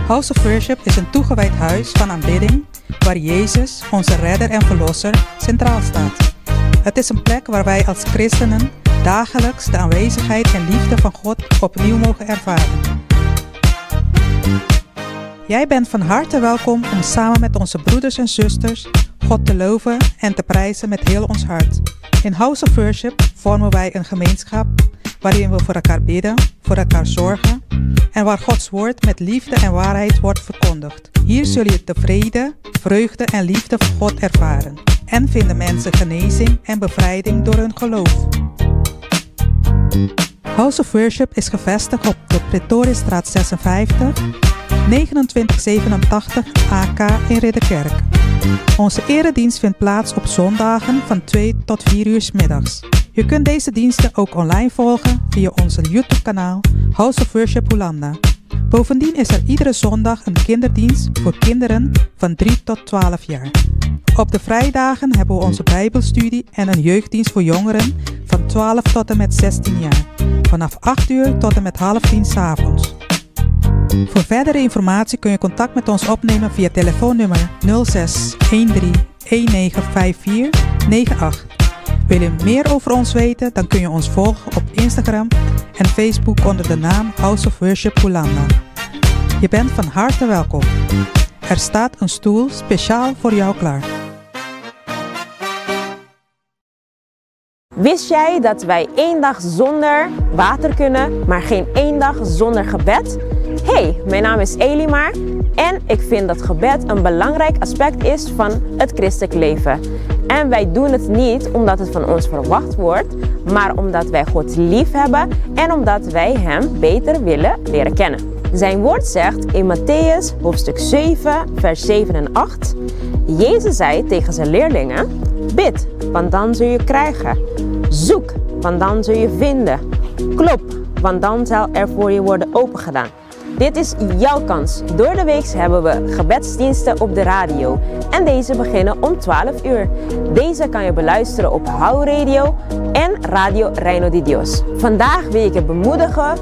House of Worship is een toegewijd huis van aanbidding waar Jezus, onze redder en verlosser, centraal staat. Het is een plek waar wij als christenen dagelijks de aanwezigheid en liefde van God opnieuw mogen ervaren. Jij bent van harte welkom om samen met onze broeders en zusters God te loven en te prijzen met heel ons hart. In House of Worship vormen wij een gemeenschap waarin we voor elkaar bidden, voor elkaar zorgen en waar Gods woord met liefde en waarheid wordt verkondigd. Hier zul je de vrede, vreugde en liefde van God ervaren en vinden mensen genezing en bevrijding door hun geloof. House of Worship is gevestigd op de Pretoriusstraat 56, 2987 AK in Ridderkerk. Onze eredienst vindt plaats op zondagen van 2 tot 4 uur 's middags. Je kunt deze diensten ook online volgen via onze YouTube-kanaal House of Worship Hollanda. Bovendien is er iedere zondag een kinderdienst voor kinderen van 3 tot 12 jaar. Op de vrijdagen hebben we onze Bijbelstudie en een jeugddienst voor jongeren van 12 tot en met 16 jaar. Vanaf 8 uur tot en met half 10 's avonds. Voor verdere informatie kun je contact met ons opnemen via telefoonnummer 06 13 1954 98. Wil je meer over ons weten, dan kun je ons volgen op Instagram en Facebook onder de naam House of Worship Hollanda. Je bent van harte welkom. Er staat een stoel speciaal voor jou klaar. Wist jij dat wij één dag zonder water kunnen, maar geen één dag zonder gebed? Hey, mijn naam is Elimar en ik vind dat gebed een belangrijk aspect is van het christelijk leven. En wij doen het niet omdat het van ons verwacht wordt, maar omdat wij God lief hebben en omdat wij Hem beter willen leren kennen. Zijn woord zegt in Mattheüs hoofdstuk 7, vers 7 en 8: Jezus zei tegen zijn leerlingen: Bid, want dan zul je krijgen. Zoek, want dan zul je vinden. Klop, want dan zal er voor je worden opengedaan. Dit is jouw kans. Door de week hebben we gebedsdiensten op de radio. En deze beginnen om 12 uur. Deze kan je beluisteren op Hou Radio en Radio Reino di Dios. Vandaag wil ik je bemoedigen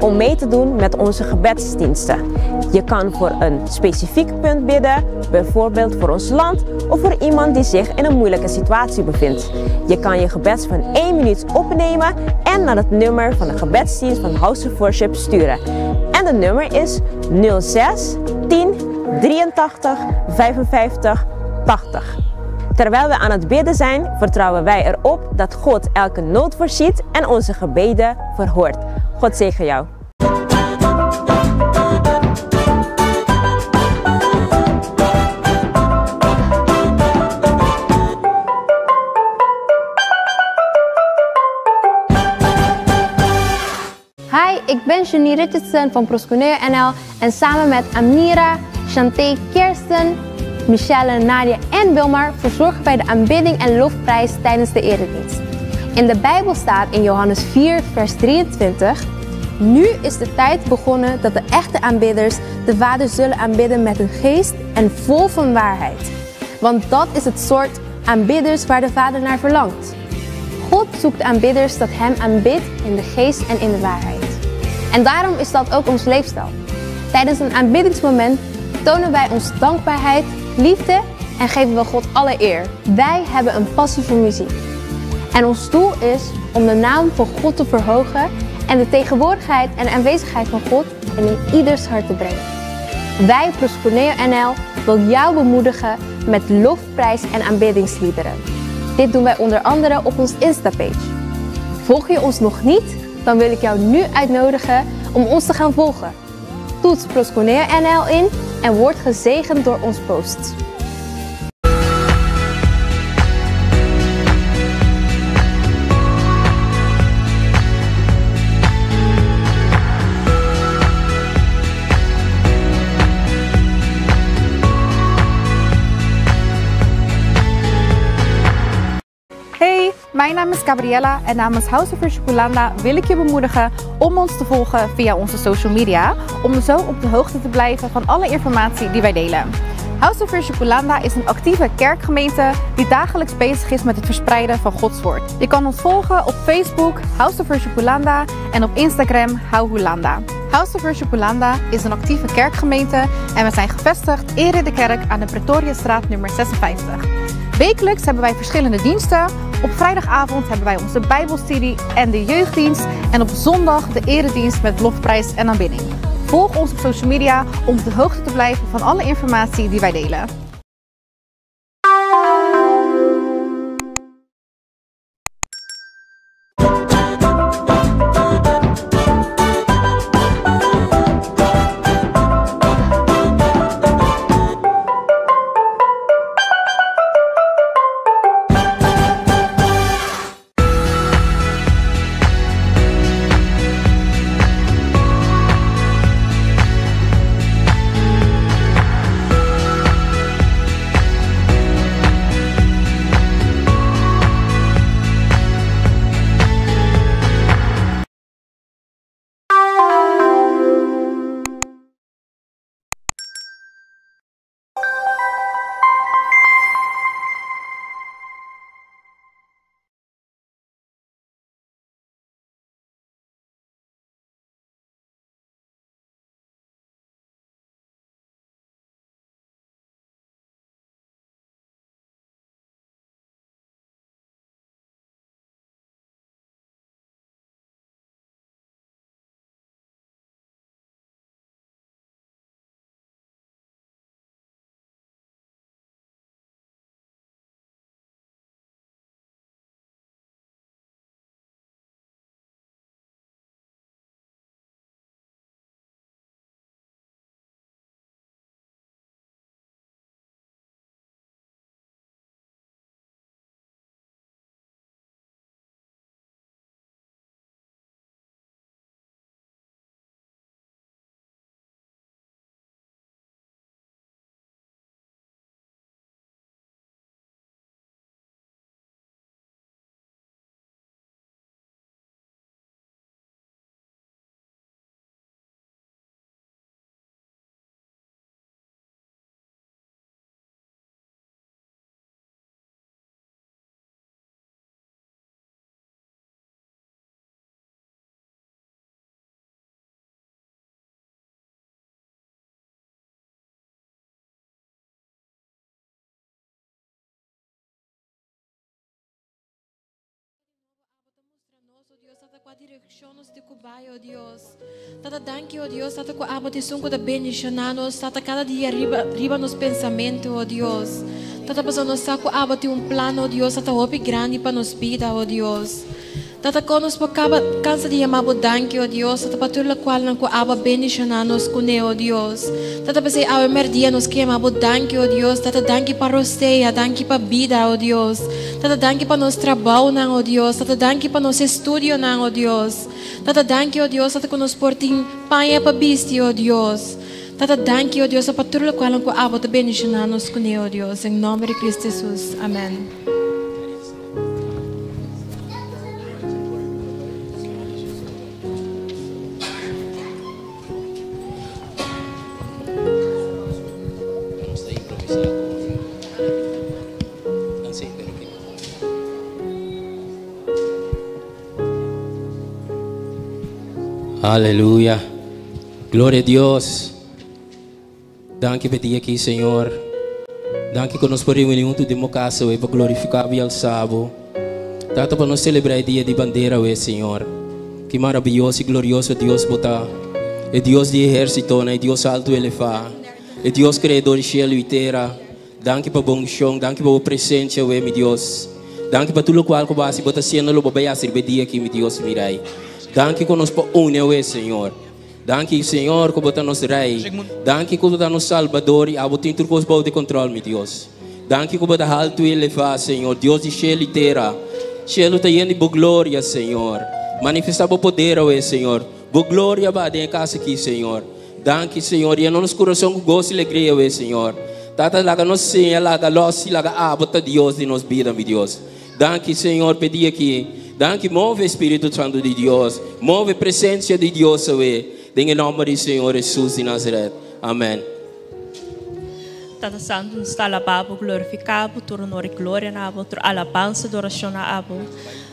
om mee te doen met onze gebedsdiensten. Je kan voor een specifiek punt bidden, bijvoorbeeld voor ons land of voor iemand die zich in een moeilijke situatie bevindt. Je kan je gebed van 1 minuut opnemen en naar het nummer van de gebedsdienst van House of Worship sturen. En het nummer is 06 10 83 55 80. Terwijl we aan het bidden zijn, vertrouwen wij erop dat God elke nood voorziet en onze gebeden verhoort. God zegen jou. Hi, ik ben Janine Richardson van Prosconeo NL en samen met Amira, Chanté, Kirsten, Michelle, Nadia en Wilmar verzorgen wij de aanbidding en lofprijs tijdens de eredienst. In de Bijbel staat in Johannes 4, vers 23: Nu is de tijd begonnen dat de echte aanbidders de Vader zullen aanbidden met hun geest en vol van waarheid. Want dat is het soort aanbidders waar de Vader naar verlangt. God zoekt aanbidders dat hem aanbidt in de geest en in de waarheid. En daarom is dat ook ons leefstijl. Tijdens een aanbiddingsmoment tonen wij ons dankbaarheid, liefde en geven we God alle eer. Wij hebben een passie voor muziek. En ons doel is om de naam van God te verhogen en de tegenwoordigheid en aanwezigheid van God in ieders hart te brengen. Wij, Prosconeo NL, wil jou bemoedigen met lofprijs en aanbiddingsliederen. Dit doen wij onder andere op ons Insta-page. Volg je ons nog niet? Dan wil ik jou nu uitnodigen om ons te gaan volgen. Toets Prosconeo NL in en word gezegend door ons posts. Hey, mijn naam is Gabriella en namens House of Worship Hollanda wil ik je bemoedigen om ons te volgen via onze social media, om zo op de hoogte te blijven van alle informatie die wij delen. House of Worship Hollanda is een actieve kerkgemeente die dagelijks bezig is met het verspreiden van Gods woord. Je kan ons volgen op Facebook House of Worship Hollanda en op Instagram Hou Hollanda. House of Worship Hulanda is een actieve kerkgemeente en we zijn gevestigd in Ridderkerk aan de Pretoriastraat nummer 56. Wekelijks hebben wij verschillende diensten. Op vrijdagavond hebben wij onze Bijbelstudie en de jeugddienst en op zondag de eredienst met lofprijs en aanbidding. Volg ons op social media om op de hoogte te blijven van alle informatie die wij delen. Dios, tata kua direkshon nos di ku bai, o Dios. Tata, danki, o Dios, tata ku abo ta esun ku ta bendishoná nos, tata, kada dia riba, riba nos pensamentu, o Dios. Tata, pasobra nos sa ku abo tin un plan, o Dios, tata, hopi grandi pa nos bida, o Dios. Tata, kon nos por kaba kansa di yama bo danki, o Dios, tata, pa tur lokualnan ku abo a bendishoná nos kuné, o Dios. Tata, p'esei awe mèrdia nos ke yama bo danki, o Dios. Tata, danki pa rosea, danki pa bida, o Dios. Tata, danki pa nos trabounan, o Dios. Tata, danki pa nos estudionan, o Dios. Tata, danki, o Dios, tata, ku nos por tin paña pa bisti, o Dios. Tata, danki, o Dios, pa tur lokualnan ku abo ta bendishoná nos kuné, o Dios. Den nòmber di Kristu Hesus. Amèn. Aleluya. Gloria a Dios. Danki pa e dia aki, Señor. Danki ku nos por reuni huntu den bo kasa awe pa glorifiká bo i alsá bo. Tata, pa nos selebrá e dia di bandera awe, Señor. Ki maraviyoso i glorioso Dios bo ta, e Dios di ehérsitonan, e Dios altu elevá, e Dios kreador di shelu i tera. Danki pa bo unshon, danki pa bo presensia awe, mi Dios. Danki pa tur lokual ku bo hasi, bo ta hasiendo lo bo bai hasi riba e dia aki, mi Dios i mi Rei. Danki ku nos por uni awe, Señor. Danki, Señor, ku bo ta nos Rei. Danki ku bo ta nos Salbador i abo tin tur kos bou di kontrol, mi Dios. Danki ku bo ta haltu i elevá, Señor, Dios di shelu i tera. Shelu ta yen di bo gloria, Señor. Manifestá bo poder awe, Señor. Bo gloria ba den e kas aki, Señor. Danki, Señor. Yena nos kurason ku goso i alegria awe, Señor. Tata, laga nos siña, laga lòs i laga abo ta Dios di nos bida, mi Dios. Danki Señor p'e dia aki. Danki move Spiritu Santu di Dios. Move presencia di Dios awe. Den e nomber di Señor Jesus di Nazaret. Amen. Tata Santu, nos ta alabá Bo, glorifiká Bo, tur honor i gloria na Bo, tur alabansa i adoracion na Abo.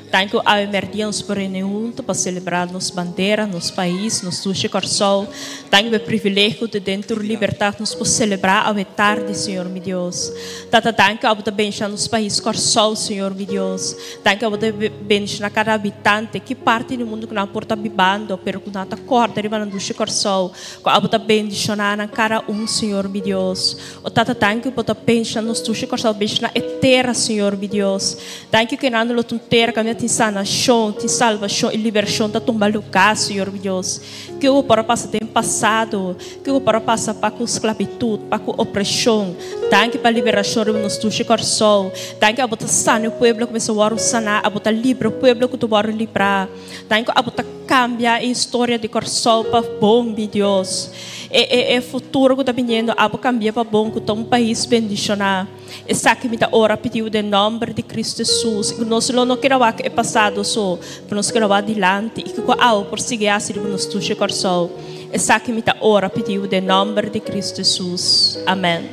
Danki ku awe mèrdia nos por reuni huntu pa selebrá nos bandera, nos pais, nos dushi Kòrsou. Danki pa e privilegio di den tur libertat nos por selebrá awe tardi, Señor mi Dios. Tata, danki ku abo ta bensha nos pais Kòrsou, Señor mi Dios. Danki ku abo ta bendishoná kada habitante, ki parti di mundu ku nan por ta bibando, pero ku nan ta kòrda riba nan dushi Kòrsou, ku abo ta bendishoná nan kada un, Señor mi Dios. O Tata, danki ku bo ta bensha nos dushi Kòrsou, benshoná e tera, Señor mi Dios. Danki ku nan lo tin tera kaminda tin sanashon, tin salbashon i liberashon ta tuma lugá, Señor mi Dios. Kiko por a pasa den pasado, kiko por a pasa pa ku sklabitut, pa ku opreshon. Danki pa liberashon riba nos dushi Kòrsou. Danki abo ta sana e pueblo ku mester wòrdu saná, abo ta libra e pueblo ku ta wòrdu librá. Danki ku abo ta kambia e historia di Kòrsou pa bon, mi Dios. E e e futuro ku ta biniendo abo kambia pa bon ku ta un pais bendishoná. Esaki mi ta ora pidiu den nòmber di Kristu Hesus, i ku nos lo no keda wak e pasado so, pero nos keda wak dilanti, i kiko awe por sigui hasi riba nos dushi Kòrsou. Esaki mi ta ora pidiu den nòmber di Kristu Hesus. Amèn.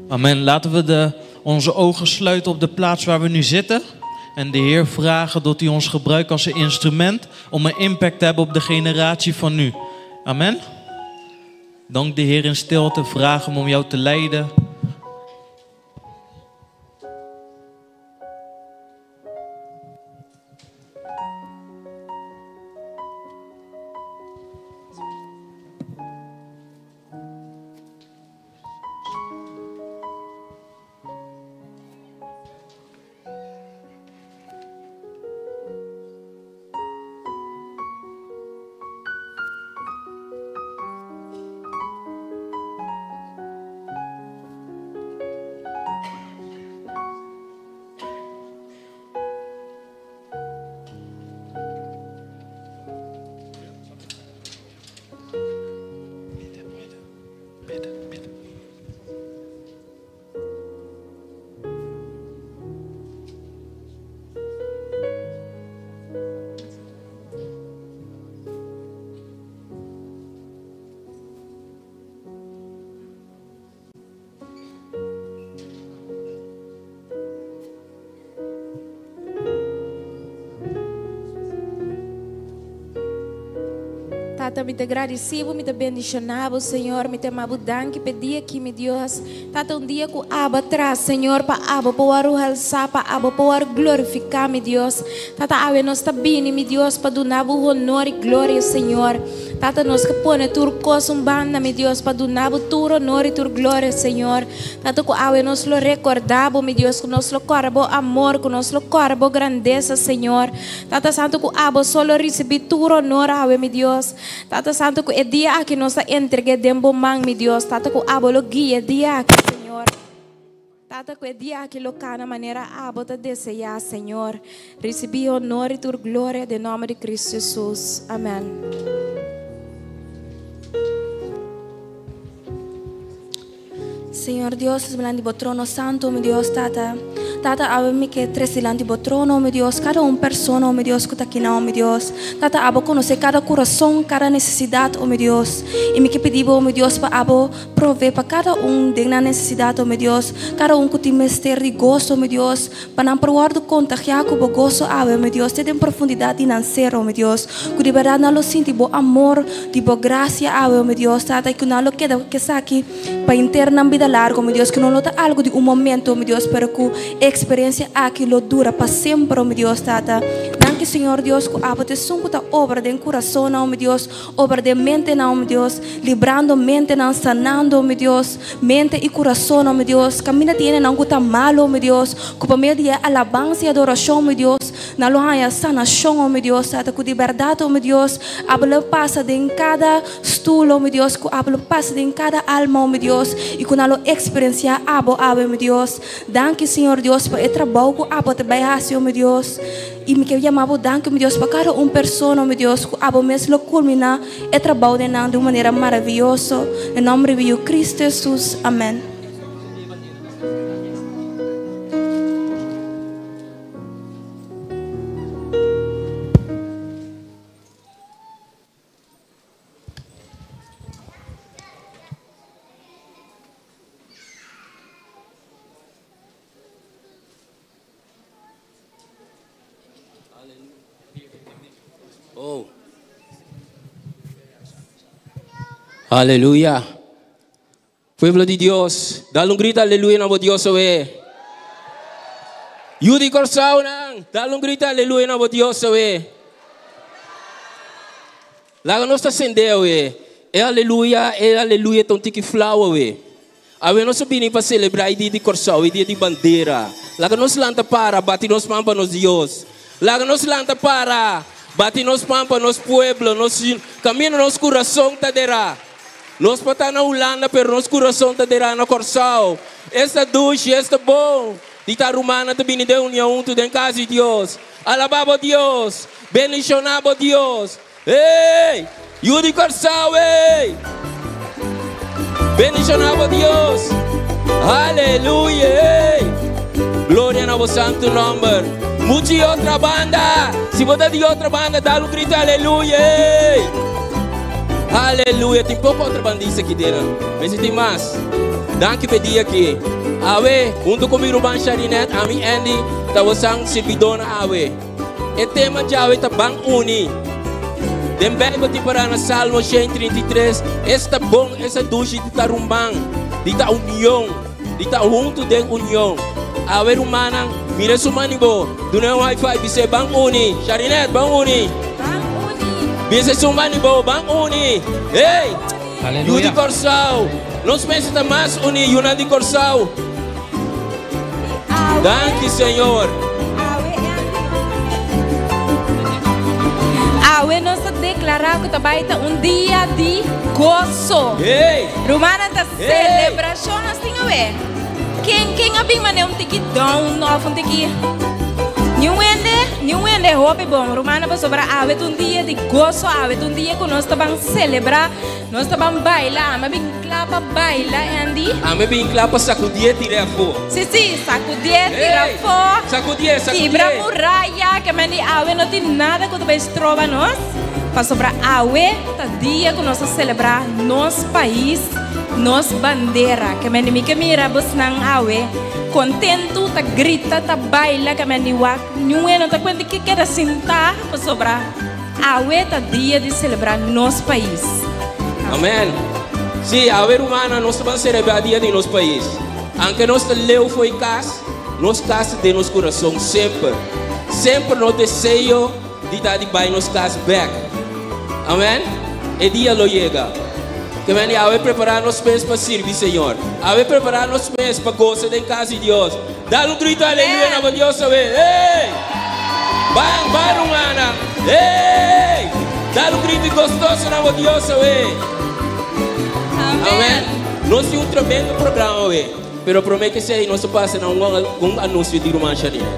Amen. Laten we de, onze ogen sluiten op de plaats waar we nu zitten. En de Heer vragen dat hij ons gebruikt als een instrument om een impact te hebben op de generatie van nu. Amen. Dank de Heer in stilte, vraag hem om jou te leiden. Tata, mi ta gradisí bo, mi ta bendishoná bo, Señor. Mi ta yama bo danki p'e dia aki, mi Dios. Tata, un dia ku abo tras, Señor, pa abo por wòrdu halsá, pa abo por wòrdu glorifiká, mi Dios. Tata, awe nos ta bini, mi Dios, pa duna bo honor i gloria, Señor. Tata, nos ke pone tur kos un banda, mi Dios, pa duna bo tur honor i tur gloria, Señor. Tata, ku awe nos lo rekordá bo, mi Dios, ku nos lo kòrda bo amor, ku nos lo kòrda bo grandesa, Señor. Tata Santu, ku abo so lo risibí tur honor awe, mi Dios. Tata Santu, ku e dia aki nos ta entreg'é den bo man, mi Dios. Tata, ku abo lo guia e dia aki, Señor. Tata, ku e dia aki lo kana manera abo ta deseá, Señor. Risibí honor i tur gloria den nòmber di Cristo Jesus. Amèn. Señor Dios, nos dilanti bo trono santo, mi Dios, Tata. Tata, awe mi ke tres dilanti bo trono, mi Dios, kada un persona, oh mi Dios, ku ta kina, oh mi Dios. Tata, abo konosé kada kurason, kada nesesidat, oh mi Dios. I mi ke pidi bo, oh mi Dios, pa abo provee pa kada un den nan nesesidat, oh mi Dios. Kada un ku tin mester di goso, oh mi Dios, pa nan por wòrdu kontagiá ku bo goso awe, oh mi Dios, te den profundidat di nan ser, oh mi Dios. Ku di bèrdat nan lo sinti bo amor, di bo grasia awe, oh mi Dios, Tata, i ku nan lo keda ku esaki Pa henter nan bida largo, mi Dios, ku no lo ta algu di un momento, mi Dios, pero ku e eksperensia aki lo dura pa semper, o mi Dios, Tata. Danki, Señor Dios, ku abo ta esun ku ta obra den kurasonnan, o mi Dios, obra den mentenan, o mi Dios, librando mentenan, sanando, o mi Dios, mente i kurasonnan, o mi Dios. Kaminda tin hendenan ku ta malu, o mi Dios, ku pa medio di e alabansa i adorashon, mi Dios, Nan lo haña sanashon, o mi Dios, Tata, ku di bèrdat, o mi Dios, abo lo pasa den kada stul, o mi Dios, ku abo lo pasa den kada alma, o mi Dios, i ku nan lo eksperensiá abo awe, mi Dios. Danki, Señor Dios, pa e trabou ku abo ta bai hasi, o mi Dios. I mi ke yama bo danki, o mi Dios, pa kada un persona, o mi Dios, ku abo mes lo kulminá e trabou den nan di un manera maravioso. Den nòmber di Yu Kristu Hesus. Amèn. Aleluya. Pueblo di Dios, dal un grito aleluya na bo Dios awe. Yu di Kòrsou nan, dal un grito aleluya na bo Dios awe. Laga nos ta sende awe. E aleluya, e aleluya ta un tiki flau awe. Awe nos a bini pa selebrá e dia di Kòrsou, e dia di bandera. Laga nos lanta para, bati nos man pa nos Dios. Laga nos lanta para, bati nos man pa nos pueblo, nos kaminda nos kurason ta derá. Nos por ta na Hulanda, pero nos kurason ta derá na Kòrsou. Esta dushi, esta bon di ta rumannan ta bini den union huntu den kas di Dios. Alabá bo Dios! Bendishoná bo Dios! Hey! Yu di Kòrsou, hey! Bendishoná bo Dios! Aleluya, hey! Gloria na bo santu nòmber! Muchu di otra banda! Si bo ta di otra banda, dal un grito aleluya, hey! Aleluya! Tin poko otra bandista aki dena. Mester tin mas. Danki p'e dia aki. Awe, huntu ku mi ruman Sharinet, ami Andy, ta bosan sirbidónan awe. E tema djawe ta Ban Uni. Den Bijbel tin pará na Salmo 133, Esta bon, esta dushi di ta ruman, di ta union, di ta huntu den union. Awe rumannan, mira su man di bo, dun'é un high five, bis'é, Ban uni. Sharinet, ban uni. Bisa su man di bo, Ban uni. Hey! Yu di Kòrsou, nos mester ta mas uní, yunan di Kòrsou. Danki Señor. Awe nos ta deklará ku ta bai ta un dia di goso. Hey! Rumannan ta Hey! selebrashon nos tin awe. Ken ken a bin manera un tiki down òf un tiki niun hende niun hende hopi bon rumannan pasobra awe ta un dia di goso awe ta un dia ku nos ta ban selebrá nos ta ban baila ami a bin kla pa baila Andy. Ami a bin kla pa sakudié tira afó. Si si sakudié tira Hey! afó Sakudié sakudié. Kibra muraya ke men di awe no tin nada ku ta bai stroba nos pasobra awe ta dia ku nos ta selebrá nos pais. Nos bandera, ke men di mi ke mira bosnan awe kontentu ta grita ta baila ke men di wak niun e no ta kuenta ke keda sintá pasobra awe ta dia di selebrá nos pais. Amen. Sí, awe rumannan nos ta ban selebrá dia di nos pais. Anke nos ta leu fo'i kas, nos kas ta den nos kurason semper. Semper nos deseo di ta di bai nos kas bek. Amen. E dia lo yega. Ke men di awe prepará nos mes pa sirbi Señor. Awe prepará nos mes pa gosa den kas di Dios. Dal un grito aleluya na bo Dios awe. Hey! Ban, ban rumannan. Hey! Dal un grito gostoso na bo Dios awe. Amen. Nos tin un tremendo programa awe. Pero promé ke esei nos ta pasa na un anuncio di ruman Shanina.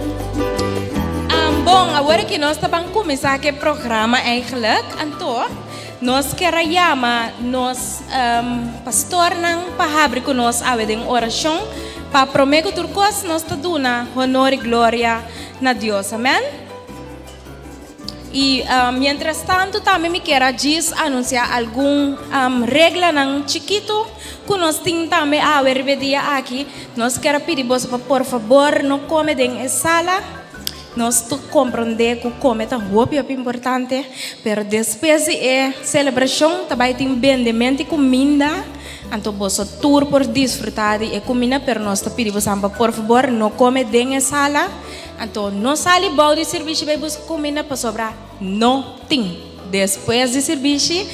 Bon, awor aki nos ta ban kuminsá ku e programa eigenlijk. Anto, nos kier a yama nos pastornan pa habri ku nos awe den orashon, pa promé ku tur kos nos ta duna honor i gloria na Dios. Amèn. I mientras tanto tambe mi kier a djis anunsiá algun reglanan chikitu ku nos tin tambe awe riba e dia aki. Nos kier a pidi boso pa por fabor no kome den e sala. Nos ta komprondé ku kome ta hopi hopi importante, pero despues di e selebrashon ta bai tin bendemento di kuminda, anto boso tur por disfrutá di e kuminda, pero nos ta pidi boso pa por fabor no kome den e sala. Anto no sali bou di sirbishi bai buska kuminda pasobra no tin. Despues di sirbishi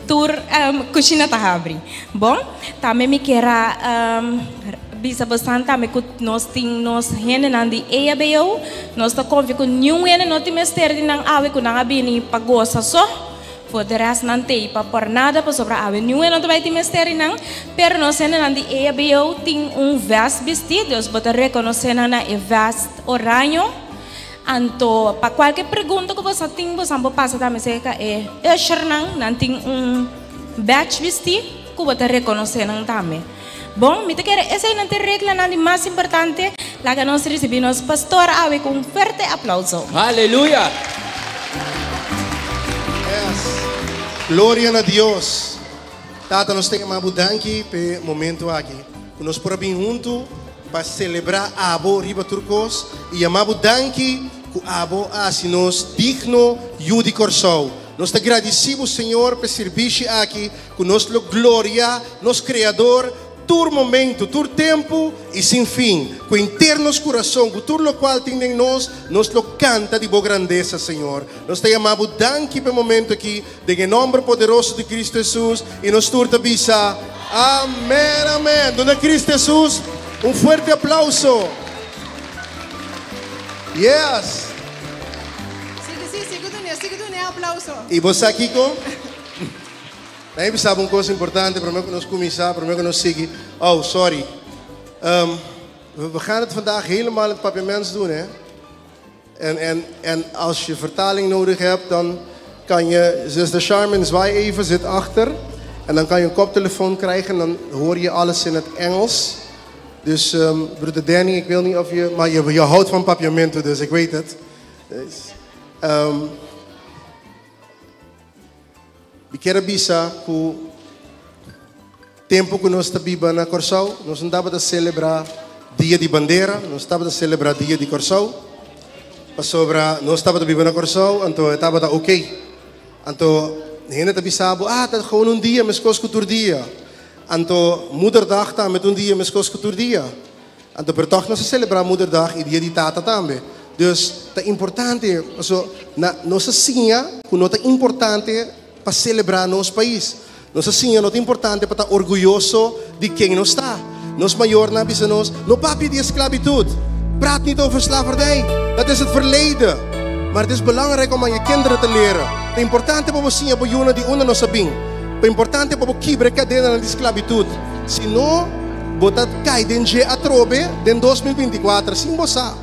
tur kushina ta habri. Bon, tambe mi kier a bisa bosan tambe ku nos tin nos hendenan di EHBO. Nos ta konfia ku niun hende no tin mester di nan awe ku nan a bini pa gosa so. For de rest nan tei pa por nada pasobra awe niun e no ta bai tin mester di nan, pero nos hendenan di EHBO tin un vest bisti, dus bo ta rekonosé nan na e vest oraño. Anto pa kualke pregunta ku boso tin boso por pasa tambe serka e ushernan, nan tin un badge bisti ku bo ta rekonosé nan tambe. Bon, mi ta kere eseinan ta e reglanan di mas importante. Laga nos risibí nos pastor awe ku un fuerte aplauso. Aleluya! Yes. Gloria na Dios. Tata, nos ta yama bo danki p'e momento aki ku nos por a bin huntu pa selebrá abo riba tur kos i yama bo danki ku abo a hasi nos digno yu di Kòrsou. Nos ta gradisí Bo, Señor, pa e sirbishi aki, ku nos lo gloria nos Kreador tur momentu, tur tempu i sin fin. Ku henter nos kurason, ku tur lokual tin den nos, nos lo kanta di Bo grandesa, Señor. Nos ta yama Bo danki pa e momentu aki, den e nòmber poderoso di Kristu Hesus, i nos tur ta bisa, Amèn, amèn. Duna Kristu Hesus un fuerte aplauso. Yes! Sigui, sí, sigui dun'é, sigui dun'é aplauso. I bo sa kiko? Nan bisa bo un kos importante promé ku nos kuminsá, promé ku nos sigui. Oh, sorry. We gaan het vandaag helemaal in het Papiaments doen, hè? En, en, en als je vertaling nodig hebt, dan kan je, zuster Charmin, zwaai even, zit achter. En dan kan je een koptelefoon krijgen en dan hoor je alles in het Engels. Dus, broeder Danny, ik wil niet of je, maar je, je houdt van papiamento, dus ik weet het. Dus, mi kier a bisa ku tempu ku nos ta biba na Kòrsou, nos no tabata selebrá Dia di Bandera, nos tabata selebrá Dia di Kòrsou, pasobra nos tabata biba na Kòrsou, anto e tabata oké. Anto hende ta bisa bo, ah, ta gewoon un dia meskos ku tur dia. Anto Moederdag tambe ta un dia meskos ku tur dia. Anto pero tòg nos a selebrá Moederdag i Dia di Tata tambe. Dus ta importante, paso na nos a siña ku no ta importante pa selebrá nos pais. Nos a siña no ta importante pa ta orguyoso di ken nos ta. Nos mayornan a bisa nos, no papia di esklabitut. Praat niet over slavernij, dat is het verleden. Maar het is belangrijk om aan je kinderen te leren. Ta importante pa bo siña bo yunan di unda nos a bin. Ta importante pa bo kibra e kadenanan di sklabitut. Si no, bo ta kai den dje atrobe den 2024 sin bo sa.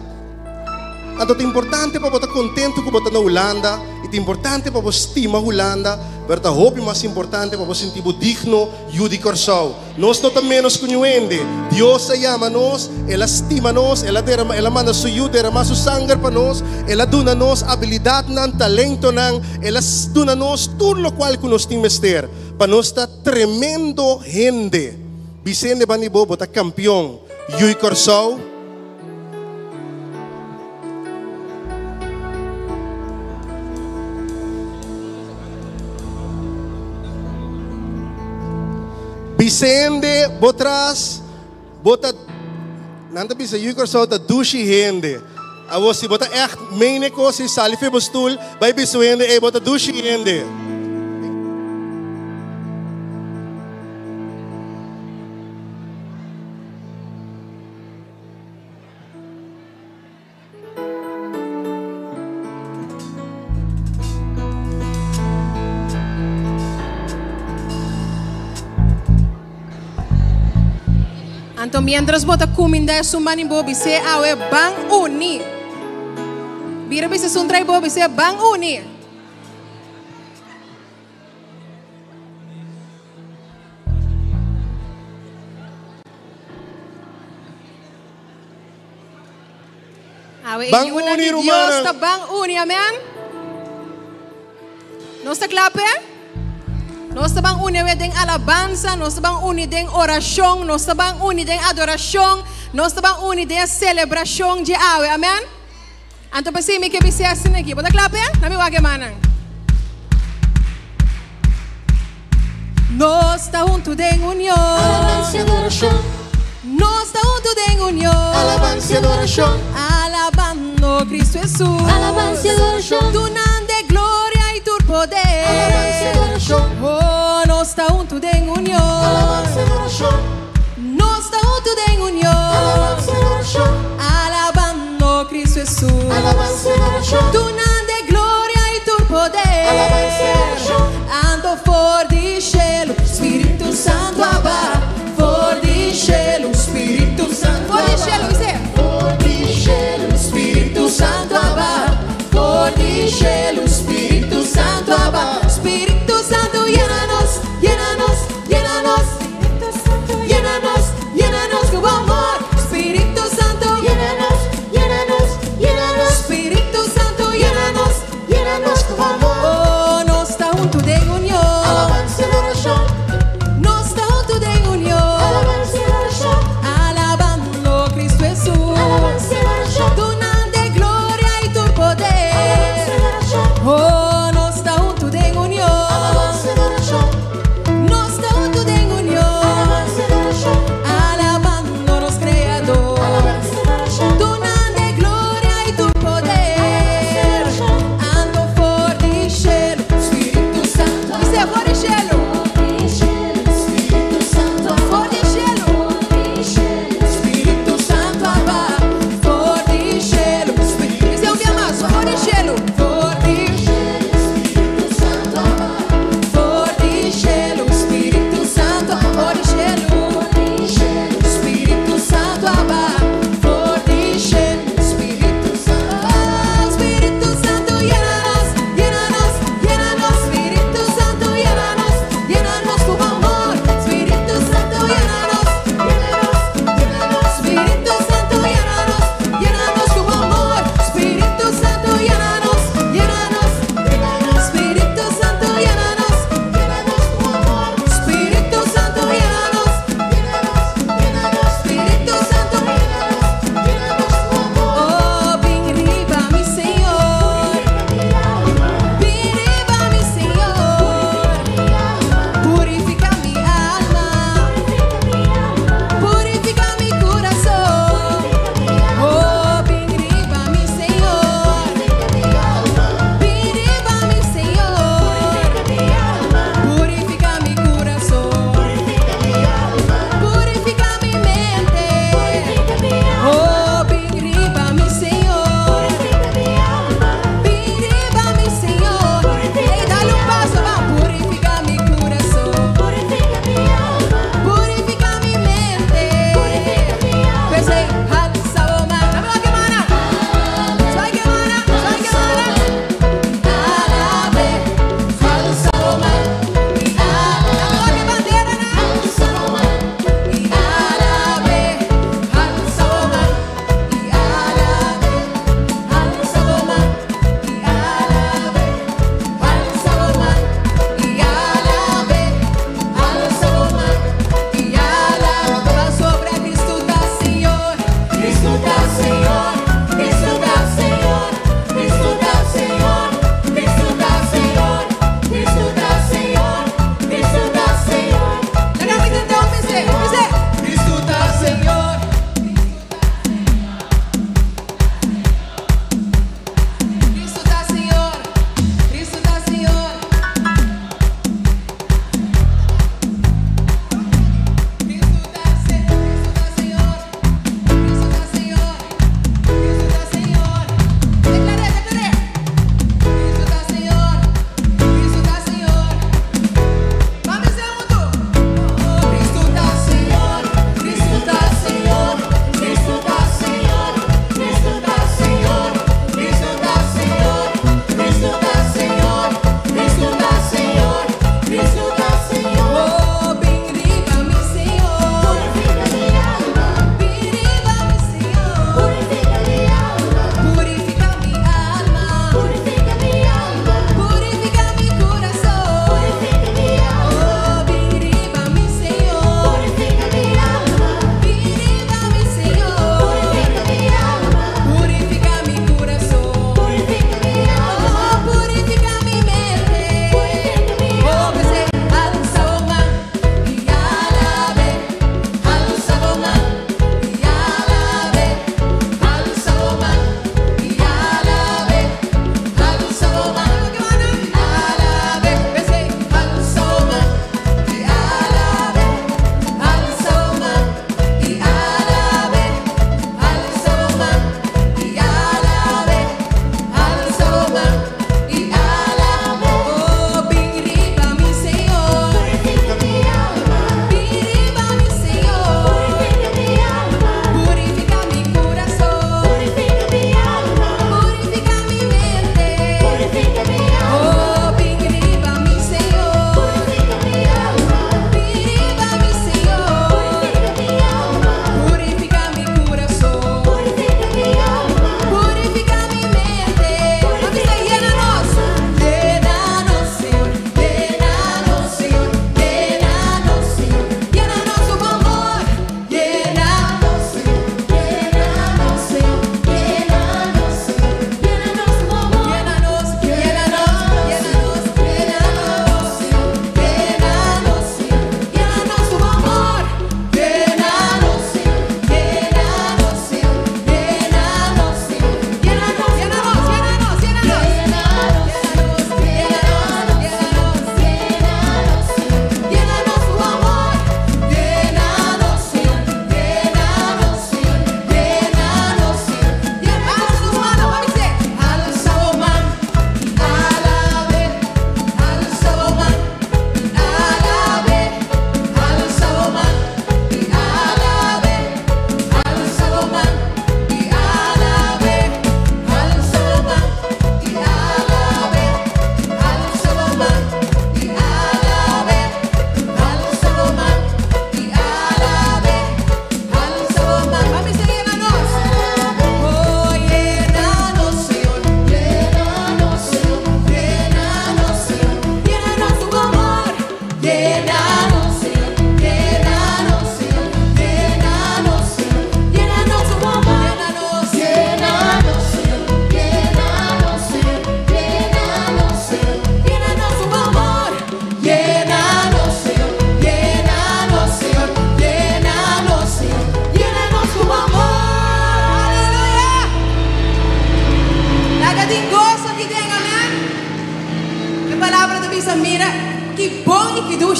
Anto ta importante pa bo ta kontentu ku bo ta na Hulanda i ta importante pa bo stima Hulanda, pero ta hopi mas importante pa bo sinti bo digno yu di Kòrsou. Nos no ta ménos ku niun hende. Dios a yama nos, El a stima nos, El a derama, El a manda Su Yu derama Su sanger pa nos, El a duna nos abilidatnan, talentonan, El a duna nos tur lokual ku nos tin mester pa nos ta tremendo hende. Bisende banda di bo, bo ta kampion, yu di Kòrsou. Bisende bo tras, bo ta, nan ta bisa yu Kòrsou ta dushi hende. Awor si bo ta ègt meen e kos ei sali for bo stul bai bisa un hende, ey bo ta dushi hende. Anto mientras bo ta kuminda esun bani bo bis'é awe ban uni. Bira bisa esun trai bo bis'é ban uni. Awe e Ban yunan uni, di Dios rumannan. ta ban uni, amen. Nos ta kla p'e? Nos ta ban uni awe den alabansa, nos ta ban uni den orashon, nos ta ban uni den adorashon, nos ta ban uni den e selebrashon dje awe, amen. Anto p'esei mi ke bis'é asina aki. Bo ta kla p'e? Na mi wak e mannan. Nos ta huntu den union. Alabansa i adorashon. Nos ta huntu den union. Alabansa i adorashon. Alabando Cristo Hesus. Alabansa i adorashon. Dunand'e gloria i tur poder. Alabansa i adorashon. Oh, nos ta huntu den union. Alabansa i adorashon. Nos ta huntu den union. Alabansa i adorashon. Alabando Cristo Hesus. Alabansa i adorashon. Dunand'e gloria i tur poder. Alabansa i adorashon. Anto for di shelu, Spiritu Santu a baha. For di shelu, Spiritu Santu a baha. For di shelu, bis'é. For di shelu, Spiritu Santu a baha. For di shelu, Spiritu Santu a baha. Spiritu Santu yena nos, yena nos, yena nos. Spiritu Santu yena nos, yena nos ku bo amor. Spiritu Santu yena nos, yena nos, yena nos. Spiritu Santu yena.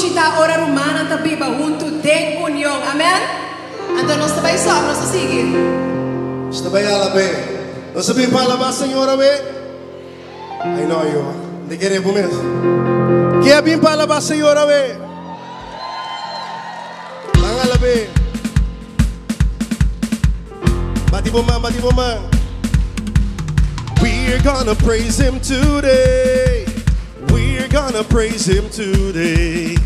Dushi ta ora rumannan ta biba huntu den union. Amen? Anto nos ta bai sòp, nos ta sigui. Nos ta bai alab'é. Nos ta bin pa alabá Señor awe? Ai no, yo no ta kere bo mes. Ke a bin pa alabá Señor awe? Ban alab'é. Bati bo man, bati bo man. We're gonna praise him today. We're gonna praise him today.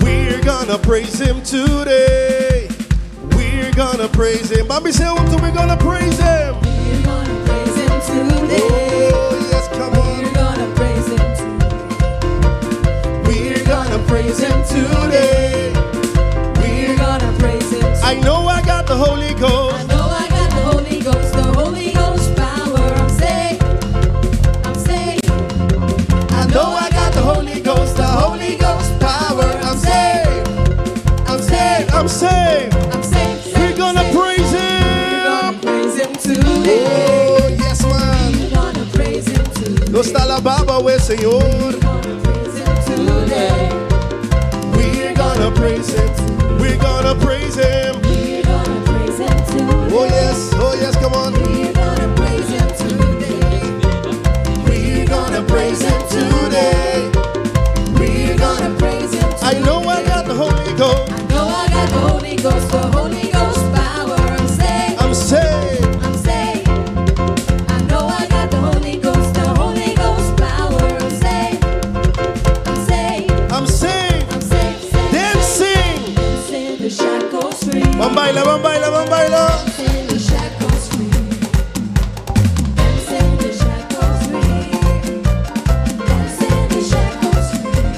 We're gonna praise him today. We're gonna praise him. Ban bisa huntu, we're gonna praise him. We're gonna praise him today. Oh, yes, come on. We're gonna praise him today. We're gonna praise him today. We're gonna praise him today. I know I got the Holy Ghost. I know I got the Holy Ghost, the Holy Ghost power. I'm saved. I'm saved. I know I got the Holy Ghost, the Holy Ghost power. I'm saved. I'm saved. I'm saved. I'm saved. We're gonna praise him. We're gonna praise him today. Oh, yes, man. We're gonna praise him today. Nos ta alabá bo, Señor. We're gonna praise him today. We're gonna praise him. We're gonna praise him. We're gonna praise him today. Oh yes, come on. We're gonna praise him today. We're gonna praise him today. We're gonna praise him today. I know I got the Holy Ghost. I know I got the Holy Ghost, the Holy Ghost power. I'm saved. I'm saved. I'm saved. I know I got the Holy Ghost, the Holy Ghost power. I'm saved. I'm saved. I'm saved. I'm saved. Saved. Then sing. Dancing the shackles free. Ban baila, ban baila, ban baila. Dancing the shackles free. Dancing the shackles free. Dancing the shackles free.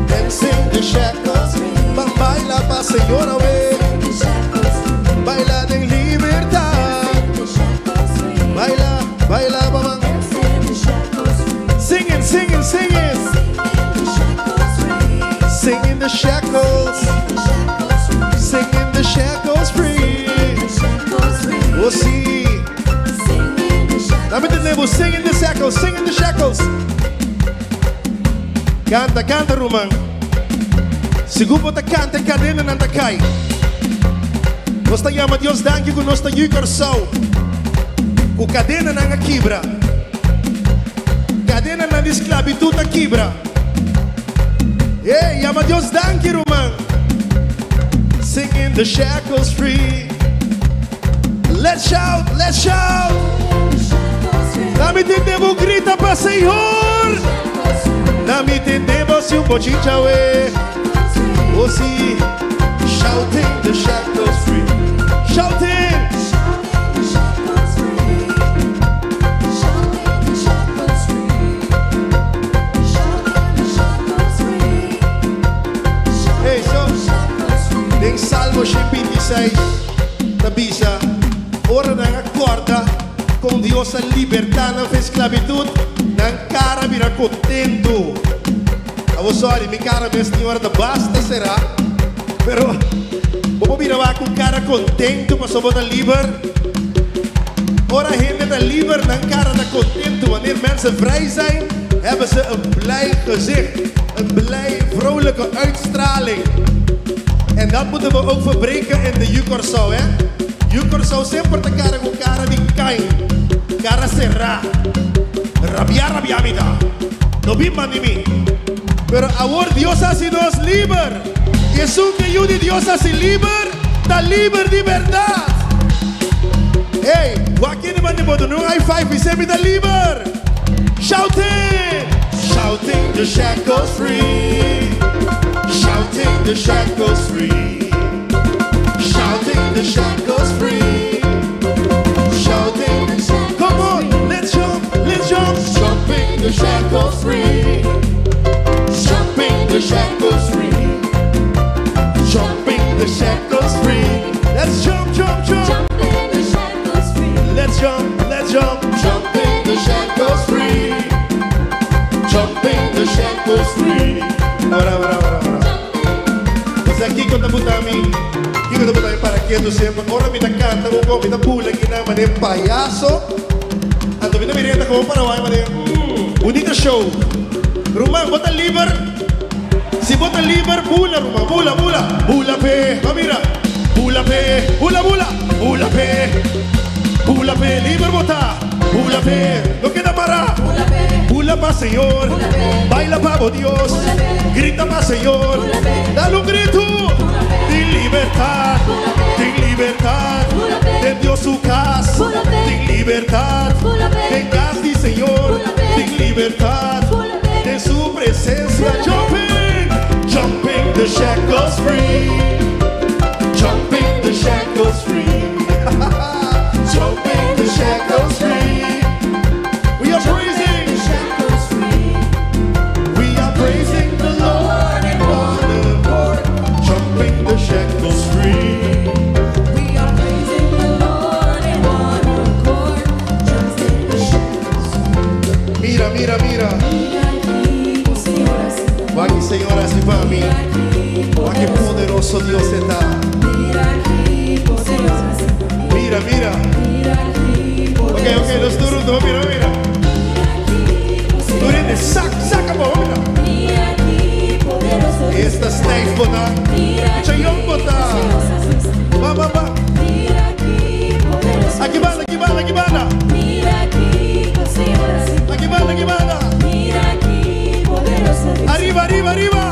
Dancing the shackles. Ban baila pa Señor awe. The shackles free. Baila en libertad. The shackles free. Baila, baila, mamá. Dancing the shackles free. Singing, singing, singing. The shackles free. Singing the shackles. The shackles free. Singing the shackles free. The shackles free. We'll see. Singing the shackles. Dame the singing the shackles, singing the shackles. Kanta, kanta, ruman. Segun bo ta kanta, kadenanan ta kai. Nos ta yama Dios danki ku nos ta yu Kòrsou. Ku kadenanan a kibra. Kadenanan di sklabitut a kibra. Hey, yama Dios danki, ruman. Singing the shackles free. Let's shout, let's shout. Lami tende bo grita pa Señor. Lami tende bo si un bochincha we. Oh si, shouting the shackles free. Shouting. The shackles free. Shouting the shackles free. Shouting the shackles free. Hey, so Shackles free. Den Salmo 26, ta bisa, ora nan a kòrda kon Dios a libertá nan for di sklabitut, nan kara a bira kontentu. Abo sorry, mi kara mes tin ora ta basta será, pero bo mira ku kara kontentu, pasobra bo ta liber. Ora hende ta liber, nan kara ta kontentu. Wanneer mensen vrij zijn, hebben ze een blij gezicht. Een blij, vrolijke uitstraling. En dat moeten we ook verbreken in de Yu Kòrsou, hè? Yu Kòrsou semper ta kara ku kara di kain. Kara será. Rabia, rabia, mi ta. No bin band'i mi. Pero awor Dios a hasi nos liber. Esun ku Yu di Dios hasi liber, ta liber di berdat. Hey, wak hende band'i bo, duna un high five i bisa mi ta liber. Shouting, shouting the shackles free. Shouting the shackles free. Shouting the shackles free. Shouting The shackles Come on, let's jump, let's jump. Jumping the shackles free. Jumping the shackles free. Jumping the shackles free. Let's jump, jump, jump. Jumping the shackles free. Let's jump, let's jump. Jumping the shackles free. Jumping the shackles free. Ora, ora, ora, ora. Basta kiko ta butami, kiko ta butami para quieto sempre. Ora mi ta kanta, un mi ta bula aki na manera payaso. Anto mi ta mirando komo para bai manera, bunita show. Ruman, bo ta liber. Si bo ta liber, bula ruman, bula, bula. Bula p'e, ba mira. Bula p'e, bula, bula. Bula p'e, bula p'e, liber bo ta. Bula p'e, no keda mará. Bula pa Señor, baila pa bo Dios, grita pa Señor, dal un gritu di libertad, tin libertad den Dios su cas, tin libertad den cas di Señor, tin libertad den su presencia. Jumping, jumping the shackles free, jumping the shackles free, jumping the shackles free. We are praising the shackles free. We are praising the Lord in one accord, jumping the shackles free. We are praising the Lord in one accord, jumping the shackles free. Mira, mira, mira. Wak e Señor hasi pa mi. Wak e poderoso Dios e ta. Mira, mira. Ok, ok, nos tur huntu. Mira, mira. Tur hende, sak, saka bo, mira. Esta stijf bo ta. Mucha yong bo ta. Ba, ba, ba. Aki banda, aki banda, aki banda. Aki banda, aki banda. Ariba, ariba, ariba.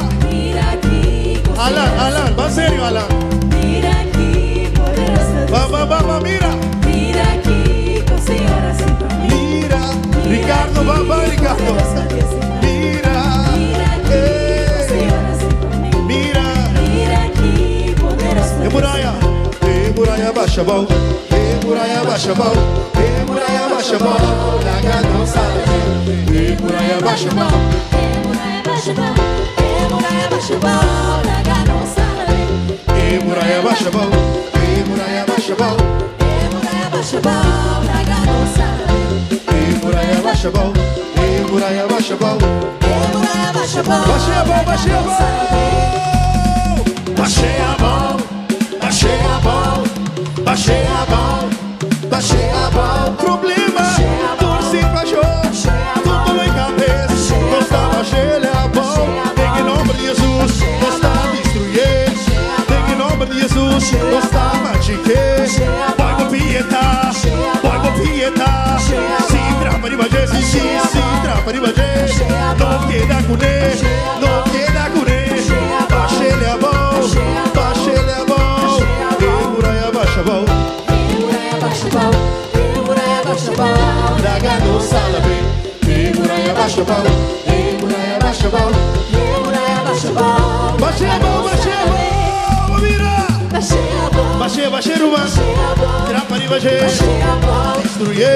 Alan, Alan, ba serio, Alan. Ba, ba, ba, ba, mira. Mira, Ricardo, ba, ba, Ricardo. Mira, eh, mira. E muraya, e muraya basha abou, e muraya basha abou, e muraya basha abou, laga nos alab'é. E muraya basha abou, E muraya basha abou, e muraya basha abou, laga nos alab'é. E muraya basha abou, e muraya basha abou, E muraya basha abou, laga nos alab'é. E muraya basha abou, e muraya basha abou, E muraya basha abou, Basha abou, basha abou, basha abou, basha abou, basha abou, basha abou. Problema, tur situashon, tur doló di kabes, nos ta bash'é abou. Den nòmber di Jesus, nos ta destruyé. Den nòmber di Jesus, nos ta machik'é. Bai bo pieta, bai bo pieta. Si trapa riba dje, si si si trapa riba dje. No keda kuné, no keda kuné. Bash'é abou, bash'é abou. E muraya basha abou. E muraya basha abou, e muraya basha abou. Laga nos alab'é. E muraya basha abou, e muraya basha abou. E muraya basha abou. Bash'é abou, bash'é abou. Mira. Bash'é, bash'é ruman. Trapa riba dje. Destruyé.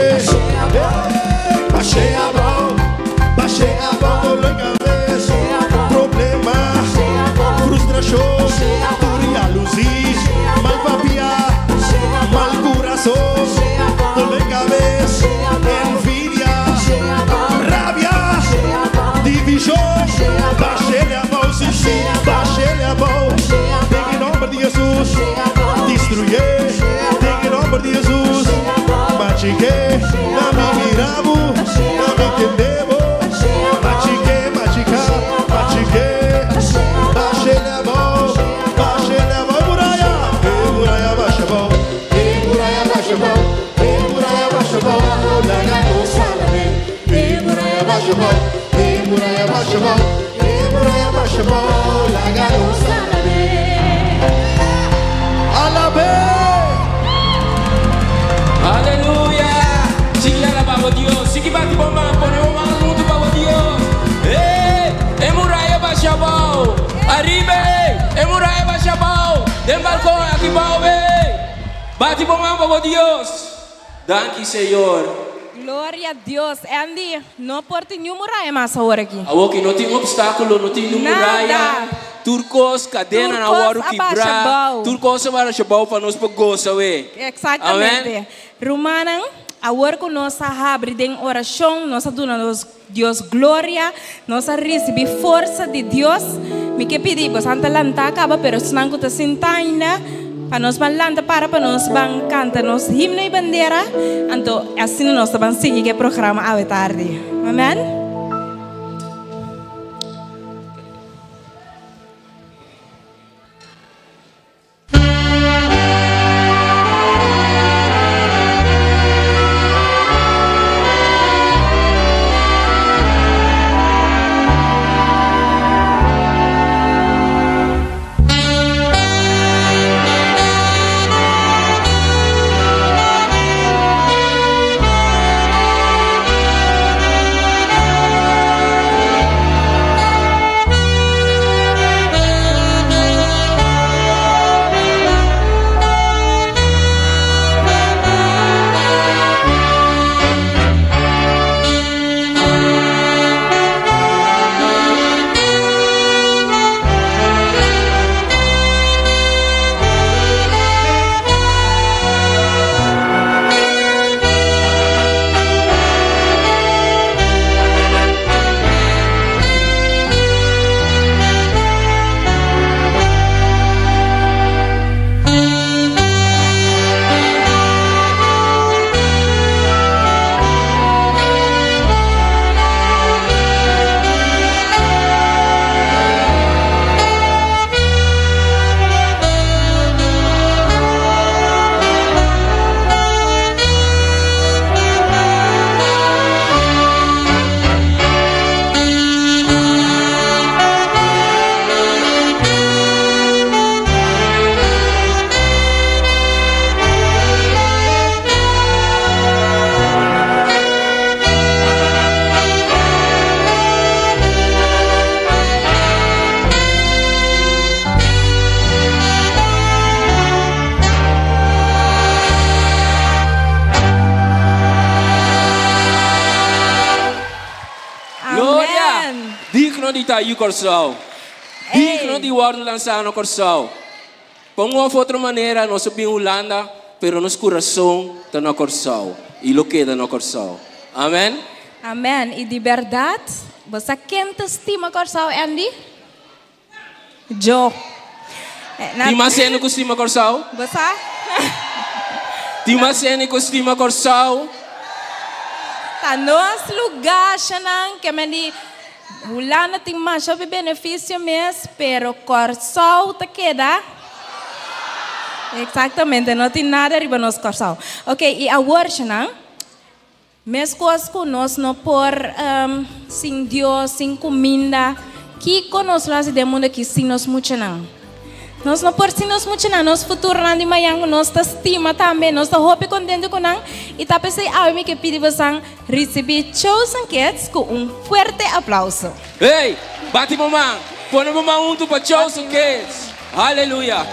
Bash'é abou, bash'é abou. Doló di kabes. Problema. Frustrashon. Tur yalusí. Mal papia. Mal kurason. Doló di kabes. Envidia. Rabia. Divishon. Bash'é abou, si, si. Bash'é abou. Den nòmber di Jesus. Destruyé. Den nòmber di Jesus. Machik'é. Na mi mira bo. Na mi tende bo. Machik'é, machiká. Machik'é. Bash'é abou. Bash'é abou. Muraya. E muraya basha abou. E muraya basha abou. E muraya basha abou. Laga nos alab'é. E muraya basha abou. E muraya basha abou. E muraya basha abou. Laga nos alab'é. Alab'é. Aleluya! Sigui alabá Dios. Sigui bati bo man, pone bo man huntu pa Dios. Hey! E muraya basha abou. Ariba! E muraya basha abou. Den balkon aki bou, hey! Bati bo man pa Dios. Danki, Señor. Gloria na Dios. Andy, no por tin ningun muraya mas awor aki. Awor ku no tin opstákulo, no tin ningun Nada. Muraya. Tur kos, kadena na Tur kos wòrdu a kibrá. basha abou. Tur kos a basha abou pa nos pa gosa we. Eksaktamente. Amèn. Rumannan, awor ku nos a habri den orashon, nos a duna nos Dios gloria, nos a risibí forsa di Dios. Mi ke pidi boso ta lanta kaba, pero esnan ku ta sintá ainda, pa nos ban lanta para pa nos ban kanta nos himno i bandera. Anto, asina nos ban sigui e programa awe tardi. Amèn? Digno di ta yu Kòrsou. Digno di wòrdu lansá na Kòrsou. Pa un òf otro manera nos a bin Hulanda, pero nos kurason ta na Kòrsou i lo keda na Kòrsou. Amen. Amen. I di bèrdat, bo sa ken ta stima Kòrsou, Andy? Djo. Tin mas hende ku stima Kòrsou? Bo sa? Tin mas hende ku stima Kòrsou? Ta nos lugá, shanan, ke men di Hulanda tin masha hopi benefisio mes, pero Kòrsou ta keda. Eksaktamente, no tin nada riba nos Kòrsou. Ok, i awor, shanan, Meskos ku nos no por sin Dios, sin kuminda, kiko nos lo hasi den mundu aki sin nos muchanan? Nos no por sin nos muchanan, nos futuronan di mañan ku nos ta stima tambe, nos ta hopi kontentu ku nan i ta p'esei awe mi ke pidi bosan risibí Chosen Kids ku un fuerte aplauso. Hey! Bati bo man! Pone bo man huntu pa Chosen Kids! Haleluya!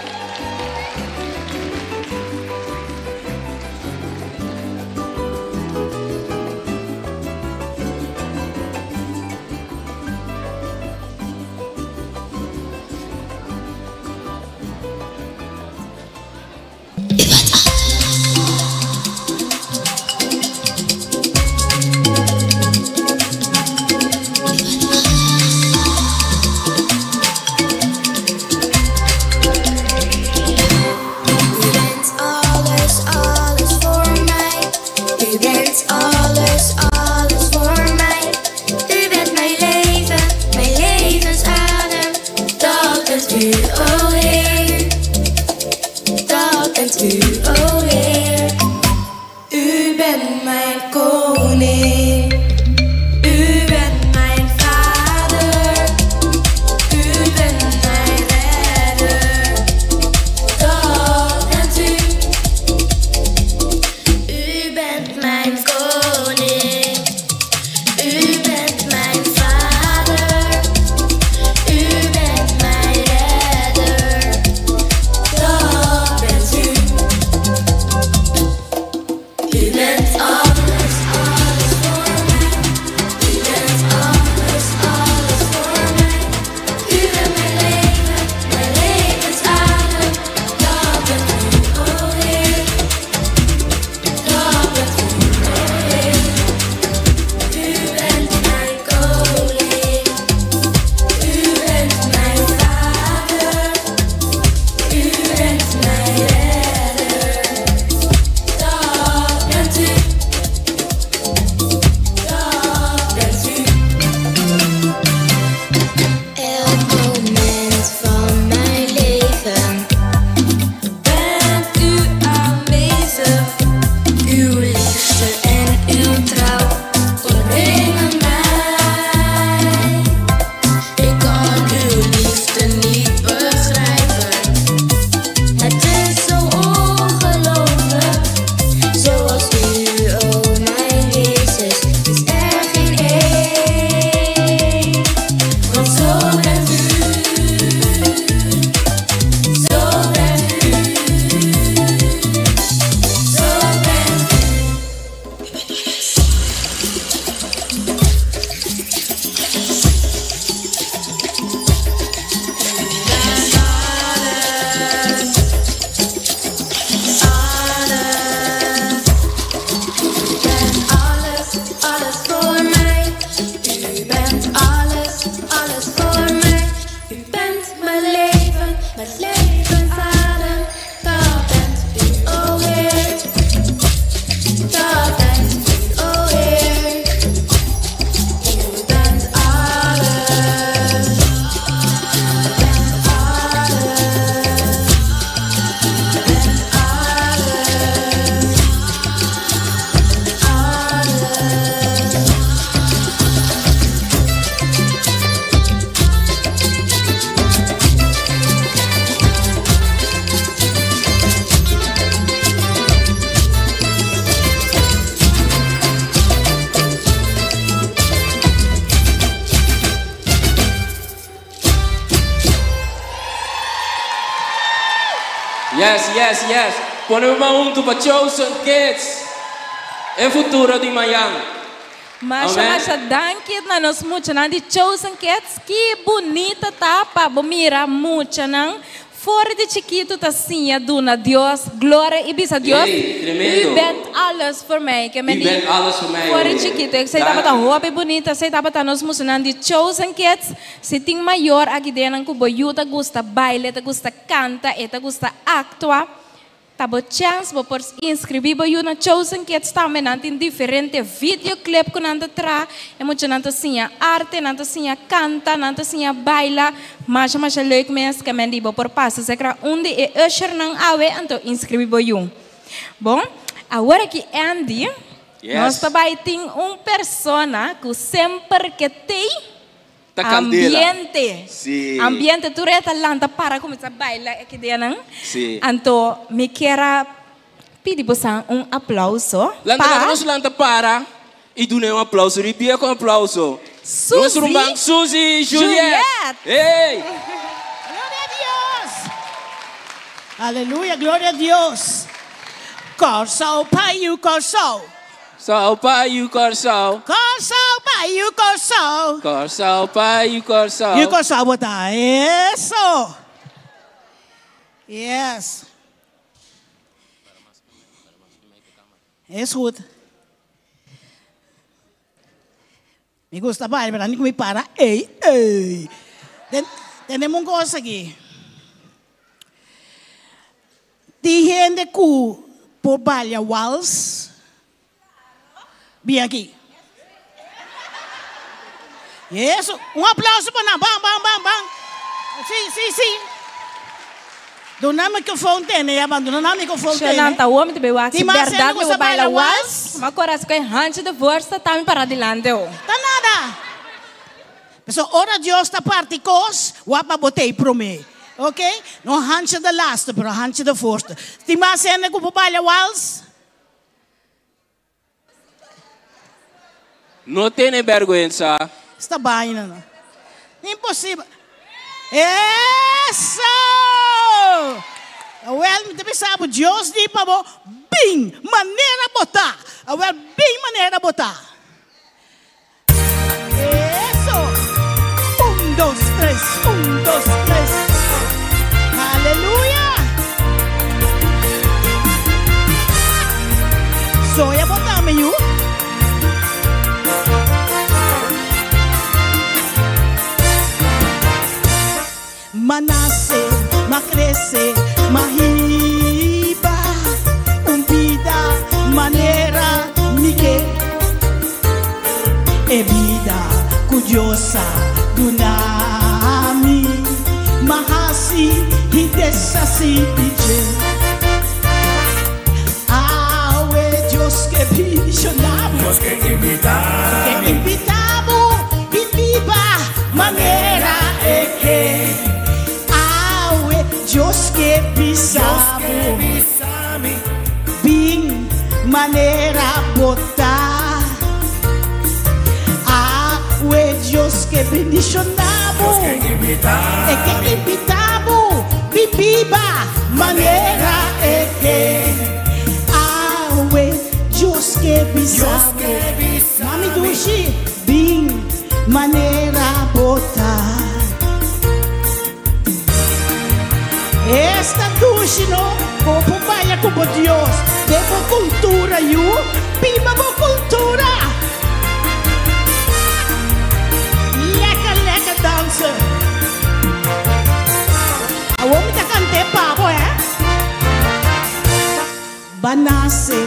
U bent alles, alles voor mij. U bent alles, alles voor mij. U bent mijn leven, mijn levensadem. Dat bent u, o Heer. Dat bent u, o Heer. U bent mijn koning. U bent mijn vader. U bent mijn redder. Dat bent u. U bent mijn koning. U bent mijn vader. U bent mijn redder. Dat bent u. U bent alles, alles voor mij. U bent alles, alles voor mij. U bent mijn leven, mijn levensadem. Dat bent u, o Heer. Dat bent u, o Heer. U bent mijn koning. U bent mijn vader. U bent mijn redder. Dat bent u. Dat bent u. Elk moment van mijn leven bent u aanwezig. Uw liefde en uw trouw omringen mij. Ik kan uw liefde niet begrijpen. Het is zo ongelooflijk. Zoals u, o mijn Jezus, is er geen één. Want zo bent u, zo bent u, zo bent u. U bent alles, alles voor mij. U bent alles, alles voor mij. U bent mijn leven, mijn levensadem. Dat bent u, o Heer. Dat bent u, o Heer. U bent alles. U bent alles. U bent alles. Yes, yes, yes. Pone bo man huntu pa Chosen Kids. E futuro di mañan. Masha, Amen. masha, danki na nos muchanan di Chosen Kids. Ki bunita ta pa bo mira muchanan. For di chikitu ta siña duna Dios gloria i bisa Dios. Hey, tremendo. U bent alles voor mij. Ke U bent alles voor mij, For di hoor. chikitu. Esei tabata hopi bunita. Esei tabata nos muchanan di Chosen Kids. Si tin mayor aki den ku bo yu ta gusta baile, ta gusta kanta, e ta gusta aktua. Ta bo chance bo por inskribí bo yu na Chosen Kids tambe. Nan tin diferente videoclip ku nan ta traha. E muchanan ta siña arte, nan ta siña kanta, nan ta siña baila. Masha masha leuk mes ke men di bo por pasa serka un di e ushernan awe anto inskribí bo yu. Bon, awor aki Andy, nos ta bai tin un persona ku semper ke tei Ta candela. Ambiente. Si. Ambiente tur e ta lanta para kuminsá baila aki den nan. Si. Anto mi kier a pidi bosan un aplauso Lanta pa laga nos lanta para i duna un aplauso. Ribia ku aplauso. Suzy Nos ruman Suzy Juliet. Juliet. Hey! Gloria a Dios. Aleluya, gloria a Dios. Kòrsou pa yu Kòrsou. Sou pa yu Kòrsou. Kòrsou pa yu Kòrsou. Kòrsou pa yu Kòrsou. Yu Kòrsou bo ta. Eso. Yes. Is goed. Mi gusta baila, pero mi para. Ey, ey. Ten, tenemos un cosa aquí. Tin hende ku por baila wals. Bin aki. Eso. Un aplauso pa nan. Ban, ban, ban, ban. Si, si, si. Duna microfoon tene, ya ban. Duna nan microfoon tene. Shonan ta homi te bewak. Tin mas hende Berdad ku mi sa baila baila wals. wals? Ma coraz ku e handje de voorste ta mi para dilante ho. Ta nada. Pasobra ora Dios ta parti kos, wak pa bo t'ei promé. Ok? No handje de laatste, pero handje de voorste. Tin mas hende ku por baila wals? No tene bèrgwensa. Esta baina no. Imposibel. Eso! Awel, mi ta bisa bo, Dios di pa bo, bin manera bo ta. Awel, bin manera bo ta. Eso! Un, dos, tres, un, dos, tres. Aleluya! Soya bo ta, mi yu. M'a nase, m'a krese, m'a hiba un bida manera mi ke. E bida ku Dios a duna mi, m'a hasi i deshasi di dje. Awe Dios ke bendishoná bo. Dios ke invitá Ke mi. invitá bo bin biba manera e ke. Awe Dios ke bisa bo. Bin manera bo ta. Awe Dios ke bendishoná bo. E ke invitá bo bin biba manera e ke. Awe Dios ke bisa bo. Mami dushi bin manera bo ta. Esta dushi no, bo por baila ku bo Dios, den bo kultura yu, biba bo kultura. Lekker, lekker dansen. Awor mi ta kant'é pa bo, hè? B'a nase,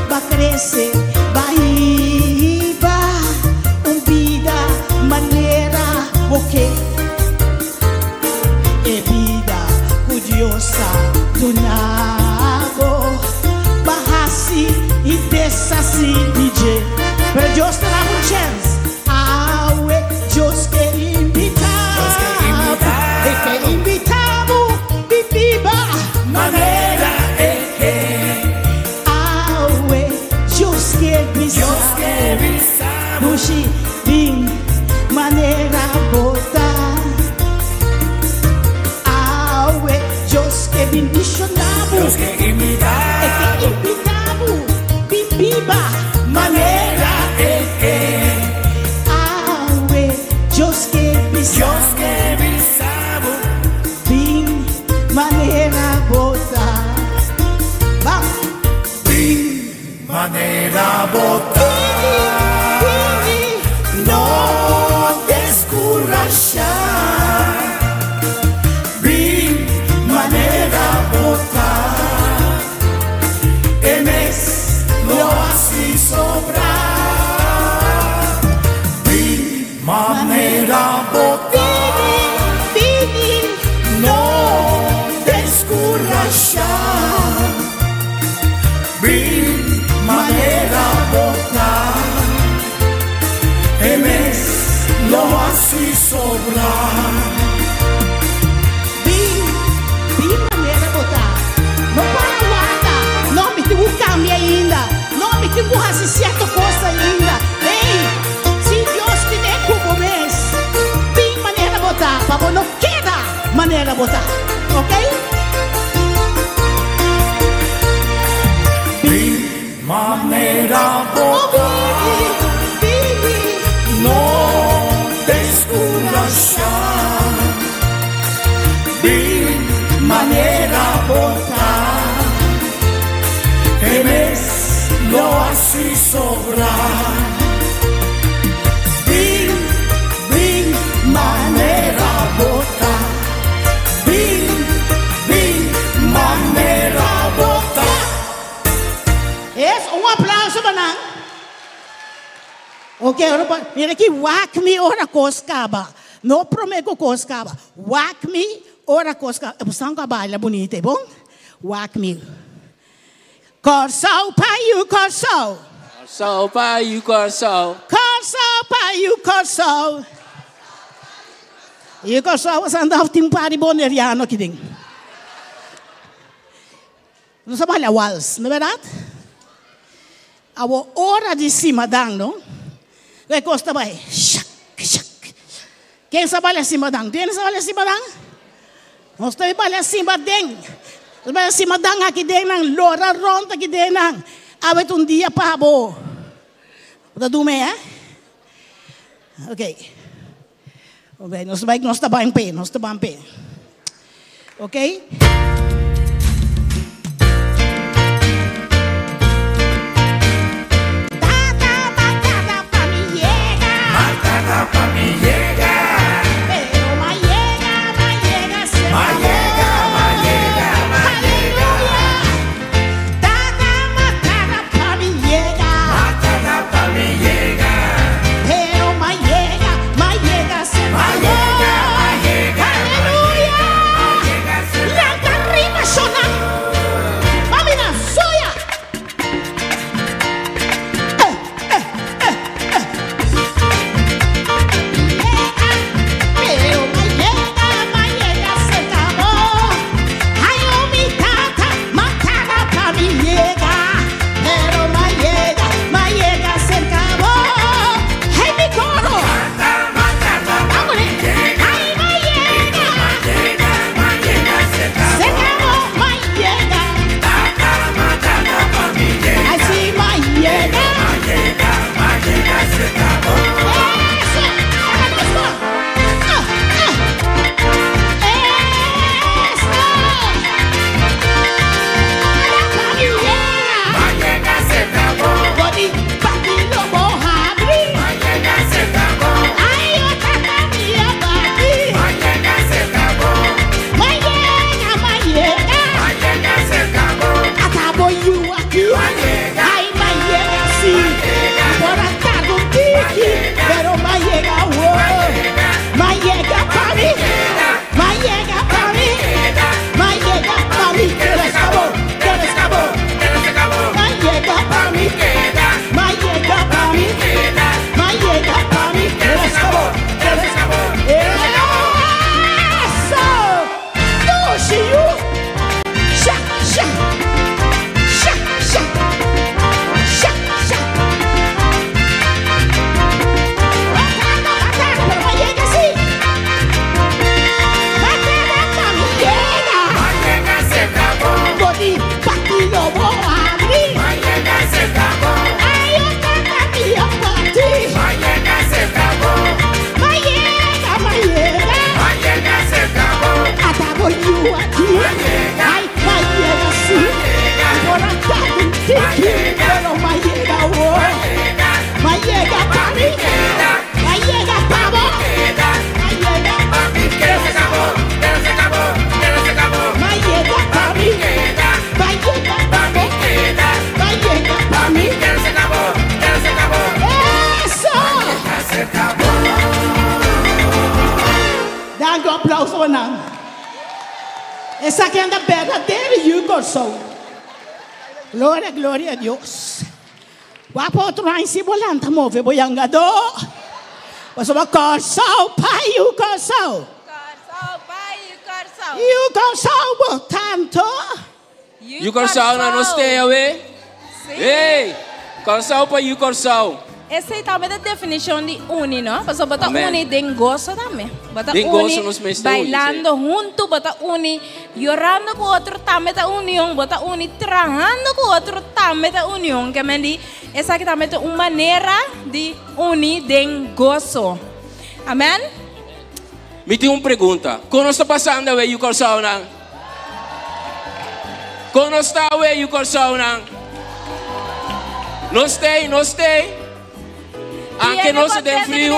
b'a krese, b'a hiba un bida manera bo ke. E bida ku Dios a duna bo, b'a hasi i deshasi di dje. Pero Dios ta dabo un chèns. Awe Dios ke invitá bo, e ke invitá bo bin biba manera e ke. Awe Dios ke bisa bo, dushi bin manera bo ta. Awe Dios ke bendishoná bo, e ke invitá bo bin biba manera e ke. Manera bo ta. No deskurashá. Bin manera bo ta. E mes lo hasi sobra. Bin manera bo ta. No deskurashá. Bin manera bo ta. E mes lo hasi sobra. Bin, bin manera bo ta. No para warda. No, mi tin ku kambia ainda. No, mi tin ku hasi sierto kos ainda. Ei, si Dios tene ku bo mes, bin manera bo ta, pa bo no keda manera bo ta. Ok? Bin manera bo ta. No deskurashá. Bin manera bo ta. E mes lo hasi sobra. Bin, bin manera bo ta. Bin, bin manera bo ta. Es un aplauso pa nan. Ok, ora mira aki, wak mi ora kos kaba. No promé ku kos kaba. Wak mi ora kos kaba. E ku baila bunita, bon? Wak mi. Kòrsou pa yu Kòrsou. Kòrsou pa yu Kòrsou. Kòrsou pa yu Kòrsou. Yu Kòrsou anda tin par di boneriano aki den. Nos a baila wals, no berdat? Awo ora di simadan, no? E kos ta bai. Shak, shak. Ken sa baila simadan? Ken sa baila simadan? Nos ta baila simadan. Nos baila simadan aki den nan, lora rònt aki den nan. Awe ta un dia pa bo. Ta dume, eh? Ok. Ok, nos bai, nos ta bai p'e, nos ta bai p'e. Ok? Tata, m'a tarda pa mi yega. M'a tarda pa mi yega. Pero m'a yega, m'a yega, M'a yega, m'a yega, m'a yega. Tata, m'a tarda pa mi yega. M'a tarda pa mi yega. Pero m'a yega, m'a yega, M'a yega, m'a yega, Aleluya. M'a yega. Esakinan ta berdadero yu Kòrsou. Gloria, gloria a Dios. Wak pa otro aña si bo lanta move bo yangadó. Pasobra Kòrsou pa yu Kòrsou. Kòrsou pa yu Kòrsou. Yu Kòrsou bo tanto. Yu Kòrsou na nos te awe. Hey! Kòrsou pa Yu Kòrsou. Esei tambe ta definishon di uni, no? Pasobra bo ta Amen. uni den goso tambe. Bo ta Den uni goso nos mester uni, sí. bailando huntu, bo ta uni yorando ku otro tambe ta union, bo ta uni trahando ku otro tambe ta union. Ke men di esaki tambe ta un manera di uni den goso. Amen? Mi tin un pregunta. Kon nos ta pasando awe Yu Kòrsounan? Kon nos ta awe, yu Kòrsounan? Nos t'ei, nos t'ei. Anke nos ta den friu,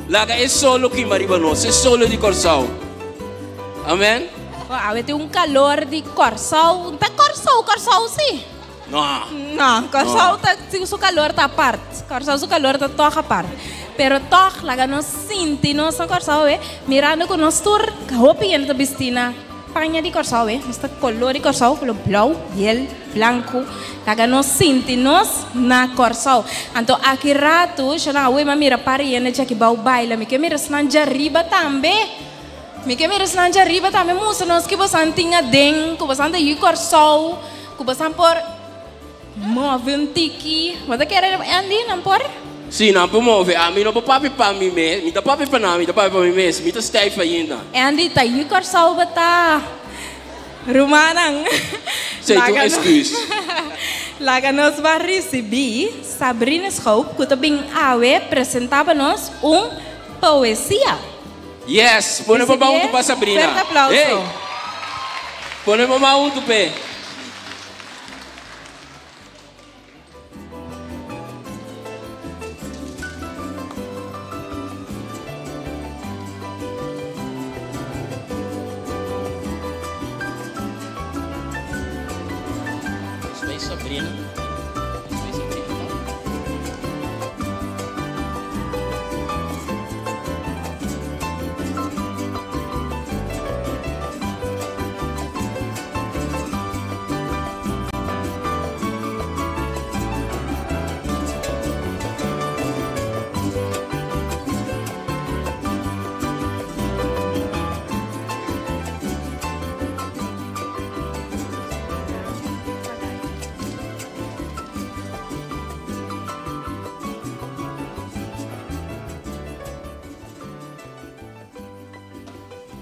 laga e solo kima riba nos, e solo di Kòrsou. Amen. Bo awe tin un kalor di Kòrsou. Ta Kòrsou, Kòrsou si. No. No, Kòrsou ta su kalor ta apart. Kòrsou su kalor ta tòg apart. Pero tòg laga nos sinti nos na Kòrsou awe, mirando ku nos tur hopi hende ta bisti na Paña di Kòrsou e, nos ta koló di Kòrsou, koló blou, hiel, blanku, laga nos sinti nos na Kòrsou. Anto aki ratu shona awe mi a mira par yende djaki bou baila, mi ke mira esnan djariba tambe, mi ke mira esnan djariba tambe mustra nos ki bosan tin aden, ku bosan ta yu Kòrsou, ku bosan por move un tiki. Bo ta kere Andy, nan por? Sí, nan por move. Ami no por papia pa mi mes. Mi ta papia pa nan, mi ta papia pa mi mes. Mi ta stijf ainda. Andy, ta yu Kòrsou bo ta? Rumannan, Esei ta un laga nos excuse. laga nos ban risibí Sabrina Schoop ku ta bin awe presentá pa nos un poesia. Yes, pone pa Risibié huntu pa Sabrina. fuerte aplauso. Hey! Pone pa huntu p'e.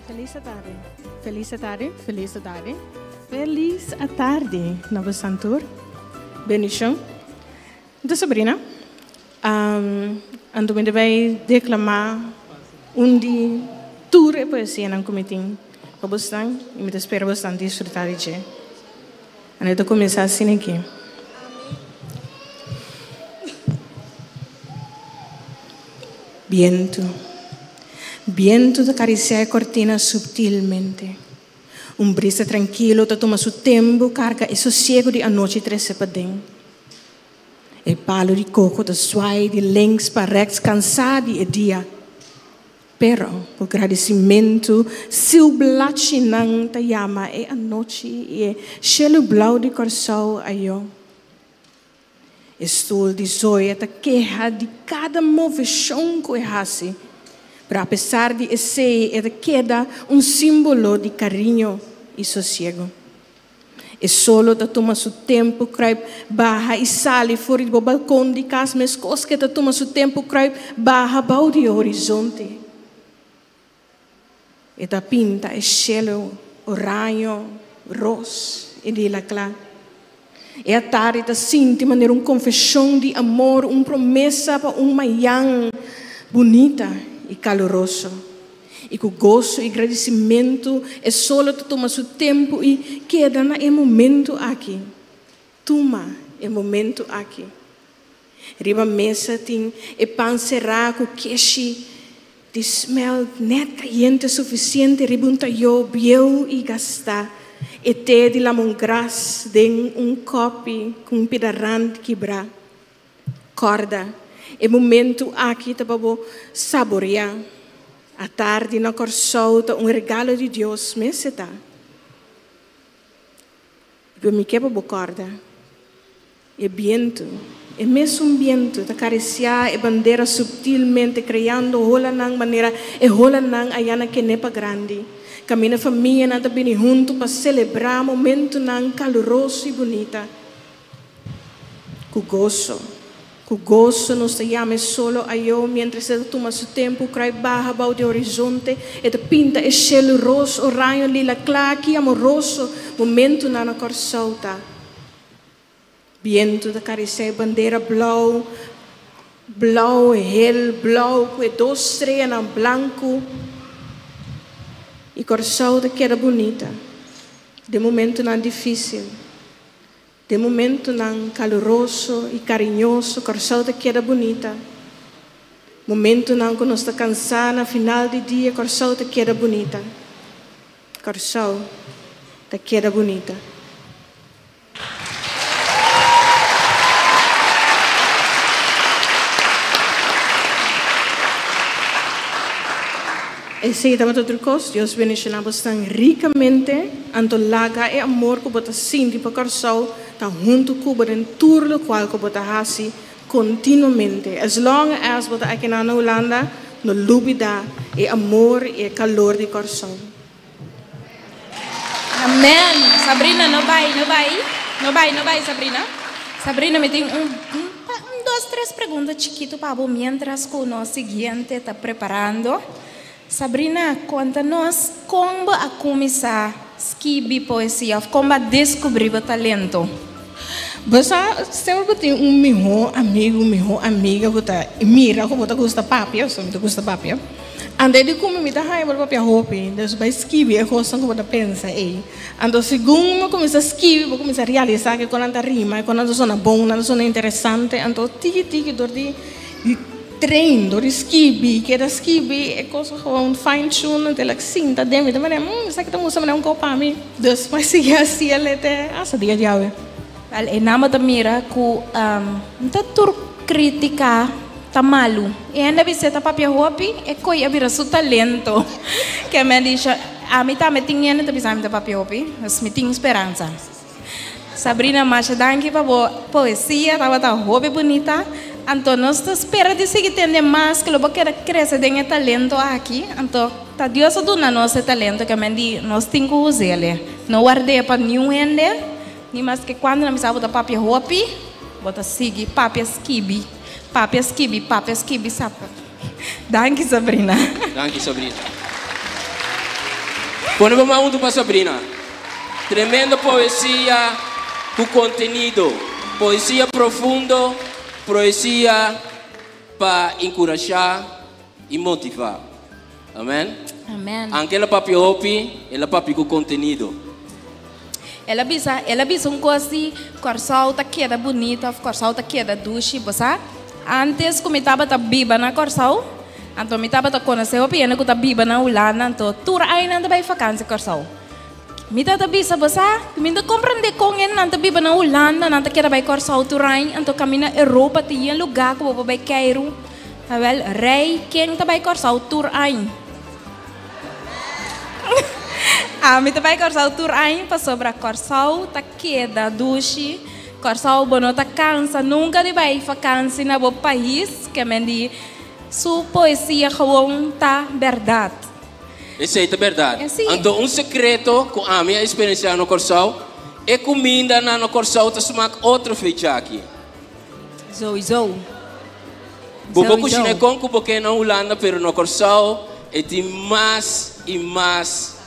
Feliz atardi, feliz atardi, feliz atardi, feliz atardi na bosan tur. Bendicion. Mi ta Sabrina. Um, anto mi ta bay declama un di tur e poesianan cu mi tin pa bosnan y mi ta spera bosnan disfruta di dje. Anto ta cuminsa asina aki. Bientu. Bientu ta karisiá e kortina suptilmente. Un brisa trankilo ta tuma su tempu karga e sosiegu di anochi trese paden. E palu di koko ta swai di links pa rèks kansá di e dia. Pero ku gradisimentu siu blachinan ta yama e anochi i e shelu blou di Kòrsou ayó. E stul di Zoya ta keha di kada moveshon ku e hasi, pero apesar di esei e ta keda un símbolo di kariño i sosiegu. E solo ta tuma su tempu kruip baha i sali for di bo balkon di kas meskos ku e ta tuma su tempu kruip baha bou di e horizonte. E ta pinta e shelu oraño, ros i lila kla. E atardi ta sinti manera un konfeshon di amor, un promesa pa un mayan bunita i kaluroso. I ku goso i gradisimentu e solo ta tuma su tempu i keda na e momentu aki. Tuma e momentu aki. Riba mesa tin e pan será ku keshi di smelt nèt kayente sufisiente riba un tayó bieu i gastá, e te di lamongras den un kòpi ku un pida rand kibrá. Kòrda, e momentu aki ta pa bo saboreá. Atardi na Kòrsou ta un regalo di Dios mes e ta. Pero mi ke pa bo kòrda, e bientu, e mesun bientu ta karisiá e bandera subtilmente kreando holanan manera e holanan ayá na Kenepa Grandi, kaminda famianan ta bini huntu pa selebrá momentunan kaluroso i bunita. Ku goso, ku goso nos ta yama e solo ayó miéntras e ta tuma su tempu kruip baha bou di horizonte, e ta pinta e shelu ros, oraño, lila kla, ki amoroso momentunan na Kòrsou ta. Bientu ta karisiá e bandera blou, blou, hel blou ku e dos streanan blanku i Kòrsou ta keda bunita den momentunan difísil. Den momentunan kaluroso i kariñoso Kòrsou ta keda bunita. Momentunan ku nos ta kansá na final di dia Kòrsou ta keda bunita. Kòrsou ta keda bunita. Esei tabata otro kos. Dios bendishoná bosnan rikamente. Anto laga e amor ku bo ta sinti pa Kòrsou ta huntu ku bo den tur lokual ku bo ta hasi kontinuamente. As long as bo ta akinan na Hulanda, no lubidá e amor i e kalor di Kòrsou. Amen. Sabrina no bai, no bai, no bai, no bai Sabrina. Sabrina mi tin un, un, un dos tres pregunta chikitu pa bo mientras ku nos siguiente ta preparando. Sabrina, konta nos kon bo a kuminsá skibi poesia òf kon bo a deskubrí bo talento? Bo sa semper bo tin un mihó amigu, mihó amiga ku ta mira ku bo ta gusta papia, pasobra mi ta gusta papia. Anto e di kumi mi ta haña bo ta papia hopi, dus bai skibi e kosnan ku bo ta pensa ei. Anto segun bo kuminsá skibi bo kuminsá realisá ke kon nan ta rima, kon nan ta sona bon, nan ta sona interesante. Anto tiki tiki dor di di train, dor di skibi, keda skibi e kos gewoon fine tune anto el a sinta den mi ta manera, hmm esaki ta mustra manera un kos pa mi. Dus mi a sigui hasi el te hasta dia di awe. Wel, e nan bo ta mira ku no ta tur kritika ta malu. E hende a bis'é ta papia hopi, e ko'i a bira su talento. Ke mi a dicho, ami tambe tin hende ta bisa mi ta papia hopi, dus mi tin speransa. Sabrina, masha danki pa bo poesia, tabata hopi bunita. Anto nos ta spera di sigui tende mas ku lo bo keda krese den e talento aki. Anto ta Dios a duna nos e talento ke men di nos tin ku us'el. No ward'é pa niun hende. Ni maske cuando nan bisa bo ta papia hopi, bo ta sigui papia skibi, papia skibi, papia skibi sapa. Danki Sabrina. Danki Sabrina. Pone bo man huntu pa Sabrina. Tremendo poesia cu contenido. Poesia profundo, proesia pa encurasha y motiva. Amen. Amen. Anke el a papia hopi, el a papia ku kontenido. El a bisa, el a bisa un kos di Kòrsou ta keda bunita òf Kòrsou ta keda dushi. Bo sa, ántes ku mi tabata biba na Kòrsou, anto mi tabata konosé hopi hende ku ta biba na Hulanda, anto tur aña nan ta bai fakansi Kòrsou. Mi tabata bisa, bo sa, mi no ta komprendé kon hende nan ta biba na Hulanda, nan ta keda bai Kòrsou tur aña, anto kaminda Europa tin yen lugá ku bo por bai keiru. Awel, rei ken ta bai Kòrsou tur añ? Ami ta bai Kòrsou tur añ pasobra Kòrsou ta keda dushi. Kòrsou bo no ta kansa nunka di bai fakansi na bo pais, ke men di su poesia gewoon ta bèrdat. Esei ta bèrdat. Anto un sekreto ku ami a eksperensiá na Kòrsou, e kumindanan na Kòrsou ta smak otro fecha aki. Sowieso. Bo por kushina kon ku bo ke na Hulanda pero na Kòrsou e tin mas i mas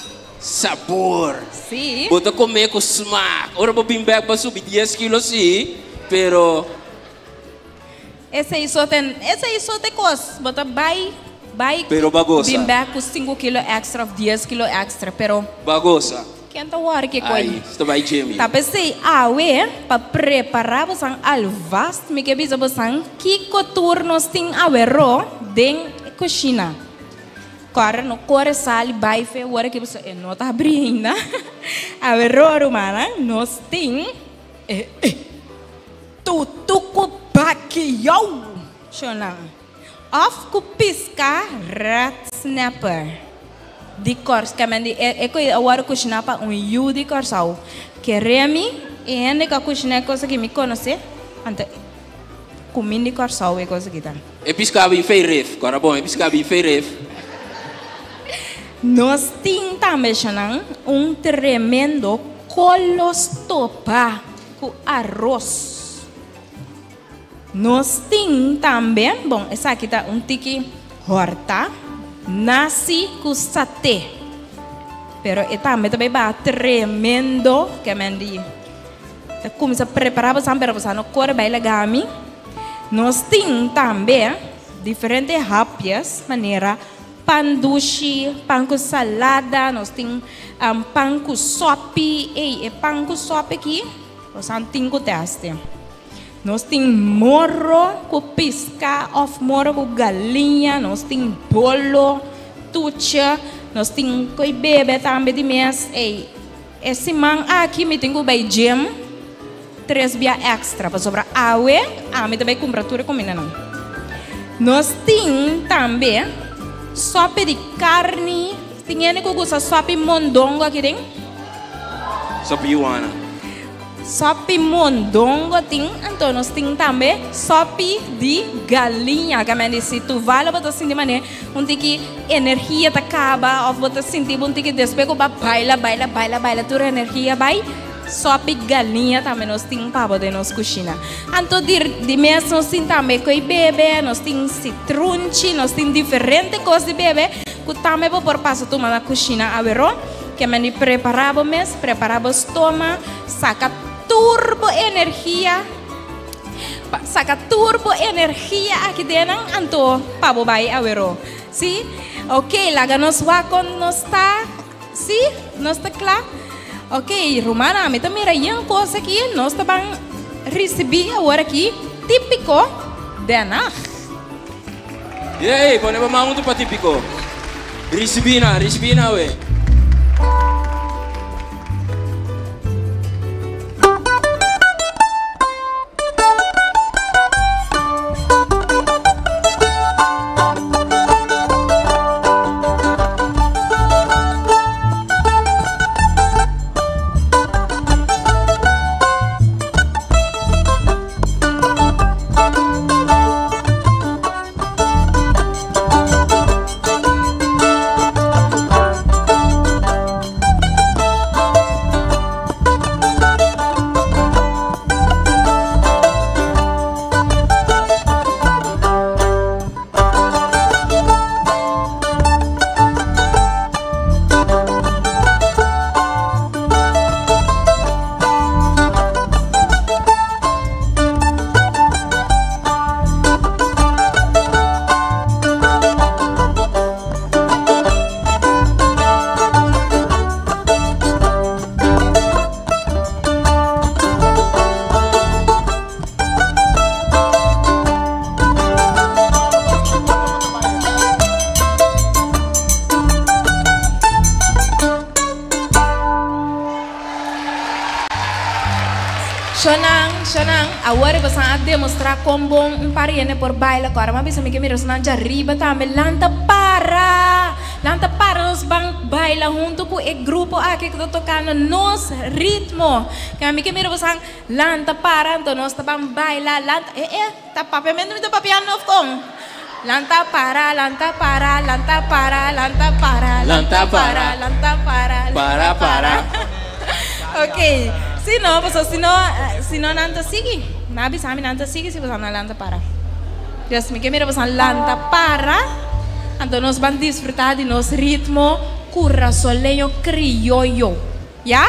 sabor. Sí. Bo ta kome ku smak. Ora bo bin bèk bo a subi dies kilo sí, pero. Esei so ten, esei so te kos. Bo ta bai, bai. Pero bo a gosa. Bin bèk ku sinku kilo èkstra òf dies kilo èkstra, pero. Bo a gosa. Ken ta wòri ke koi? Ai, sta bai Jimmy. Ta p'esei awe, pa prepará bosan alvast, mi ke bisa bosan kiko tur nos tin aweró den e kushina. Kòrda no kore sali bai fe ora ke boso e no ta habrí ainda. Aweró, rumannan, nos tin e tutu ku bakiyou, shonnan, òf ku piska red snapper. di Kòrsou, ke men di e e kos a wòrdu kushiná pa un yu di Kòrsou. Kere mi e hende ku a kushiná e kos aki mi konosé, anto kuminda di Kòrsou e kos aki ta. E piská bin fei ref, kòrda bon, e piská bin fei ref. Nos tin tambe shanan un tremendo kolo stopá ku aros. Nos tin tambe, bon esaki ta un tiki hòrtá, nasi ku saté. Pero e tambe ta bai baha tremendo ke men di ta kuminsá prepará bosan pero bosan no kore bai laga mi. Nos tin tambe diferente hapjes manera pan dushi, pan ku salada, nos tin pan ku sòpi. Ey, e pan ku sòpi aki bosan tin ku tèste. Nos tin moro ku piská òf moro ku galiña, nos tin bolo, tucha, nos tin koi bebe tambe di mes. Ey, e siman aki mi tin ku bai gym tres bia èkstra pasobra awe ami ta bai kumpra tur e kumindanan. Nos tin tambe sòpi di karni. Tin hende ku gusta sòpi mondongo aki den? Sòpi yuana. Sopi mondongo tin, anto nos tin tambe sopi di galiña. Ke men di si tuval bo ta sinti manera un tiki energia ta kaba of bo ta sinti bo un tiki despues ku bo a baila baila baila baila tur energia bai, sopi galiña tambe nos tin pa bo den nos kushina. Anto di di mes nos tin tambe koi bebe, nos tin sitrunchi, nos tin diferente kos di bebe ku tambe bo por pasa tuma na kushina aweró. Ke men di prepara bo mes, prepara bo stoma. Saka tur bo energia pa saka tur bo energia aki den nan anto pa bo bai awero. Si? Ok, laga nos wak kon nos ta. Si? Nos ta kla? Ok, rumannan, mi ta mira yen kos aki. Nos ta ban risibí awor aki Típiko Den Haag. Yey, pone bo man huntu pa Típiko. Risibí nan, risibí nan awe. Shonnan, shonnan, awor e bosan a demostrá kon bon un par hende por baila. Kòrda mi a bisa mi ke mira esnan djariba tambe. Lanta para! Lanta para nos ban baila huntu ku e grupo aki ku ta tokando nos ritmo. Ke mi ke mira bosan lanta para anto nos ta ban baila. Lanta, e e, ta papiamentu mi ta papiando of kon? Lanta para, lanta para, lanta para, lanta para, Lanta para. lanta para, Para, para. Ok, si no, pasobra si no, si no nan ta sigui. Nan a bisa mi nan ta sigui si boso no lanta para. Dios, mi ke mira boso lanta para, anto nos ban disfruta di nos ritmo kurasoleño krioyo. Ya?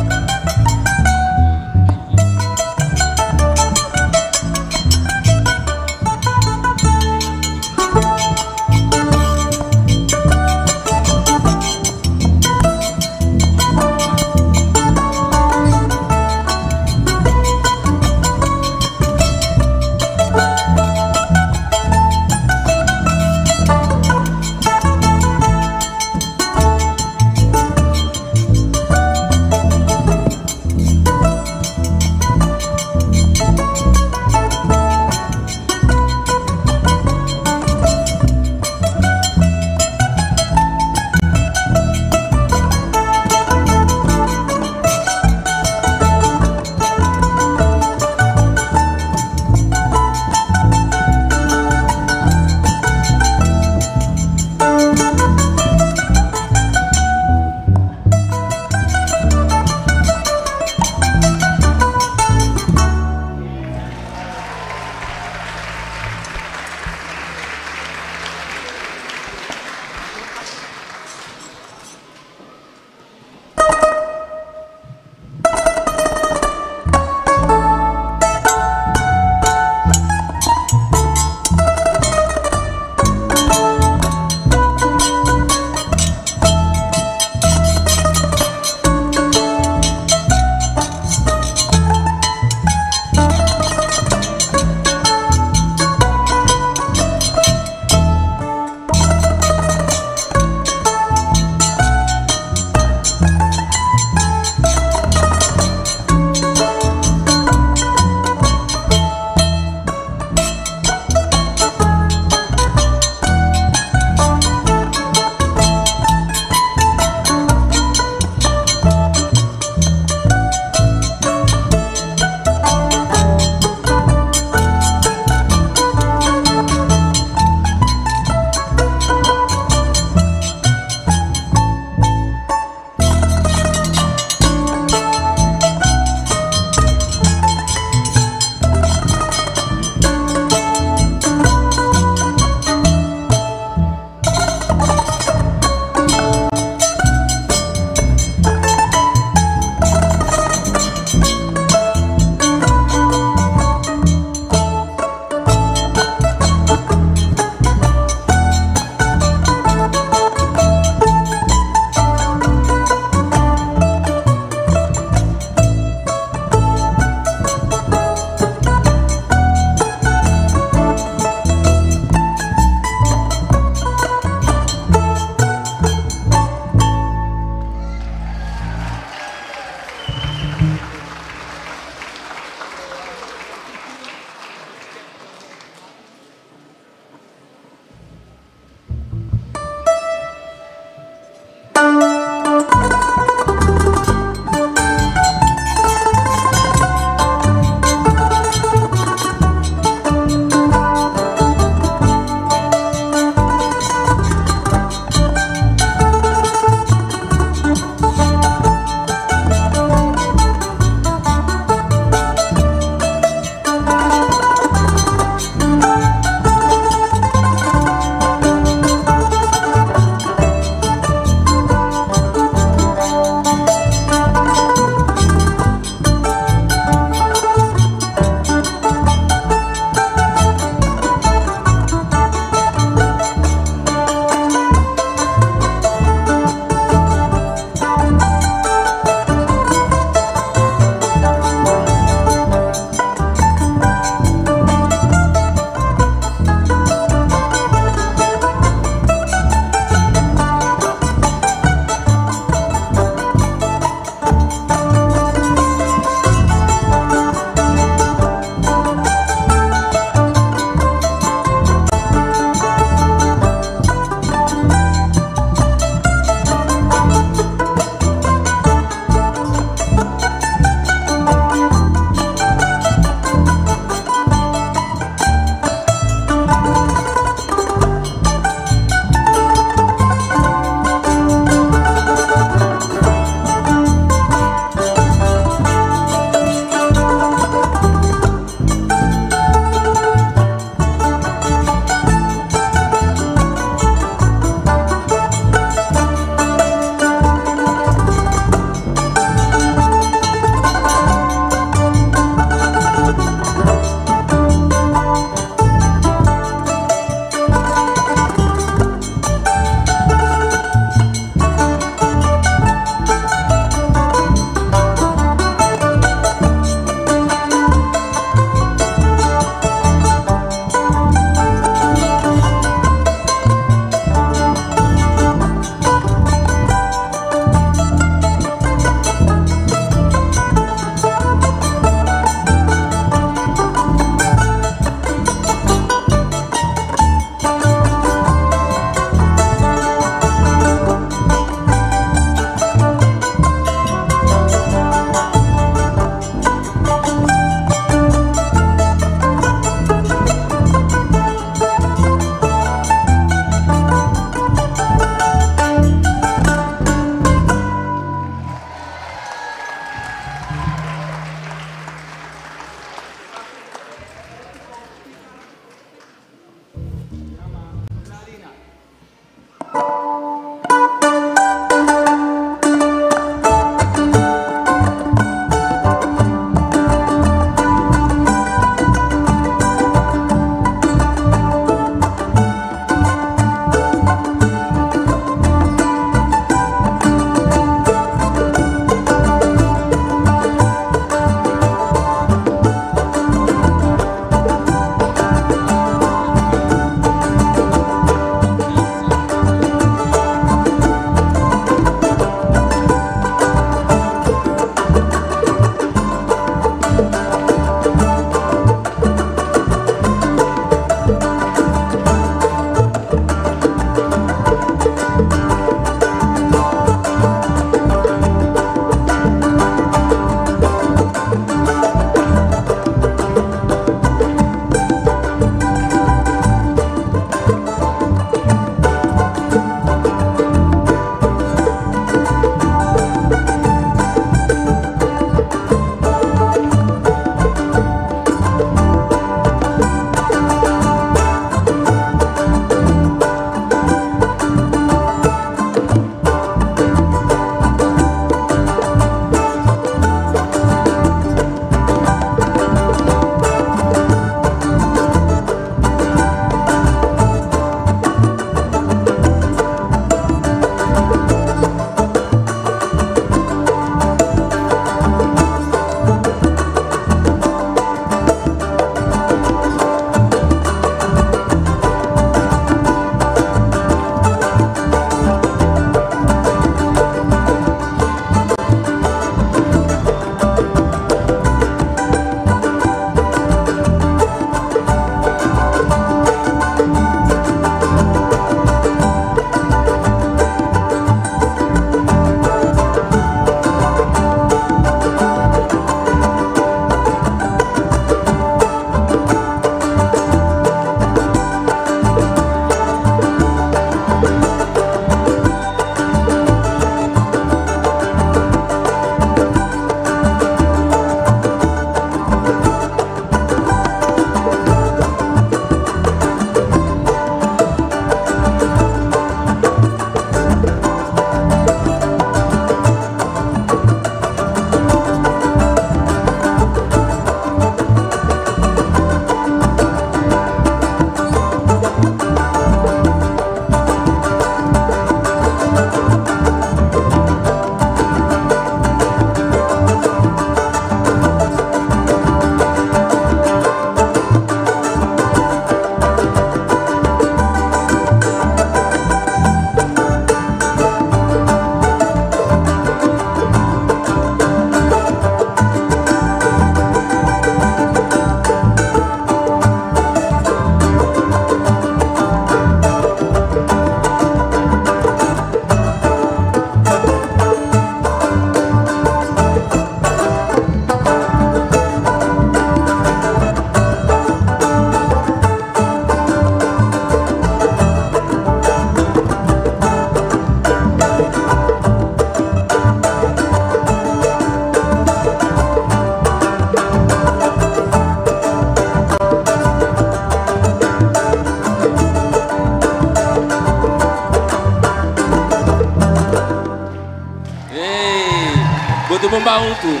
Boto bomba junto.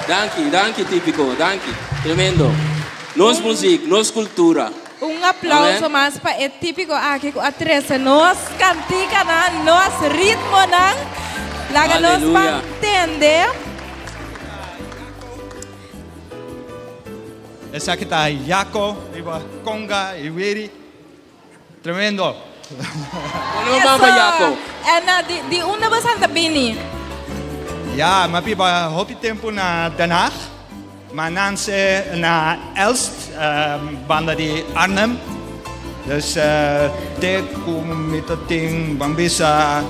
Danki, danki típico, danki. Tremendo. Nos muziek, nos cultura. Un aplauso Amen. mas pa e típico aki ku a trese nos kantikanan, nos ritmonan. Laga nos Aleluya. ban tende. Esaki ta Jaco, riba conga y wiri. Tremendo. Pone pa Jaco. En di, di unda bo ta bini? Ja, m'a biba hopi tempu na Den Haag. M'a nase na Elst, banda di Arnhem. Dus te ku mi tin ban bisa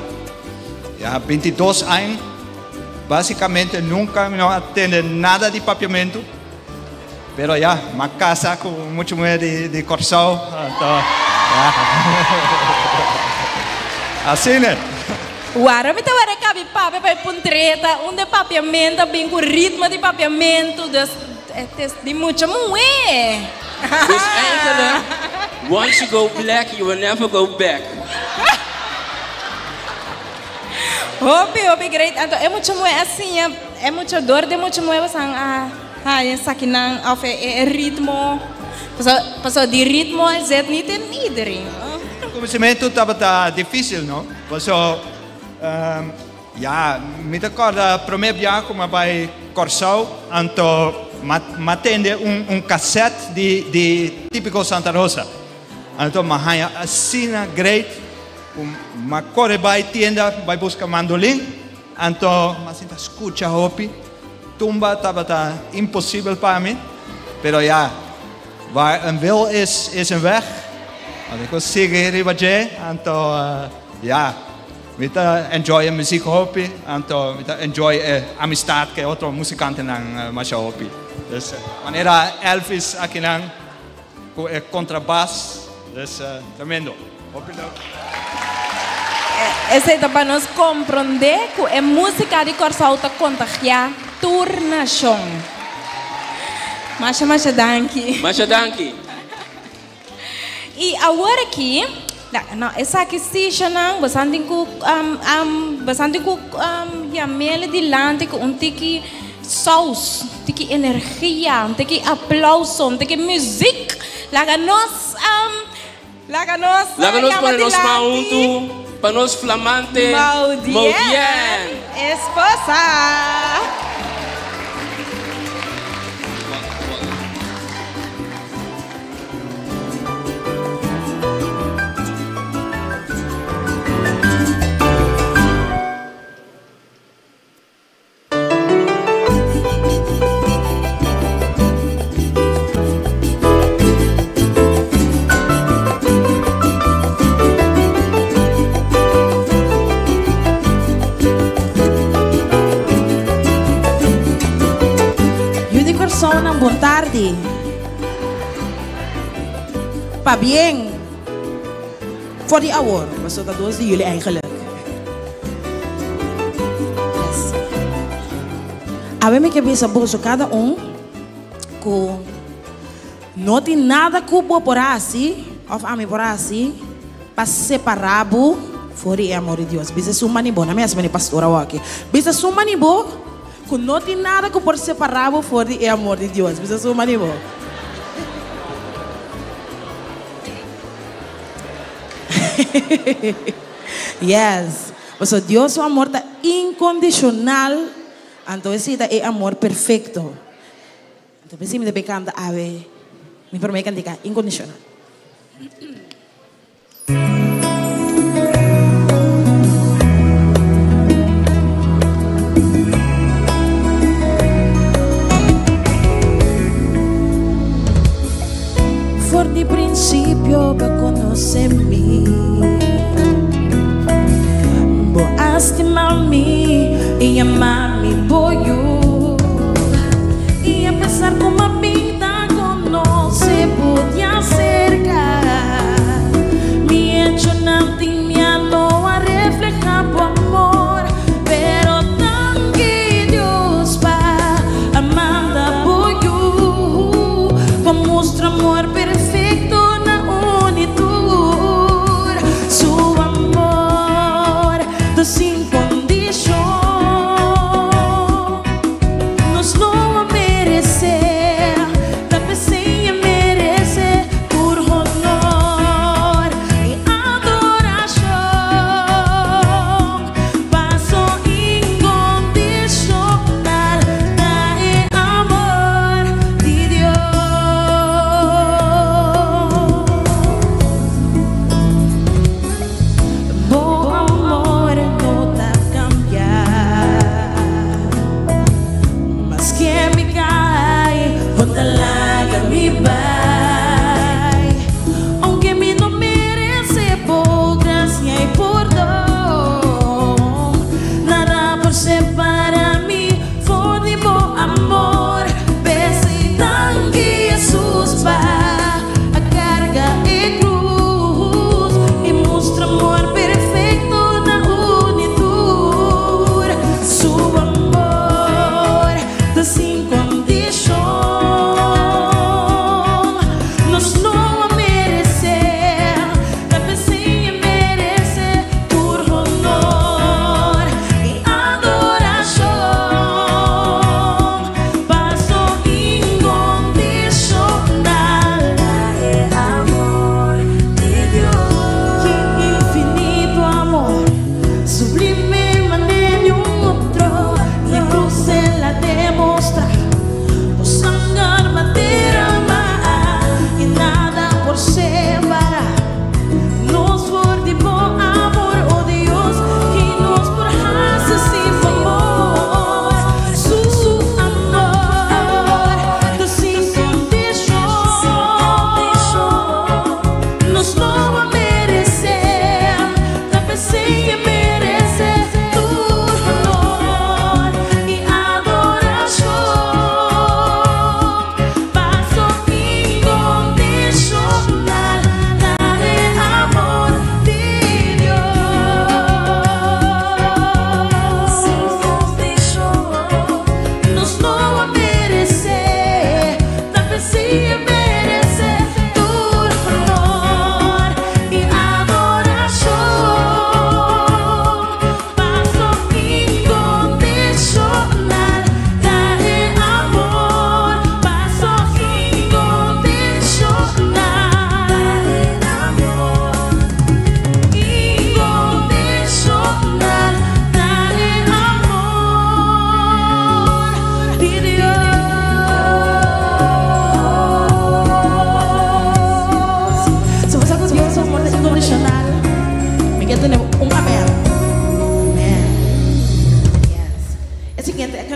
ja, 22 aña. Básicamente nunka no a tende nada di papiamentu. Pero ja, m'a kasa ku mucha muhé di, di Kòrsou. Anto, ja. Asina, ne? Wara mi tabata kabi papia pa puntr'é ta unda papiamentu a bin ku ritmo di papiamentu dus e di mucha muhé. Dus eigenlijk, once you go black, you will never go back. Hopi hopi great anto e mucha muhé a siña e mucha dor di mucha muhé bosan a haya esakinan of e ritmo paso paso di ritmo e zet niet in iedereen. Kuminsamentu tabata difísil no paso ya mi ta kòrda promé bia ku mi a bai Kòrsou anto m'a tende un un kasèt di di Típiko Santa Rosa anto m'a haña asina great ku m'a kore bai tienda bai buska mandolin anto m'a sinta skucha hopi tumba tabata imposibel pa mi pero ya waar een wil is is een weg want mi por sigui riba dje anto ya mi ta enjoy e muziek hopi anto mi ta enjoy e amistad ku e otro muzikantenan masha hopi dus manera Elvis akinan ku e contrabas dus tremendo hopi leuk. Esei ta pa nos komprondé ku e músika di Kòrsou ta kontagiá tur nashon. Masha masha danki. Masha danki. I awor aki, no, esaki sí shonan, bosan tin ku bosan tin ku yam'el dilanti ku un tiki sous, un tiki energia, un tiki aplauso, un tiki muziek. Laga nos laga nos Laga nos yama pone nos man dilanti. huntu pa nos flamante Maudien Maudien. esposa. Yu di Kòrsounan bon tardi. Pabien for di awor, pasobra ta dos di juli eigenlijk. Yes. Awe mi ke bisa boso kada un ku no tin nada ku bo por hasi òf ami por hasi pa separá bo for di e amor di Dios. Bisa esun mani bo, na mi hasi mani pastor awoki. Bisa esun mani bo Ku no tin nada ku por separá bo for di e amor di Dios. Bisa suma di bo. Yes. Pasobra Dios su amor ta inkondishonal, anto esei ta e amor perfekto. Anto p'esei mi ta bay kanta awe mi promé kantika, Inkondishonal. For di prinsipio b'a konosé mi. Bo a stima mi i yama mi bo yu. I apesar ku m'a pinta konosé bo di aserka, mi echonan tin mia no a reflehá bo amor. Pero danki Dios pa a manda bo yu pa mustra amor perfecto na un i tur. Su amor ta sin kondishon.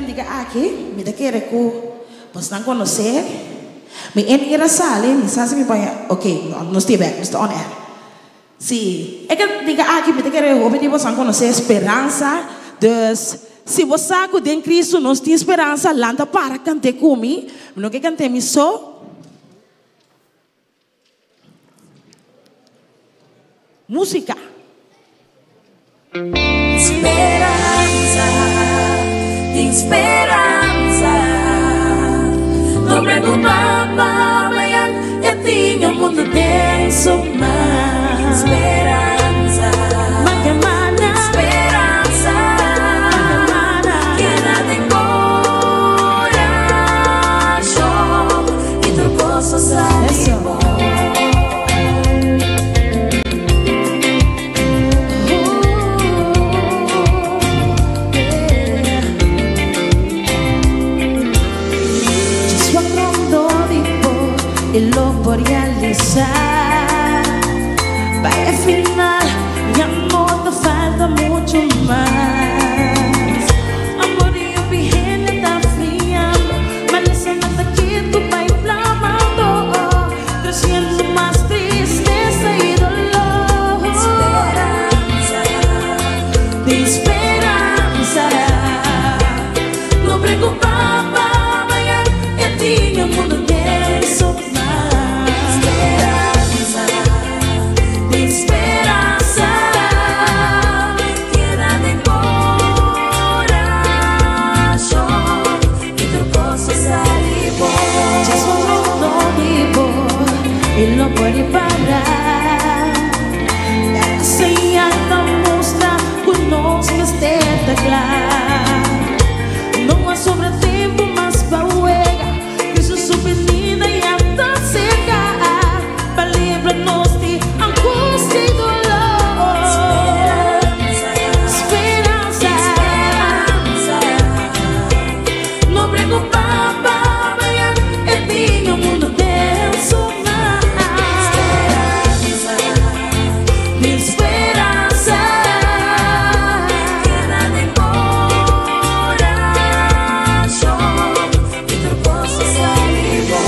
kantika aki, mi ta kere ku bosnan konosé. Mi en ira sali, mi sa si mi paña, ok, nos tin bek, nos ta on air. Si, e kantika aki mi ta kere hopi di bosnan konosé, Speransa. Dus, si bo sa ku den Kristu nos tin speransa, lanta para kant'é ku mi. Mi no ke kant'é mi so. Músika. Speransa, tin speransa. No preocupa pa mañan, e tin e mundo den su man. Speransa, speransa, keda den corazon y tur cos a sali bon. Djis wak rondó di bo i lo bo realisá Pa e final ya no ta falta muchu mas Amor di hopi hende ta friando Malesa nan ta kitu bai plamando Treciendo mas tristeza y dolor Speransa, tin speransa No preocupa pa mañan, e tin e mundo den su man. Speransa, tin speransa, keda den corazon y tur cos a sali bon. Djis wak rondó di bo i lo por ripará. Cada señal ta mustra ku nos mester ta kla. No a sobra tempu mas pa wega, Cristo su benida ya ta serka pa libra nos di angustia i dolor. Speransa, Speransa, no preocupa pa mañan, e tin e mundo den su man. Speransa, tin speransa, keda den corazon y tur cos a sali bon.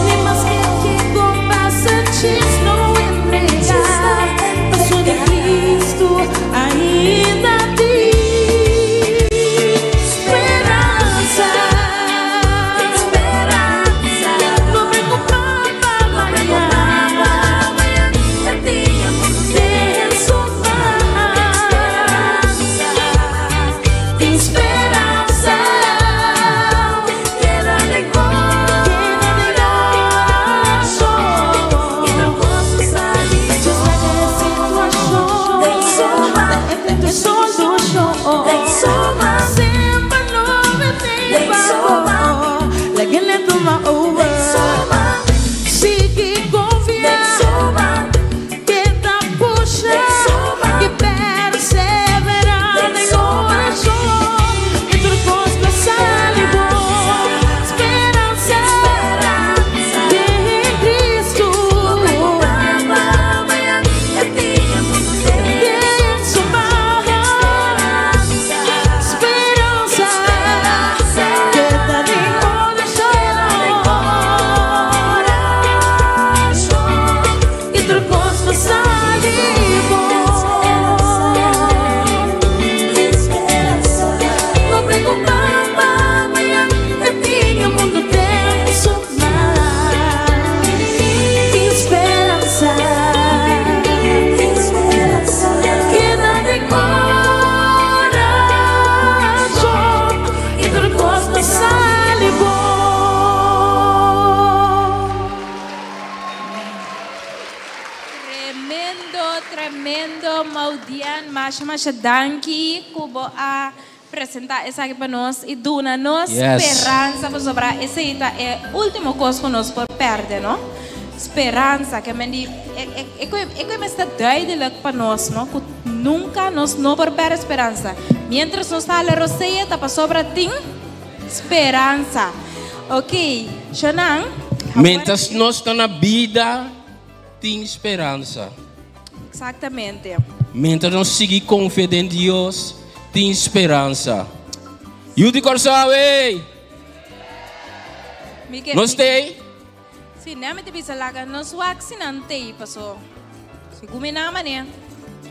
Ni maske kiko pasa, djis no entregá. Paso den Cristo ainda tin Speransa, speransa, no preocupa pa mañan. E tin e mundo den su man. Speransa, tin speransa, keda den corazon y tur cos a sali bon. Den su man, Den solushon. Den su man, Semper lo Den su man, Lag'é tuma over. Den su man, Sigui konfia. Den su man, Keda pusha. Den su man, I perseverá Den den su man, orashon. I tur kos lo sali bon. Speransa. Speransa, Den Cristo. No preocupa pa mañan, e tin e mundo den Den su man. Speransa, Speransa. Speransa, Keda den orashon. corazon I tur kos lo sali bon. Speransa, No preocupa pa mañan, e tin e mundo den su man. Speransa, Speransa, keda den corazon i tur kos lo sali bon. Tremendo, tremendo, Maudian, masha masha danki ku bo a presentá esaki pa nos i duna nos speransa pasobra esei ta e último kos ku nos por pèrdè, no? Speransa, ke men di e e e ku e ku mester duidelijk pa nos, no? Ku nunka nos no por pèrdè speransa. Miéntras nos ta hala rosea ta pasobra tin speransa. Ok, Shonan, awor. Miéntras nos ta na bida, tin speransa. Exactamente. Mientras nos sigui confia den Dios, tin speransa. Yu di Kòrsou ey! Nos t'ey? Si, ne mi ta bisa laga nos wak si nan t'ey paso segun mi nan manera.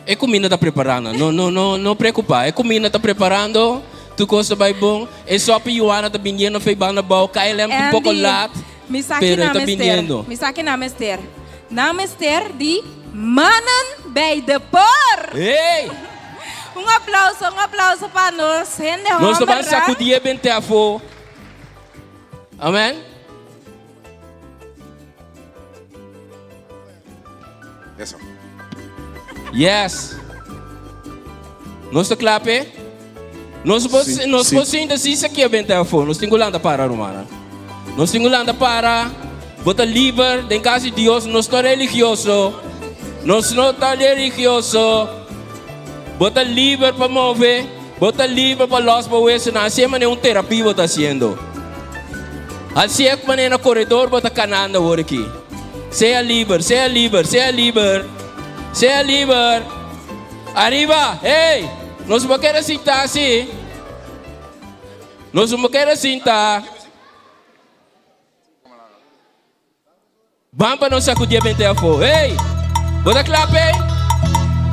E kuminda ta preparando. No, no, no, no preokupá. E kuminda ta preparando. Tur kos ta bai bon. E sòpi Yuana ta biniendo fei banda bou. KLM ta un poko lat, Mi sa ki pero e nan ta mester. biniendo. Mi sa ki nan mester. Nan mester di mannen bij de por. Hey! Un aplauso, un aplauso pa nos hende Nos ta ban hombernan. sakudí e bente afó. Amen. Eso. Yes. Nos ta kla p'e? Nos por, Sí, nos sí. por sinta si esaki a benta afó. Nos tin ku lanta para, rumannan. Nos tin ku lanta para. Bo ta liber den kas di Dios. Nos no religioso. Nos no ta religioso. Bo ta liber pa move. Bo ta liber pa los bo wesonan. Así e manera un terapia bo ta hasiendo. Así e manera na koredor bo ta kanando awor aki. Sea liber, sea liber, sea liber. Sea liber. Ariba, hey! Nos no kere sinta así. Nos no kere sinta. Ban pa nos sacudí e bente afó. Hey! Bo ta kla p'e?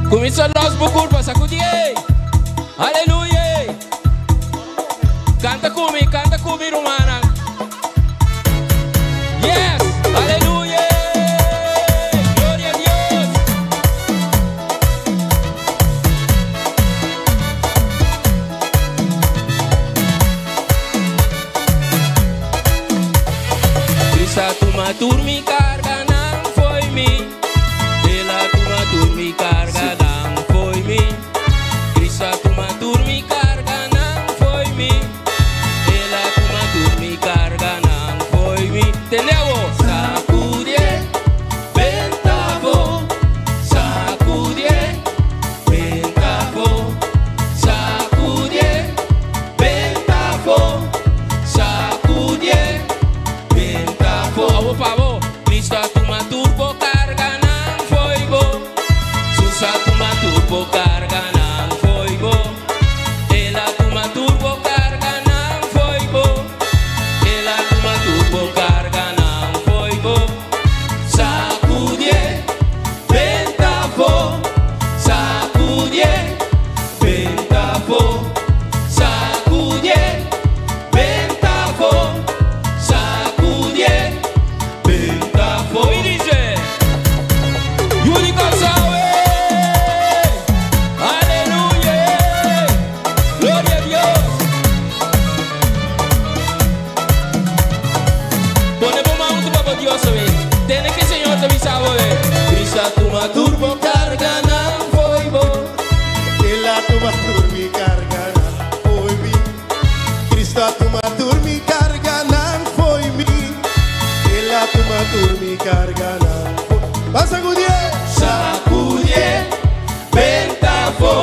Kuminsá los bo kurpa, sacudí ey! Aleluya ey! Kanta ku mi, kanta ku mi rumannan. Yes! Aleluya ey! Gloria a Dios! Cristo a tuma tur mi carganan fo'i mi. El a tuma tur mi carganan fo'i mi. Cristo a tuma tur mi carganan fo'i mi. El a tuma tur mi carganan fo'i mi. Tende awo. Sacudie, benta afo. Sacudie, benta afo. Sacudie, benta afo. Sacudie, benta afo. Awo pa bo. Cristo a tuma tur bo carganan fo'i bo. Jesus a tuma tur bo carganan fo'i bo. El a tuma tur bo carganan fo'i bo. El a tuma tur bo carganan fo'i bo. Sacudie, benta afo. Sacudie, benta afo. Sacudie, benta afo. Sacudie, benta afo. Y dice, Yu di Kòrsou, ey! Aleluya, ey! Gloria a Dios! Pone bo man huntu pa bo Dios awe. Tene ke Señor ta bisa bo awe. Cristo a tuma tur bo carganan fo'i bo. El a tuma tur mi carganan fo'i mi. Cristo a tuma tur mi carganan fo'i mi. El a tuma tur mi carganan fo'i mi. Ban sacudie! Sacudie, benta afo.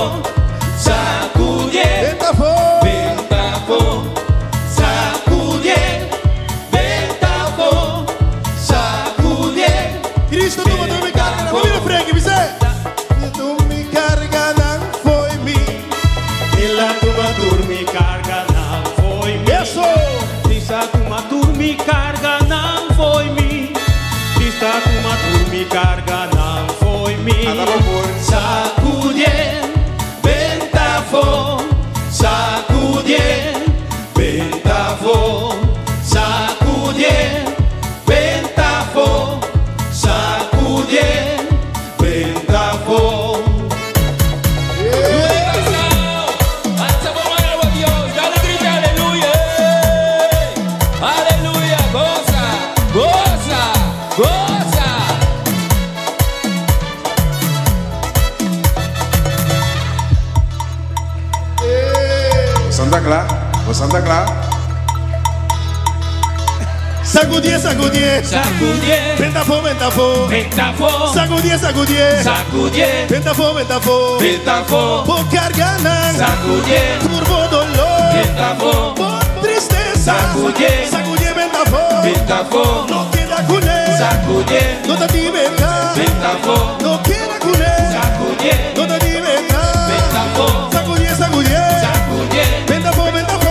Sacudie, benta afo. Benta afo. Sacudie, benta afo. Sacudie, Cristo tuma tur mi carganan. Bo bira Frankie, bis'é. Tur mi carganan fo'i mi. El a tuma tur mi carganan fo'i mi. Eso! Cristo a tuma tur mi carganan fo'i mi. Cristo a tuma tur mi carganan fo'i mi. Sacudie, benta afo. Sacudie, benta afo. Sacudie, benta afo. Sacudie, benta afo. Alza bo man riba Dios, dale grita aleluya. Aleluya, goza, goza, goza. Santa Clara, o Santa Clara. Sacudie, sacudie. Sacudie. Benta afo, benta afo. Benta afo. Sacudie, sacudie. Sacudie. Benta afo, benta afo. Benta afo. Bo carganan. Sacudie. Tur bo dolor. Benta afo. Bo tristesa. Sacudie. Sacudie, benta afo. Benta afo. No keda cune. Sacudie. No ta diventa. Benta afo. No keda cune. Sacudie. No ta diventa. Benta afo. Sacudie, sacudie. Sacudie. Benta afo, benta afo.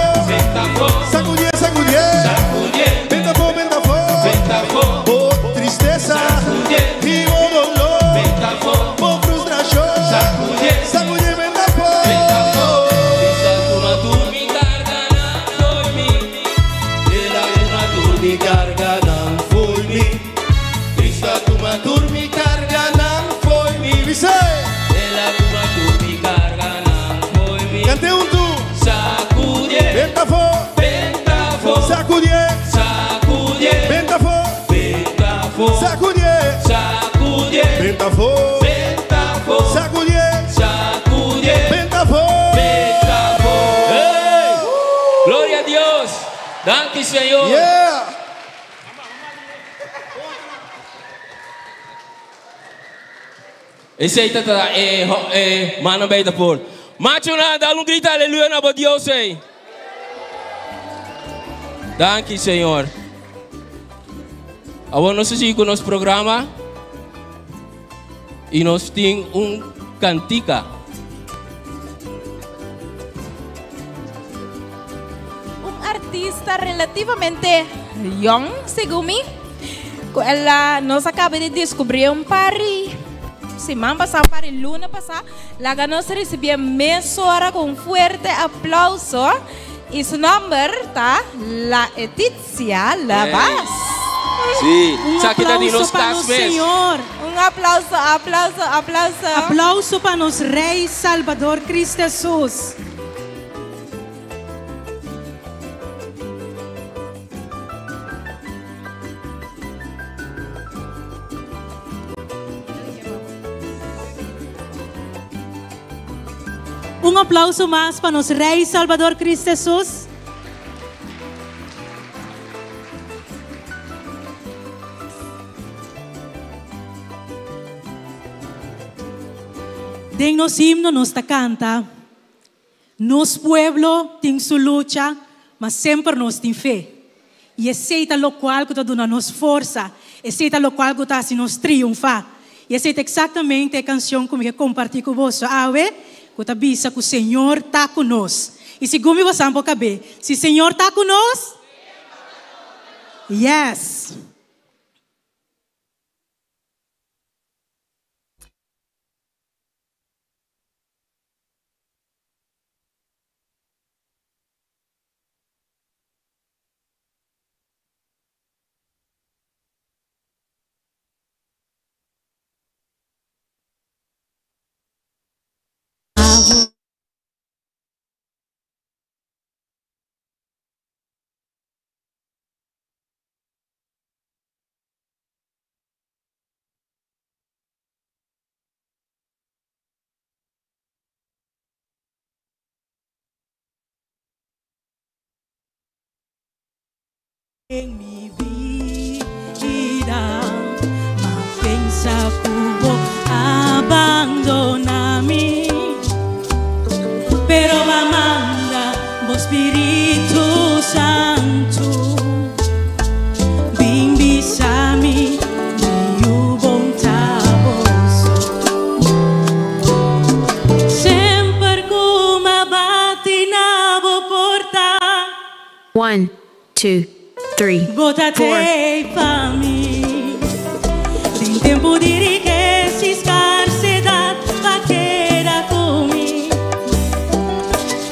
Cant'é huntu. Sacudié. Benta afó. Benta afó. Sacudié. Sacudié. Benta afó. Benta afó. Sacudié. Sacudié. Benta afó. Benta afó. Sacudié. Sacudié. Benta afó. Benta afó. Hey! Gloria a Dios. Danki Señor. Yeah. Esei ta ta e e mannan bay ta por. Machonan, dal un grita aleluya na bo Dios ei. Danki Señor. Awor nos ta sigui cu nos programa y nos tin un cantica. Un artista relativamente yong, segun mi, ku el a nos a kaba di descubrí un par di siman pasá, un par di luna pasá. Laga nos risibié mesora ku un fuerte aplauso i su nòmber ta Laetitia Labas. Sí, Un esaki ta di aplauso nos pa kas nos mes. Señor. Un aplauso, aplauso, aplauso. Aplauso pa nos Rey Salbador Cristo Hesus. Un aplauso mas pa nos Rey Salbador Cristo Hesus. Den nos himno nos ta canta, Nos pueblo tin su lucha, ma semper nos tin fe. I esei ta locual cu ta duna nos forsa, esei ta locual cu ta haci nos triunfa. I esei ta exactamente e cancion cu mi ke comparti cu boso awe, cu ta bisa cu Señor ta cu nos. I segun mi bosan por cabe, si Señor ta cu nos, Yes! Den mi bida m'a pensa ku bo a bandona mi, pero b'a manda bo Spiritu Santu bin bisa mi mi yu bon ta bo so. Semper ku m'a bati na bo porta. One, two, three, Bo ta four. tei pa mi den tempu di rikesa i skarsedat pa keda ku mi.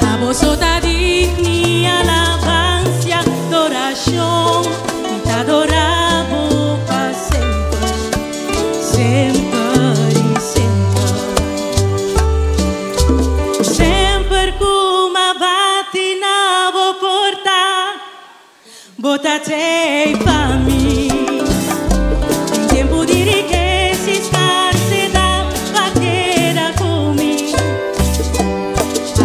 Abo so ta digni alabansia, adorashon, mi ta adora bo pa semper, semper i semper. Semper ku m'a bati na bo porta, bo ta tei pa mi. Den tempu di rikesa i skarsedat, pa keda ku mi.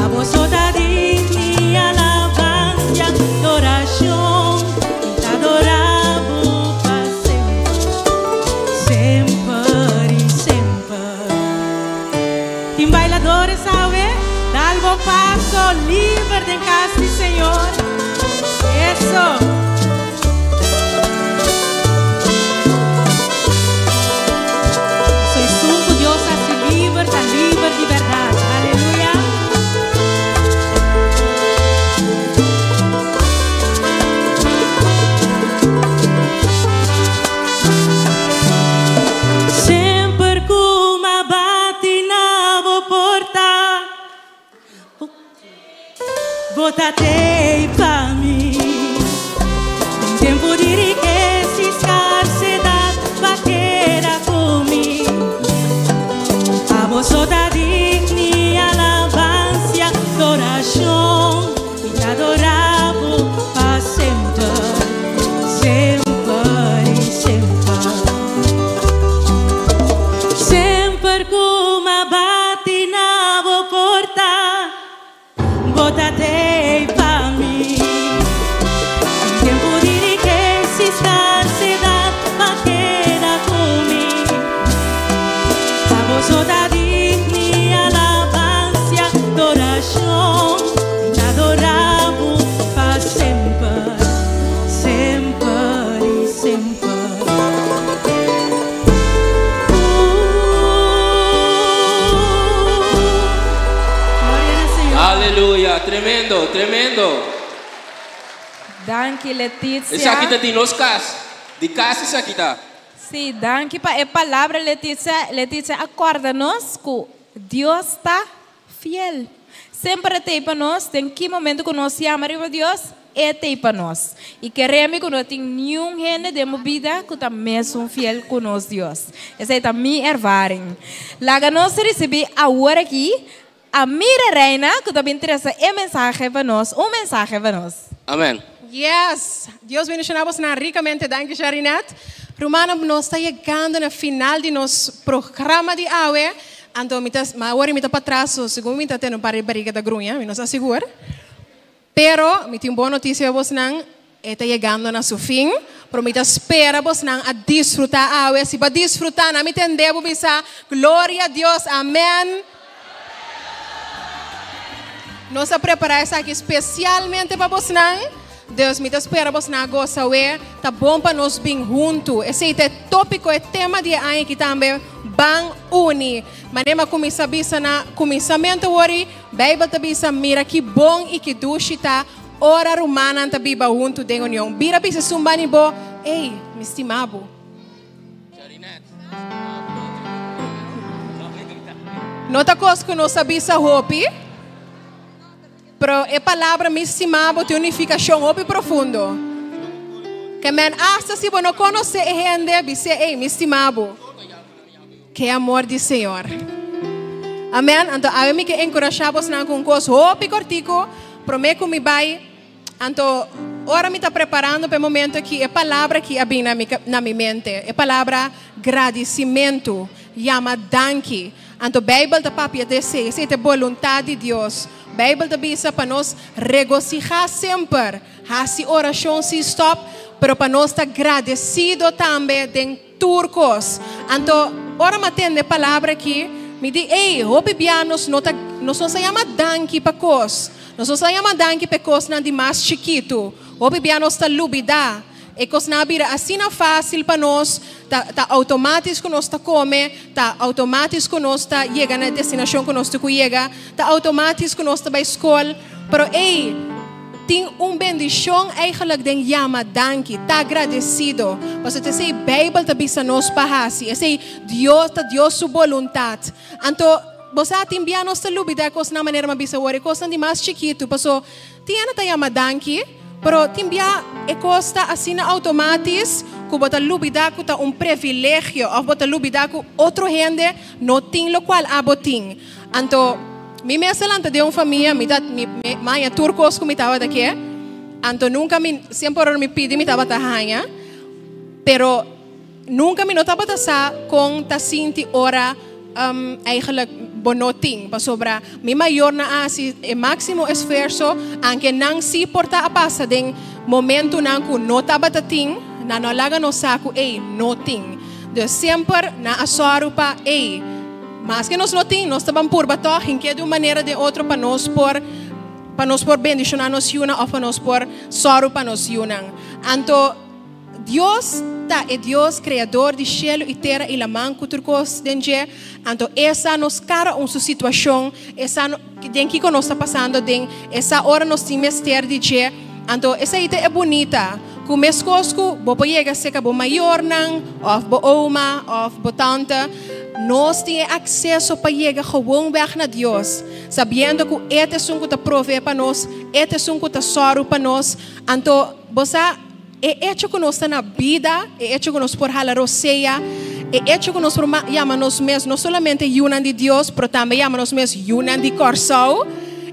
Abo so ta digni alabansia, adorashon, mi ta adora bo pa semper, semper i semper. Tin bailadores awe? Dal bo paso liber den cas di Señor. Eso. Soy sun cu Dios haci liber, ta liber di berdad. Aleluya. Semper cu m'a bati na bo porta, bo ta tei pa mi. Den tempu di rikesa i skarsedat, pa keda ku mi. Abo so ta digni alabansia, adoracion. adorashon, mi ta adorá bo pa semper, semper i semper. Semper ku m'a bati na bo porta. Bo ta tei pa mi. Den tempu di rikesa i skarsedat bo a keda ku mi. Ta bo so ta digni alabansia, adorashon. Mi ta adorá bo pa semper, semper i semper. Aleluya, tremendo, tremendo. Danki Letizia. Esaki ta di nos kas. Di kas esaki ta. Sí, danki pa e palabra Letizia. Letizia a kòrda nos ku Dios ta Fiel. Semper e t'ei pa nos, den ki momento ku nos yama riba Dios, E t'ei pa nos. I keremi ku no tin niun hende den bo bida ku ta mesun fiel ku nos Dios. Esei ta mi ervaring. Laga nos risibí awor aki Amira Reina ku ta bin trese e mensahe pa nos, un mensahe pa nos. Amen. Yes! Dios bendiciona bosnan ricamente. Danki Sharinet. Rumannan, nos ta yegando na final di nos programa di awe. Anto mi ta, ma awor mi ta patras, so segun mi ta tene un par di bariga ta gruña, mi no sa sigur. Pero mi tin un bon noticia pa bosnan, e ta yegando na su fin, pero mi ta spera bosnan a disfruta awe. Si bo a disfruta, na mi tende bo bisa, Gloria a Dios, amen. Nos a prepara esaki specialmente pa bosnan. Dus mi ta spera bosnan a gosa awe. Ta bon pa nos bin huntu. Esei ta e tópiko, e tema di e aña aki tambe, Ban uni. Manera mi a kuminsá bisa na kuminsamentu awor, Beibel ta bisa, Mira ki bon i ki dushi ta ora rumannan ta biba huntu den union. Bira bisa esun bani bo, Ey, mi stima bo. No ta kos ku nos a bisa hopi. Pero e palabra mi stima bo tin un nifikashon hopi profundo. Ke men asta si bo no konosé e hende, bis'é, Ey, mi stima bo. Ke amor di Señor. Amen. Anto awe mi ke enkurashá bosnan ku un kos hopi kortiku promé ku mi bai. Anto ora mi ta preparando pa e momento aki, e palabra aki a bin na mi na mi mente, e palabra gradisimentu, yama danki. Anto Beibel ta papia di esei, esei ta e boluntat di Dios. Beibel ta bisa pa nos regosihá semper, hasi orashon sin stòp, pero pa nos ta gradesido tambe den tur kos. Anto ora mi a tende e palabra aki, mi di, Ey, hopi bia nos no ta, nos no sa yama danki pa kos. Nos no sa yama danki pa e kosnan di mas chikitu. Hopi bia nos ta lubidá. E kosnan a bira asina fásil pa nos, ta ta outomátis ku nos ta kome, ta outomátis ku nos ta yega na e destinashon ku nos tin ku yega, ta outomátis ku nos ta bai skol. Pero ey, tin un bendishon eigenlijk den yama danki, ta agradesido. Pasobra ta esei Beibel ta bisa nos pa hasi, esei Dios, ta Dios su boluntat. Anto, bo sa, tin bia nos ta lubidá e kosnan manera mi a bisa awor, e kosnan di mas chikitu, paso Tin hende ta yama danki, pero tin bia e kos ta asina outomatis ku bo ta lubidá ku ta un previlegio òf bo ta lubidá ku otro hende no tin lokual abo tin. Anto, mi mes a lanta den un famia, mi ta mi haña tur kos ku mi tabata ke, anto nunka mi, semper ora mi pidi mi tabata haña, pero Nunka mi no tabata sa kon ta sinti ora eigenlijk bo no tin, pasobra mi mayornan a hasi e máksimo esfuerso, anke nan sí por ta a pasa den momentunan ku no tabata tin, nan no a laga nos sa ku ey, no tin. Dus semper nan a sòru pa ey, maske nos no tin, nos ta ban purba tòg, hinke di un manera den otro pa nos por pa nos por bendishoná nos yunan òf pa nos por sòru pa nos yunan. Anto. Dios ta e Dios kreador di shelu i tera i laman ku tur kos den dje, anto E sa nos kada un su situashon, E sa den kiko nos ta pasando aden, E sa ora nos tin mester di dje. Anto esei ta e bunita, ku meskos ku bo por yega serka bo mayornan òf bo oma òf bo tante, nos tin e akseso pa yega gewonweg na Dios, sabiendo ku E ta esun ku ta provee pa nos, E ta esun ku ta sòru pa nos. Anto bo sa. E echo ku nos ta na bida, e echo ku nos por hala rosea, e echo ku nos por yama nos mes no solamente yunan di Dios, pero tambe yama nos mes yunan di Kòrsou,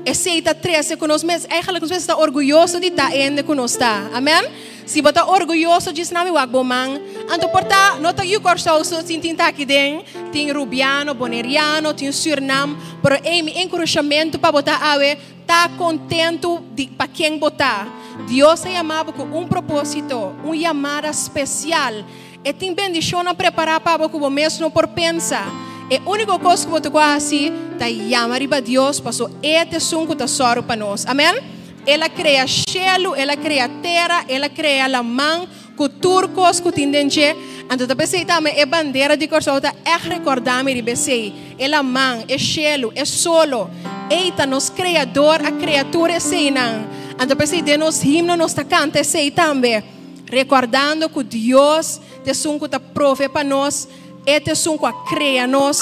Esei ta trese ku nos mes, eigenlijk nos mes ta orguyoso di ta hende ku nos ta. Amen? Si bo ta orguyoso djis na mi wak bo man. Anto por ta no ta yu Kòrsou so sin tin ta aki den, tin Rubiano, Boneriano, tin Sürnam, pero ey mi enkurashamentu pa bo ta awe, ta kontentu di pa ken bo ta. Dios a yama bo ku un propósito, un yamada spesial. E tin bendishonnan prepará pa bo ku bo mes no por pensa. E úniko kos ku bo ta ku hasi ta yama riba Dios paso E ta esun ku ta sòru pa nos. Amèn? El a krea shelu, El a krea tera, El a krea laman ku tur kos ku tin den dje. Anto ta p'esei tambe e bandera di Kòrsou ta ègt rekòrdá mi riba esei. E laman, e shelu, e solo, ei ta nos Kreador a krea tur eseinan. Anto p'esei den nos himno nos ta kanta esei tambe, rekòrdando ku Dios ta esun ku ta prove pa nos, E ta esun ku a krea nos,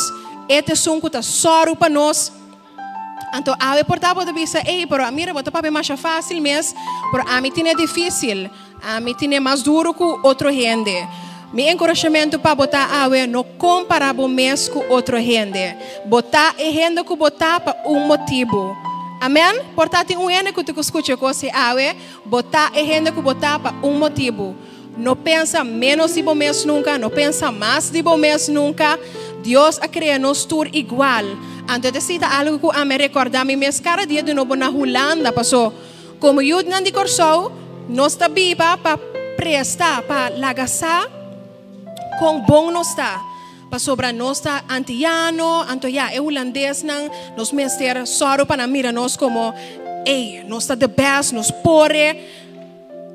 E ta esun ku ta sòru pa nos. Anto awe por ta bo ta bisa, Ey, pero mira, bo ta papia masha fácil mes, pero ami tine difícil, ami tine mas duro ku otro hende. Mi enkurashamentu pa bo ta awe, no kompará bo mes ku otro hende. Bo ta e hende ku bo ta pa un motibu. Amèn? Por ta tin un hende ku ta ku skucha e kos ei awe, bo ta e hende ku bo ta pa un motibu. No pensa ménos di bo mes nunka, no pensa mas di bo mes nunka. Dios a krea nos tur igual. Anto ta esei ta algu ku ami a rekordá mi mes kada dia di nobo na Hulanda, pasó komo yudinan di Kòrsou nos ta biba pa presta, pa laga sa kon bon nos ta. Pasobra nos ta antiano, anto ya e hulandesnan nos mester sòru pa nan mira nos komo, ey, nos ta the best, nos por e.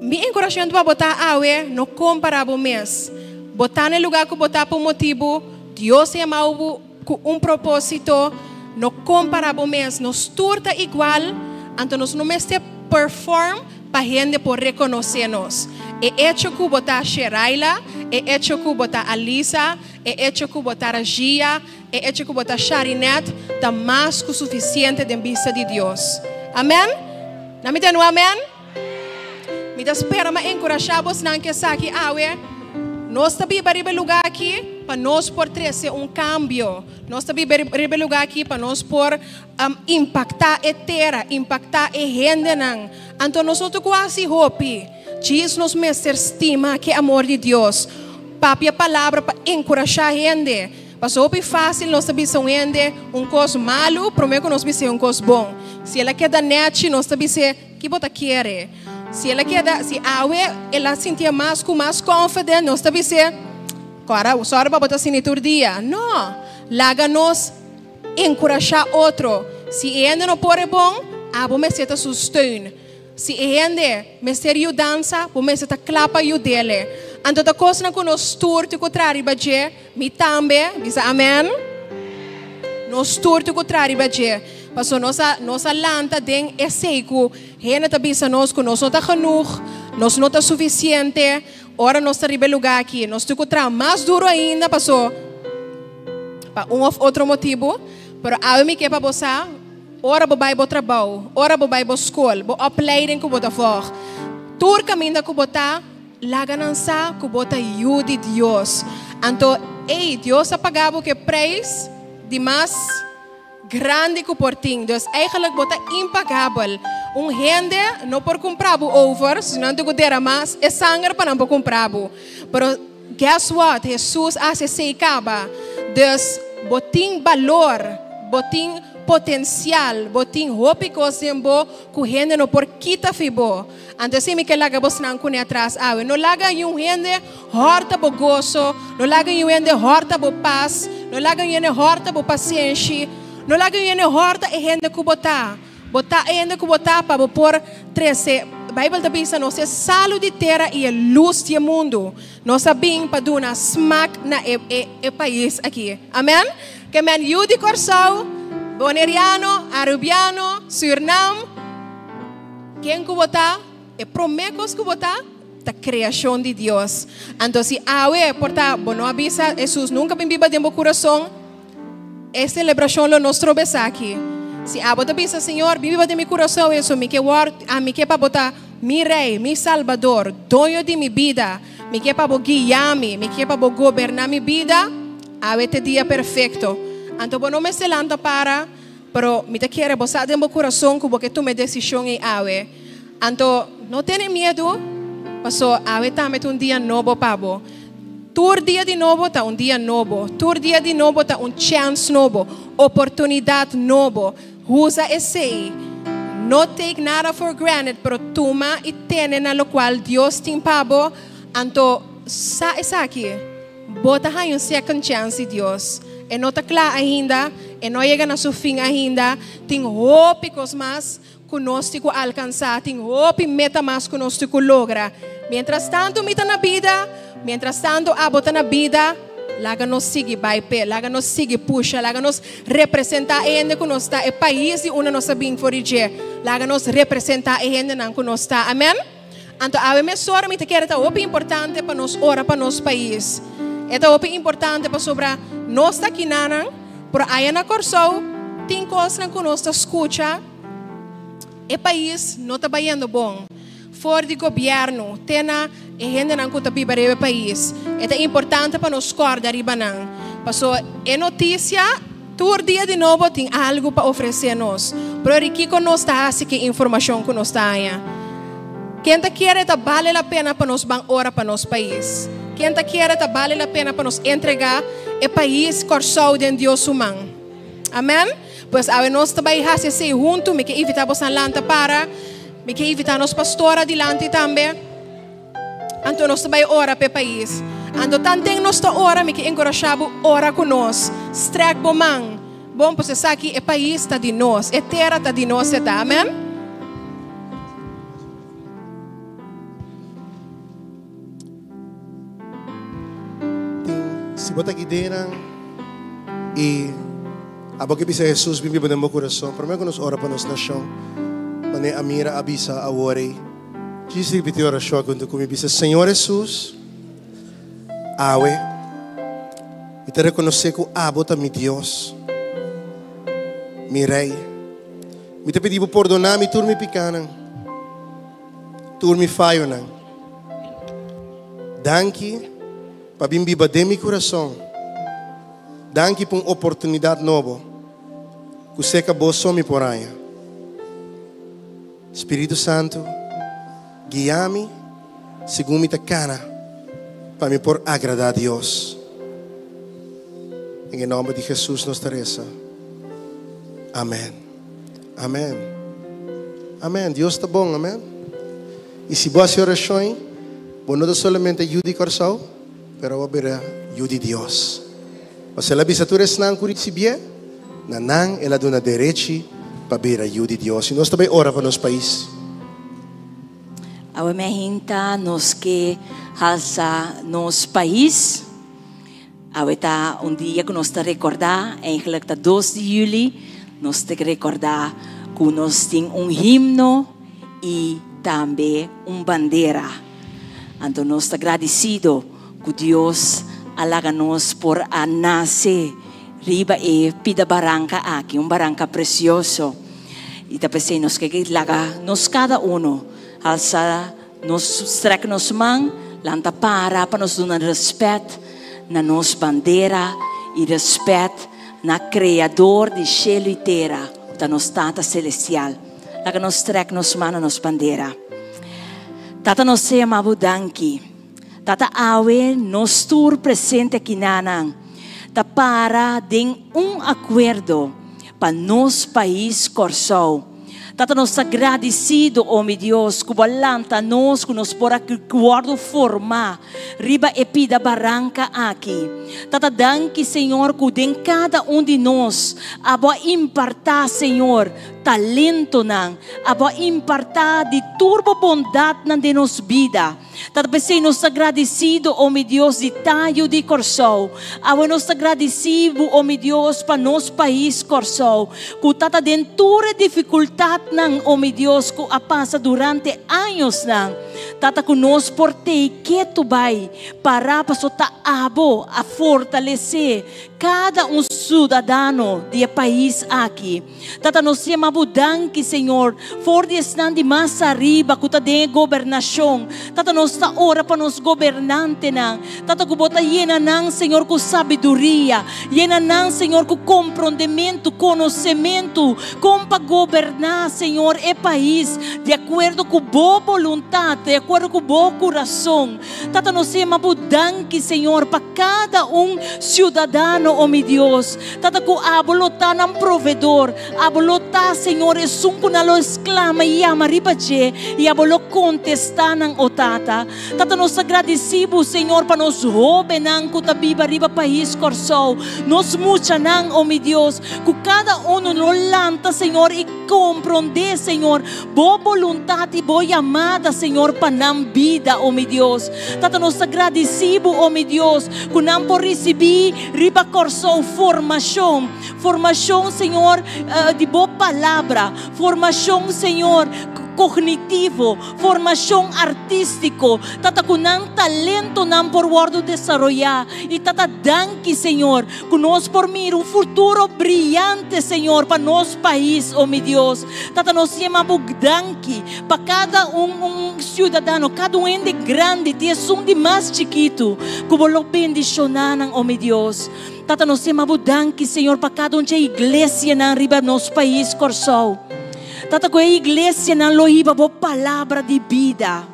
Mi enkurashamentu pa bo ta awe, no kompará bo mes. Bo ta na e lugá ku bo ta pa un motibu, Dios a yama bo ku un propósito. No kompará bo mes. Nos tur ta igual, anto nos no mester perform pa hende por rekonosé nos. E echo ku bo ta Sheraila, e echo ku bo ta Alisa, e echo ku bo ta Rajia, e echo ku bo ta Sharinet ta mas ku sufisiente den bista di Dios. Amèn? Nan mi ta nu amèn? Mi ta spera ma enkurashá bosnan ku esaki awe. Nos ta biba riba e lugá aki pa nos por trese un kambio. Nos ta biba riba e lugá aki pa nos por impaktá e tera, impaktá e hendenan. Anto nos no ta ku hasi hopi. Djis nos mester stima ku e amor di Dios. Papia palabra pa enkurashá hende. Pasobra hopi fásil nos ta bisa un hende un kos malu promé ku nos bis'é un kos bon. Si el a keda nèchi nos ta bis'é. Ki bo ta kere? Si el a keda, si awe el a sintié mas ku mas confident, nos ta bis'é, Kòrda, sòru pa bo ta asina tur dia. No! Laga nos enkurashá otro. Si e hende no por e bon, abo mester ta su steun. Si e hende mester yudansa, bo mester ta kla pa yud'é. Anto ta kosnan ku nos tur tin ku traha riba dje. Mi tambe, bisa amen. Nos tur tin ku traha riba dje. Pasobra nos a nos a lanta den esei ku hende ta bisa nos ku nos no ta genoeg, nos no ta sufisiente. Ora nos ta riba e lugá aki, nos tin ku traha mas duru ainda paso pa un òf otro motibu. Pero awe mi ke pa bo sa, ora bo bai bo trabou, ora bo bai bo skol, bo opleiding ku bo ta vòg, tur kaminda ku bo ta, Laga nan sa ku bo ta yu di Dios. Anto, ei, Dios a paga bo ku e preis di mas grandi ku por tin. Dus, eigenlijk bo ta impagabel. Un hende no por kumpra bo over, si nan tin ku deramá e sanger pa nan por kumpra bo. Pero, guess what? Hesus a hasi esei kaba. Dus, bo tin balor, bo tin potensial, bo tin hopi kos den bo ku hende no por kita fi bo. Anto esei mi ke laga bosnan kuné atras awe. No laga niun hende hòrta bo goso, no laga niun hende hòrta bo pas, no laga niun hende hòrta bo pasenshi, no laga niun hende hòrta e hende ku bo ta. Bo ta e hende ku bo ta pa bo por trese. Beibel ta bisa nos e salu di tera i e lus di e mundu. Nos a bin pa duna smak na e e pais aki. Amen? Ke men yu di Kòrsou, Boneriano, Arubiano, Sürnam. Ken ku bo ta? E promé kos ku bo ta, ta kreashon di Dios. Anto si awe por ta bo no a bisa Hesus nunka bin biba den bo kurason, e selebrashon lo no stroba esaki. Si abo ta bisa, Señor, bin biba den mi kurason, Hesus, mi ke wòrdu, ami ke pa bo ta mi Rei, mi Salbador, doño di mi bida, mi ke pa bo guia mi, mi ke pa bo goberná mi bida, awe ta e dia perfekto. Anto bo no mester lanta para. Pero mi ta kere bo sa den bo kurason ku bo ke tuma e desishon ei awe. Anto no tene miedu, paso awe tambe ta un dia nobo pa bo. Tur dia di nobo ta un dia nobo. Tur dia di nobo ta un chèns nobo, oportunidat nobo. Usa esei. No take nada for granted, pero tuma i tene na lokual Dios tin pa bo. Anto sa esaki, bo ta haña un second chance di Dios. E no ta kla ainda, e no a yega na su fin ainda. Tin hopi kos mas ku nos tin ku alkansá, tin hopi meta mas ku nos tin ku logra. Miéntras tantu mi ta na bida, miéntras tantu abo ta na bida, laga nos sigui bai p'e, laga nos sigui pusha, laga nos representá e hende ku nos ta, e pais di unda nos a bin for di dje, laga nos representá e hendenan ku nos ta. Amèn? Anto awe mesora mi ta kere ta hopi importante pa nos ora pa nos pais. E ta hopi importante pasobra nos ta kinanan, pero aya na Kòrsou tin kosnan ku nos ta skucha e pais no ta bayendo bon. For di gobièrnu te na e hendenan ku ta biba riba e pais. E ta importante pa nos kòrda riba nan. Paso e notisia tur dia di nobo tin algu pa ofresé nos. Pero ri kiko nos ta hasi ku e informashon ku nos ta haña? Ken ta kere ta bale la pena pa nos ban ora pa nos pais? Ken ta kere ta bale la pena pa nos entregá e pais Kòrsou den Dios su man? Amèn? Pues awe nos ta bai hasi esei huntu. Mi ke invitá bosan lanta para. Mi ke invitá nos pastor adilanti tambe. Anto nos ta bai ora p'e pais. Anto tanten nos ta ora, mi ke enkurashá bo ora ku nos. Strèk bo man. Bon, pues esaki e pais ta di nos. E tera ta di nos e ta. Amèn? Si bo ta kidenan i abo ke bisa Hesus bin biba den bo kurason, promé ku nos ora pa nos nashon, manera Amira a bisa awor ei, djis ripití e orashon aki huntu ku mi, bisa, Señor Hesus, awe mi ta rekonosé ku abo ta mi Dios, mi Rei. Mi ta pidi bo pordoná mi tur mi pikánan, tur mi fayonan. Danki pa bin biba den mi kurason. Danki pa un oportunidat nobo ku seka bo so mi por haña. Spiritu Santu, guia mi segun mi ta kana pa mi por agradá Dios. Den e nòmber di Hesus nos ta resa. Amèn. Amèn. Amèn. Dios ta bon. Amèn. I si bo hasi orashon, bo no ta solamente yu di Kòrsou, pero bo a bira yu di Dios. Pasobra el a bisa tur esnan ku risibié, na nan el a duna derechi pa bira yu di Dios. I nos ta bai ora pa nos pais. Awe mehinta nos ke halsa nos pais. Awe ta un dia ku nos ta rekordá, eigenlijk ta dos di yüli, nos ta rekordá ku nos tin un himno i tambe un bandera. Anto nos ta gradisido ku Dios a laga nos por a nase riba e pida baranka aki, un baranka presioso. I ta p'esei nos ke laga nos kada uno alsa Nos strek nos man, lanta para pa nos duna respet na nos bandera i respet na Kreador di shelu i tera, ku ta nos Tata Selestial. Laga nos strek nos man na nos bandera. Tata nos sea mabu danki. Tata awe nos tur presente akinanan ta para den un akuerdo pa nos pais Kòrsou. Tata nos ta gradisido, o mi Dios, ku bo a lanta nos ku nos por a wòrdu formá riba e pida baranka aki. Tata danki, Señor, ku den kada un di nos abo a impartá, Señor, talentonan, abo a impartá di tur bo bondatnan den nos bida. Tata p'esei nos ta gradisido, o mi Dios, di tayo di Kòrsou. Awe nos ta gradisí bo, o mi Dios, pa nos pais Kòrsou, ku tata den tur e difikultatnan, o mi Dios, ku a pasa durante añosnan. Tata ku nos por tei ketu bai pará paso ta abo a fortalesé kada un siudadano di e pais aki. Tata nos yama bo danki Señor for di esnan di mas ariba ku ta den e gobernashon. Tata nos ta ora pa nos gobernantenan. Tata ku bo ta yena nan Señor ku sabiduria. Yena nan Señor ku komprondementu, konosementu kon pa goberná Señor e pais di akuerdo ku bo boluntat, di akuerdo ku bo kurason. Tata nos yama bo danki Señor pa kada un siudadano o mi Dios. Tata ku abo lo ta nan provedor, abo lo ta Señor esun ku nan lo esklama i yama riba dje i abo lo kontestá nan o Tata. Tata nos ta gradisí bo Señor pa nos hóbennan ku ta biba riba pais Kòrsou, nos muchanan o mi Dios, ku kada unu lo lanta Señor i komprondé Señor Bo boluntat i Bo yamada, Señor, pa nan bida, o mi Dios. Tata, nos ta gradisí Bo, o mi Dios, ku nan por risibí riba Kòrsou formashon, formashon, Señor, di Bo Palabra, formashon, Señor, kognitivo, formashon artístiko, Tata, ku nan talentonan por wòrdu desaroyá. I, Tata, danki, Señor, ku nos por mira un futuro briyante, Señor, pa nos pais, o mi Dios. Tata, nos yama Bo danki pa kada un un siudadano, kada un hende grandi, ti esun di mas chikitu, ku Bo lo bendishoná nan, o mi Dios. Tata, nos yama Bo danki, Señor, pa kada un dje iglesianan riba nos pais Kòrsou. Tata, ku e iglesianan lo hiba Bo palabra di bida.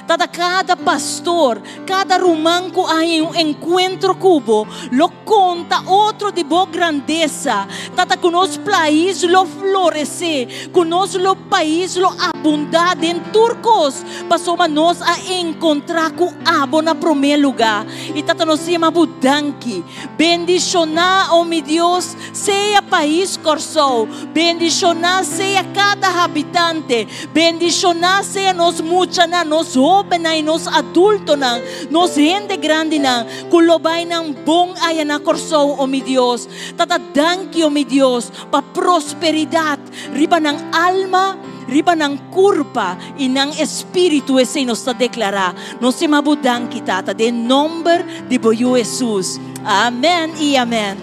Tata, kada pastor, kada ruman ku a haña un enkuentro ku bo, lo konta otro di bo grandesa. Tata, ku nos pais lo floresé, ku nos lo pais lo abundá den tur kos, pasobra nos a enkontrá ku abo na promé lugá. I Tata, nos yama bo danki. Bendishoná, o mi Dios, sea pais Kòrsou. Bendishoná sea kada habitante. Bendishoná sea nos muchanan, nos hóbennan i nos adultonan, nos hende grandinan, ku lo bai nan bon aya na Kòrsou, o mi Dios. Tata, danki, o mi Dios, pa prosperidat riba nan alma, riba nan kurpa i nan espíritu. Esei nos ta deklará. Nos yama Bo danki, Tata, den nòmber di Bo Yu Hesus. Amèn i amèn.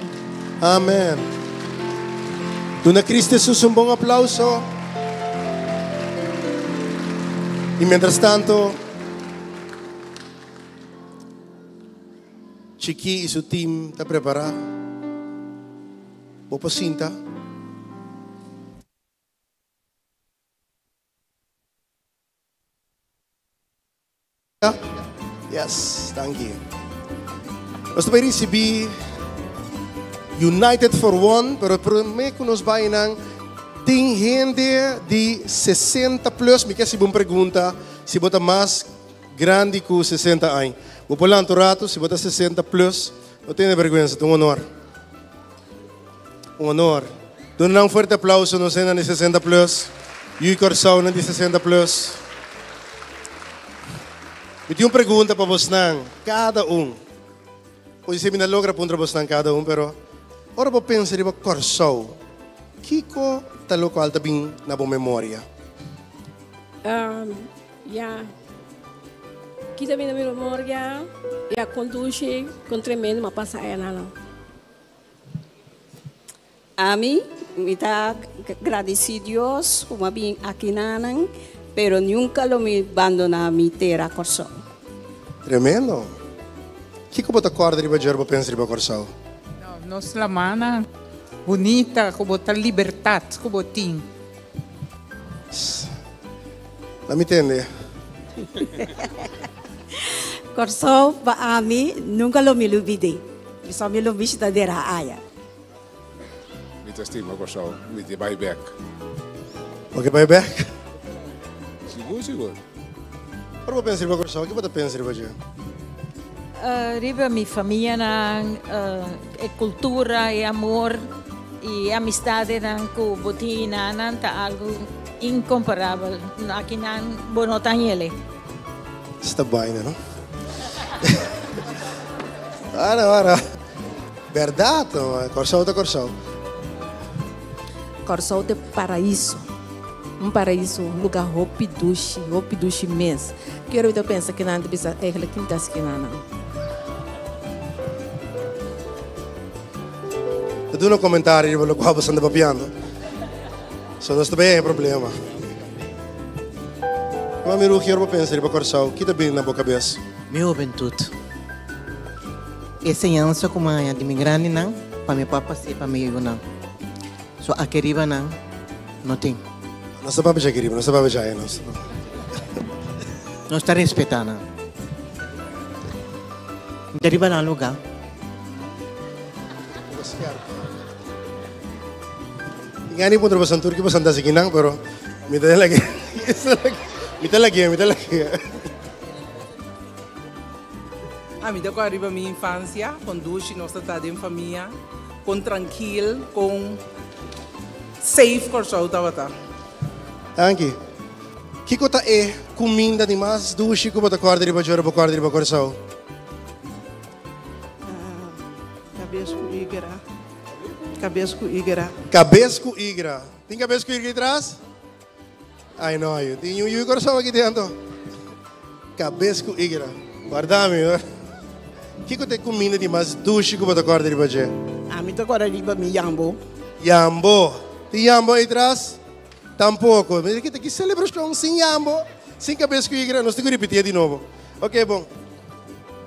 Amèn. Duna Cristo Hesus un bon aplauso. Y mientras tanto, Chiqui y su team ta prepara. Bo por sinta. Yes, danki. Nos ta bai ricibi United for One, pero prome cu nos bai nan, tin hende di 60 plus, mi ke haci bo un pregunta, si bo ta mas grandi cu 60 aña. Bo por lanta un rato, si bo ta 60 plus, no tene berguensa, ta un honor. Un honor. Duna nan un fuerte aplauso nos hendenan di 60 plus. Yu Kòrsounan di 60 plus. Mi tin un pregunta pa bosnan, kada un. Podisé mi no logra puntra bosnan kada un, pero ora bo pensa riba Kòrsou, kiko ta lokual ta bin na bo memoria? Ya, kita bin na mi memoria, ya kon dushi, kon tremendo mi a pasa ayanan. Ami, mi ta gradisí Dios ku mi a bin akinanan, pero nunka lo mi bandoná mi tera Kòrsou. Tremendo! Kiko bo ta kòrda riba dje ora bo pensa riba Kòrsou? Nos lamana bunita ku bo ta libertat ku bo tin. La mi tende. Kòrsou pa ami nunka lo mi lubid'é. Mi sa mi lo bishita dera aya. Mi ta stima Kòrsou, mi ta bai bèk. Bo ke bai bèk? Sigur, sigur. Ora bo pensa riba Kòrsou, ke bo ta pensa riba dje? Riba mi famianan, e kultura, e amor i e amistadenan ku bo tin enanan ta algu inkomparabel. Akinan bo no ta hele. Esta baina, no? Ora, ora. Berdad, no? Kòrsou ta Kòrsou. Kòrsou ta e paraíso. Un paraiso, un luga hopi dushi, hopi dushi mes. Kier mi ta pensa ki nan ta bisa eigenlijk kin ta hasi nan. Ta duna comentario riba locual bo sta papiando. So nos ta bay haña problema. Mami Rugi, ora bo pensa riba Kòrsou, ki ta bini na bo kabes? Mi hubentut. E señansa ku mi haña di mi grandinan pa mi por pas'é pa mi yunan. So aki riba nan no tin. Nos ta papia dja aki riba, nos ta papia dja ahi nos. Nos ta respetá nan. Mi ta riba nan lugá. Tin gana di puntra boso tur ki boso ta hasi kinan, pero mi ta lag'é, mi ta lag'é, mi ta lag'é. Ami ta kòrda riba mi infansia, kon dushi nos ta ta den famia. Kon trankil, kon safe Kòrsou tabata. Danki. Kiko ta e kuminda di mas dushi ku bo ta kòrda riba dje ora bo kòrda riba Kòrsou? Kabes ku igra. Kabes ku igra. Kabes ku igra. Tin kabes ku igra ei tras? Ai no ayu. Tin un yu Kòrsou aki den anto. Kabes ku igra. Warda mi hoor. Kiko ta e kuminda di mas dushi ku bo ta kòrda riba dje? Ami ta kòrda riba mi yambo. Yambo. Tin yambo ei tras? Tampoko. Mira ki ta ki selebrashon sin yambo, sin kabes ku igra. Nos tin ku ripitié di nobo. Oke bon.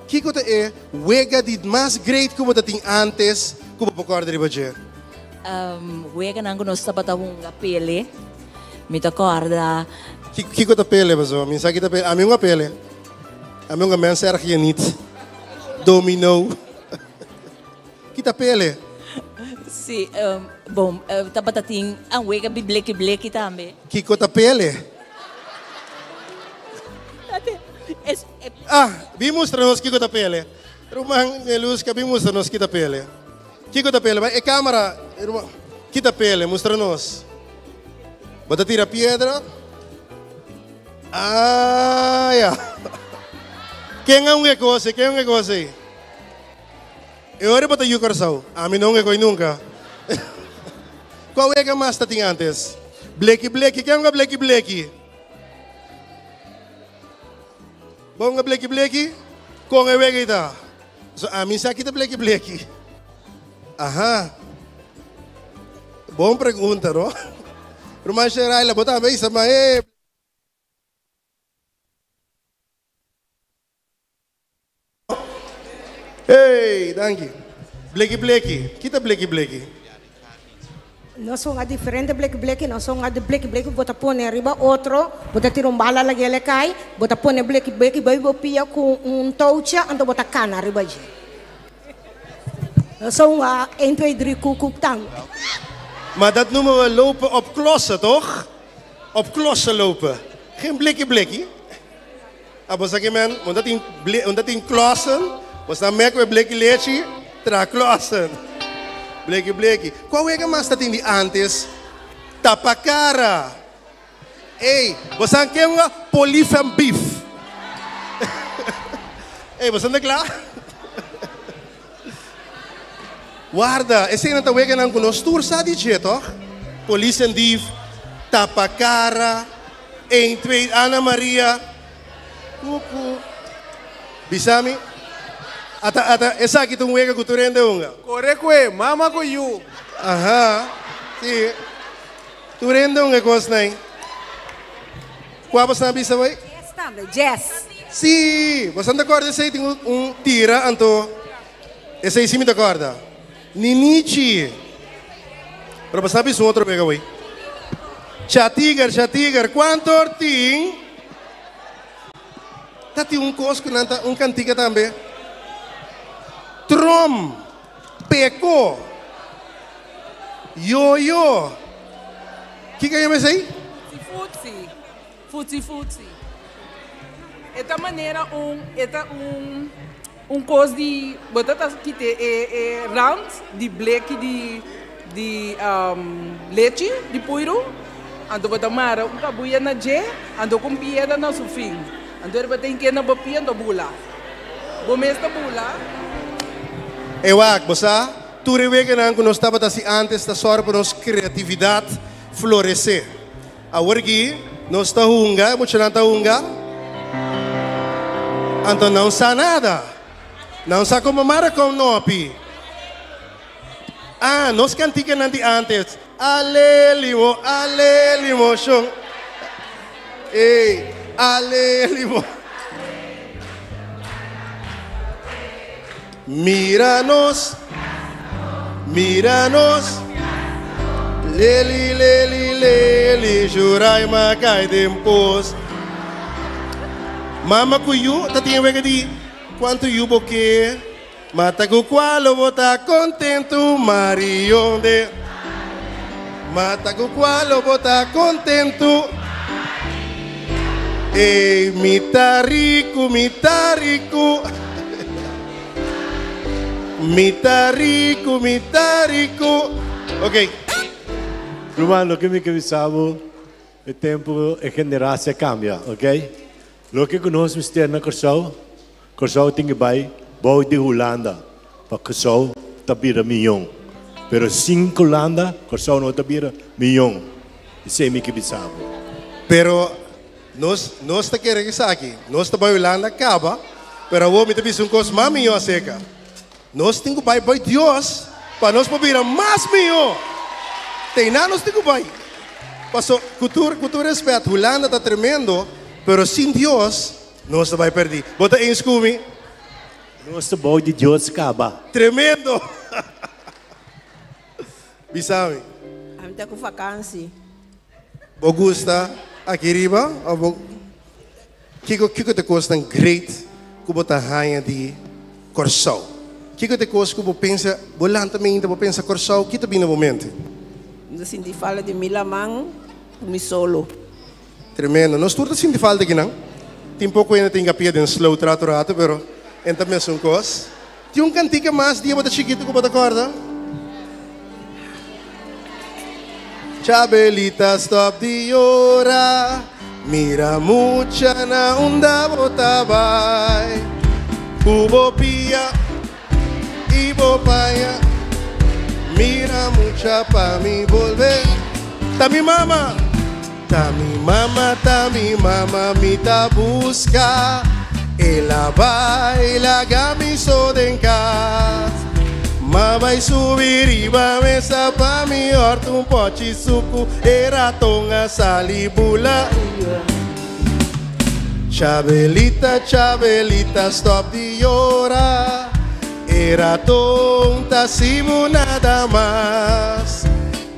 Kiko ta e wega di mas great ku bo ta tin antes ku bo por kòrda riba dje? Weganan ku nos tabata hunga pele. Mi ta kòrda. Kiko ta pele pasobra mi sa ki ta pele. Ami un a pele. Ami un a mens erg je niet. Domino. Ki ta pele? Si, bon, tabata tin un wega bi bleki bleki tambe. Kiko ta pele? Ah, bin mustra nos kiko ta pele. Ruman Neluska, bin mustra nos ki ta pele. Kiko ta pele? Bai e camera, ruman. Ki ta pele? Mustra nos. Bo ta tira piedra? Ah, ya. Ken a hunga e kos ei? Ken a hunga e kos ei? E ora bo ta yu Kòrsou. Ami no hunga e kos ei nunka. Kua wega mas ta tin antes? Bleki bleki. Ken a hunga bleki bleki? Bo hunga bleki bleki? Kon e wega ei ta? So ami sa kita bleki bleki. Aha. Bon pregunta, no? Ruman Sheraila, bo tambe isa ma e. Hey, danki. Bleki bleki. Kita bleki bleki? Nos hunga diferente bleki bleki, nos hunga di bleki bleki bo ta pone riba otro, bo ta tira un bala laga el e kai, bo ta pone bleki bleki bai bo pia ku un toucha anto bo ta kana riba dje. Nos a hunga een twee drie koekoek tambe. Maar dat noemen we lopen op klossen, toch? Op klossen lopen. Geen bleki bleki. Abo sa ki men, unda tin unda tin klossen, bos ta mek ku e bleki lechi, tra klossen. Bleki bleki. Kua wega mas ta tin di antes? Tapa kara. Ey, bos sa ken ua polief en beef. Ey, bos ta kla? Warda, eseinan ta weganan ku nos tur sa di dje, tòg? Police en dief, tapa kara, een, twee, Ana Maria, kuku. Bisa mi, ata, ata, esaki ta un wega ku tur hende hunga. Kore kue, mama ku yu. Aha, si. Tur hende hunga e kosnan ei. Kua boso a bisa bai? Jazz tambe, jazz. Sí, boso ta kòrda esei tin un tira anto esei sí mi ta kòrda. Ninichi. Pero boso a bisa un otro wega awey. Chatiger, chatiger, kuantu or tin? Ta tin un kos ku nan ta un kantika tambe. Trom, peko, yoyo. Kiko a yama esei? Futsi, futsi futsi. E ta manera un, e ta un, un kos di, bo ta ta kita e e rand di bleki di di lechi di puiru, anto bo ta mara un kabuya na dje, anto ku un piedra na su fin. Anto riba tin ke na bo pia anto bula. Bo mes ta bula. E wak, bo sa, tur e weganan ku nos tabata hasi ántes ta sòru pa nos kreatividat floresé. Awor aki nos ta hunga, e muchanan ta hunga. Anto nan sa nada. Nan sa como mara con nopi. Ah, nos canticanan di antes. Alelimo, alelimo, shon. Ey, alelimo. Mira nos, mira nos. Leli, leli, leli, Juraima kai den pos. Mama ku yu ta tin e wega di kuantu yu bo ke, mata ku kua lo bo ta kontentu, Marion de. Mata ku kua lo bo ta kontentu. Ey, mi ta riku, mi ta riku. Mi ta riku, mi ta riku. Ok. Ruman, loke mi ke bisa bo, e tempu, e generatie a kambia, ok? Loke ku nos mester na Kòrsou, Kòrsou tin ke bai bou di Hulanda pa Kòrsou ta bira miyon. Pero sin Hulanda, Kòrsou no ta bira miyon. Esei mi ke bisa bo. Pero Nos nos ta kere esaki. Nos ta bai Hulanda kaba, pero awor mi ta bisa un kos mas mihó aserka. Nos tin ku bai bai Dios pa nos por bira mas mihó. Te einan nos tin ku bai. Paso, ku tur ku tur respet, Hulanda ta tremendo, pero sin Dios nos ta bai perdí. Bo ta eens ku mi? Nos ta bou di Dios kaba. Tremendo! Bisa mi. Ami ta ku vakansi. Bo gusta aki riba of bo kiko kiko ta e kosnan great ku bo ta haña di Kòrsou? Kiko ta e kos ku bo pensa bo lanta mainta bo pensa Kòrsou ki ta bini na bo mente? Mi ta sinti falta di mi laman ku mi solo. Tremendo. Nos tur ta sinti falta kinan. Tin poko hende ta hinka pia den sloot rato rato pero en ta mesun kos. Tin un kantika mas dia bo ta chikitu ku bo ta kòrda? Chabelita stòp di yora, mira mucha na unda bo ta bai. Ku bo pia i bo paña, mira mucha pa mi bolbe. Ta mi mama, ta mi mama, ta mi mama mi ta buska. El a bai laga mi so den kas. M'a bai subi riba mesa pa mi hòrt un pòchi suku, e raton a sali bula. Chabelita, Chabelita, stòp di yora, e raton ta sibu nada mas.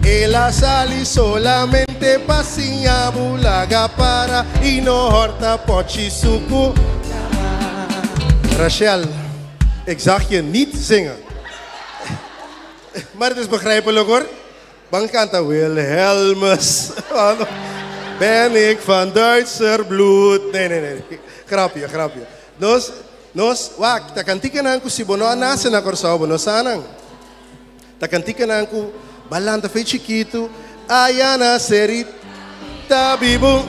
El a sali solamente pa siña bo laga para i no hòrta pòchi suku. Rachel, ik zag je niet zingen. Maar het is begrijpelijk hoor. Ban kanta Wilhelmus. Ben ik van Duitser bloed. Nee, nee, nee. Grapje, grapje. Nos, nos, wak, ta kantikanan ku si bo no a nase na Kòrsou, bo no sa nan. Ta kantikanan ku ba lanta fe chikitu aya na Serita bibu.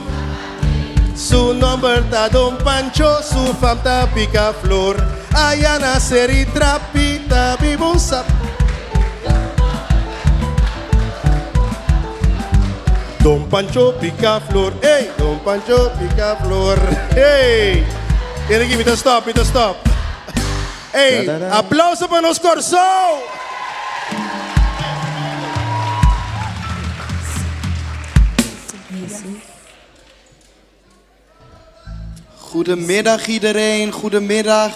Su nomber ta Don Pancho, su fam ta pica flor. Aya na Seri Trapi ta bibu sap. Don Pancho pica flor, ey, Don Pancho pica flor, ey. Tiene ki mi ta stop, mi ta stop. Ey, aplauso pa nos Kòrsou! Goedemiddag iedereen, goedemiddag.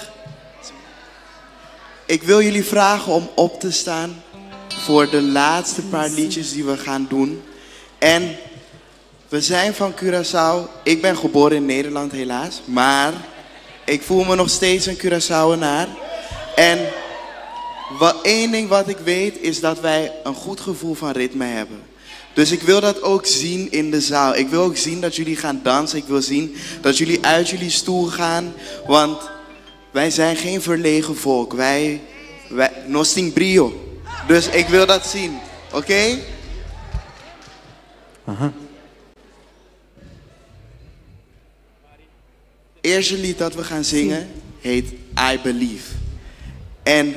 Ik wil jullie vragen om op te staan voor de laatste paar liedjes die we gaan doen. En we zijn van Curaçao. Ik ben geboren in Nederland helaas, maar ik voel me nog steeds een Curaçaoenaar. En wat, één ding wat ik weet is dat wij een goed gevoel van ritme hebben. Dus ik wil dat ook zien in de zaal. Ik wil ook zien dat jullie gaan dansen. Ik wil zien dat jullie uit jullie stoel gaan. Want wij zijn geen verlegen volk. Wij, wij nos tin brio. Dus ik wil dat zien. Oké? Aha. Eerste lied dat we gaan zingen heet I Believe. En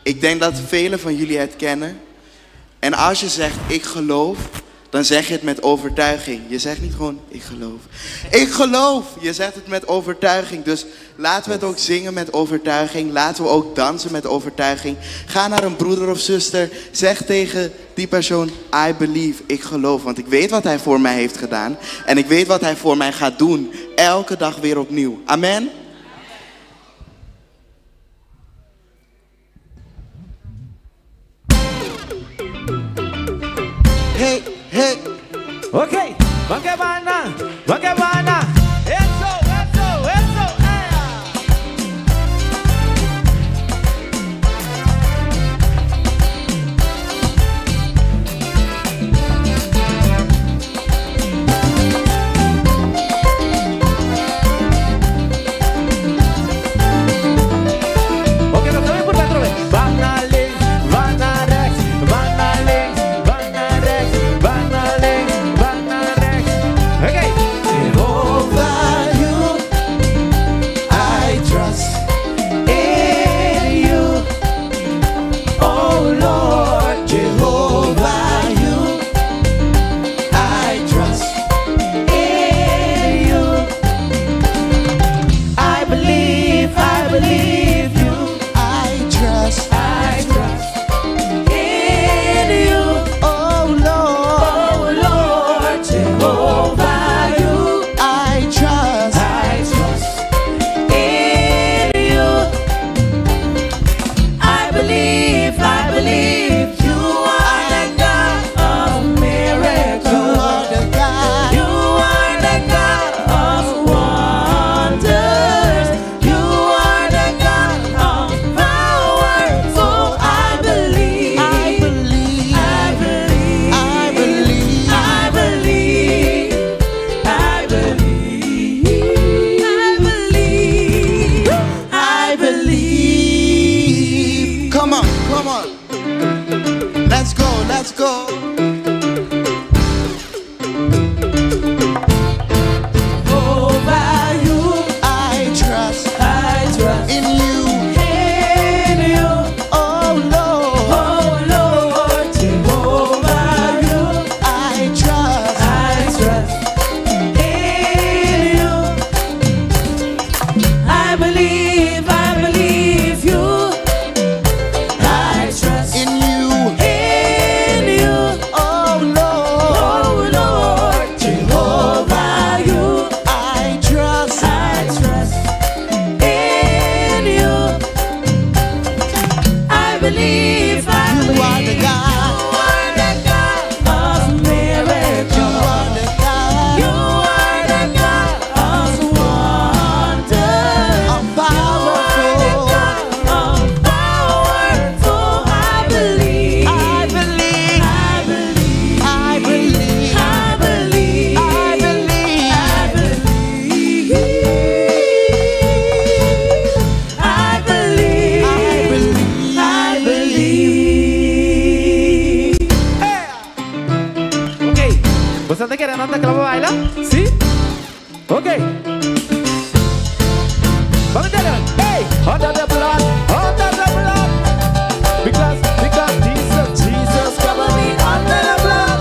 ik denk dat velen van jullie het kennen. En als je zegt ik geloof, Dan zeg je het met overtuiging. Je zegt niet gewoon, ik geloof. Ik geloof! Je zegt het met overtuiging. Dus laten we het ook zingen met overtuiging. Laten we ook dansen met overtuiging. Ga naar een broeder of zuster. Zeg tegen die persoon, I believe, ik geloof. Want ik weet wat hij voor mij heeft gedaan. En ik weet wat hij voor mij gaat doen. Elke dag weer opnieuw. Amen. Hey, hey. Ok, Wakebana, Wakebana. Eso, eso, eso. Ok, nos vemos por dentro. Van a links, van a rechts, van a links, van a rechts, van a links, van a rechts. Ok. Jehovah, you, I trust in you. Oh Lord, Jehovah, you, I trust in you. I believe, I believe you. I trust, I trust in you. Oh Lord, oh Lord, Jehovah, you. I trust, I trust in you. I believe, I believe you are the God of miracles. You are the God. You are the God of wonders. You are the God of power. So I believe. I believe. I believe. I believe. I believe. I believe. I believe. I believe. Come on, come on. Let's go, let's go. Over you, I trust, I trust in you. in you. Oh Lord, Oh Lord, Jehovah, you. I trust, I trust in you. I believe, I believe you. I trust in you. in you. Oh Lord, Oh Lord, Jehovah, you. I trust, I trust in you. I believe, I You believe. are the God. You are the God of miracles. You are the God. You are the God of wonders. I'm powerful. You are the God of power. So I believe. I believe. I believe. I believe. I believe. I believe. I believe. I believe. I believe. I believe. Ok. ¿Vosotros quieren andar que la baila? ¿Sí? Ok. Vamos a meterle. Hey! Under the blood, under the blood. Because, because Jesus, Jesus cover me under the blood.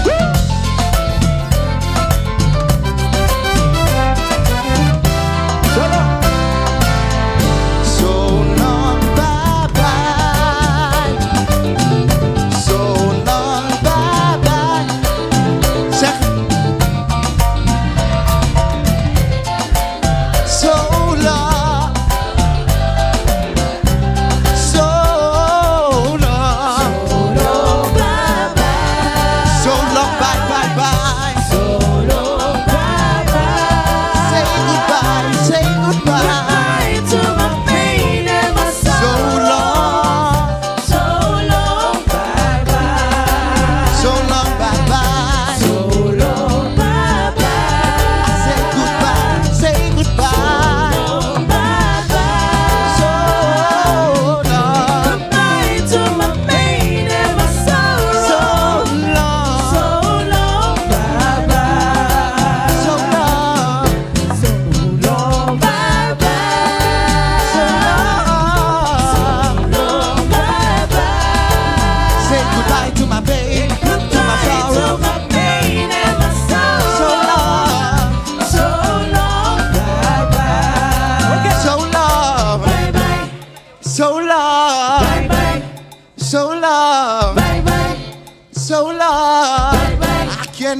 Woo! Solo. So long, bye bye. So long, bye bye. Zeg.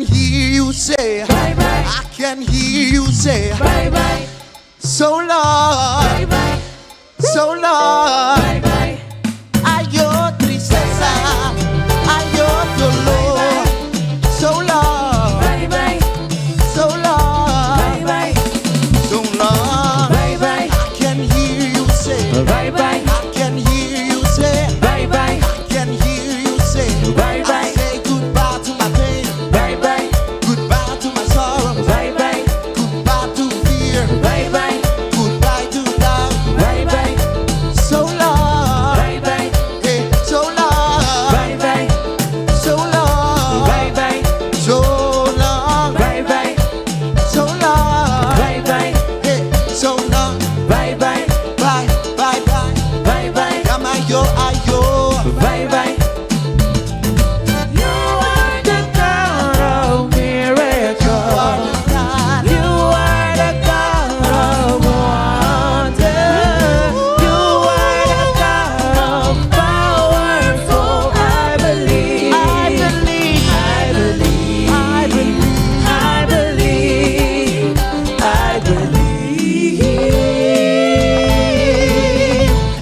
can hear you say bye bye. I can hear you say bye bye. So long, bye bye. So long, bye bye. Ayo tristeza, ayo dolor. So long, bye bye. So long, bye bye. So long, bye bye. I can hear you say bye bye. I can hear you say bye bye. I can hear you say bye bye. I say goodbye to my pain. Bye bye. Goodbye to my sorrow. Bye bye. Goodbye to fear. Bye bye. Goodbye to doubt. Bye bye. So long. Bye bye. Hey, so long. Bye bye. So long. Bye bye. So long. Bye bye. So long. Bye bye. Hey, so long. Bye bye. Bye bye bye. Bye bye. Yamayo ayo. Bye bye. You are the God of miracles. You are the God of wonder. You are the God of powerful. I believe. I believe. I believe. I believe. I believe.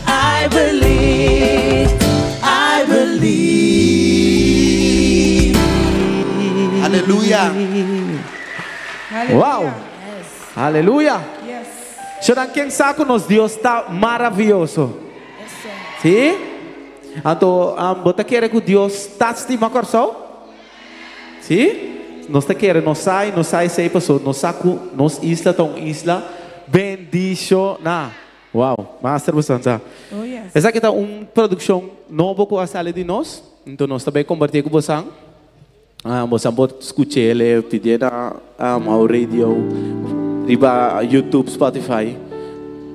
I believe. I believe. I believe. Aleluya. Wow. Aleluya. Yes. Shonan ken sa ku nos Dios ta maravioso. Si? Anto, bo ta kere ku Dios ta stima Kòrsou? Si? Nos ta kere, nos sa, nos sa esei paso, nos sa ku nos isla ta un isla bendishoná. Wow, master bo sa. Oh, yes. Esaki ta un produkshon nobo ku a sali di nos, anto nos ta bai kompartí ku bosan. Ah, bosan por skuch'é, pidié na um, radio, riba YouTube, Spotify,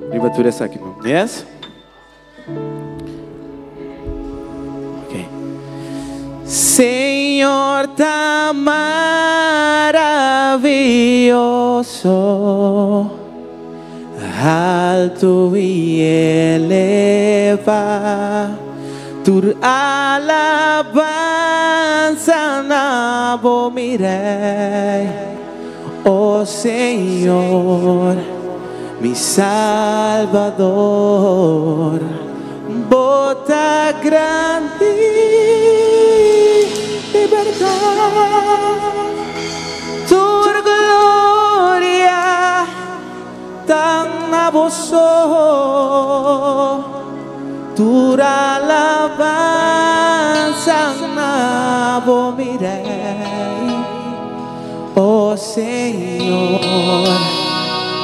riba tur esaki. Yes? Okay. Señor ta maravioso, altu i elevá. Tur alabansa na bo, mi Rei, oh Señor, mi Salbador, Bo ta grandi di bèrdat. Tur gloria ta na bo so. Tur alabansa na bo, mi Rei, oh Señor,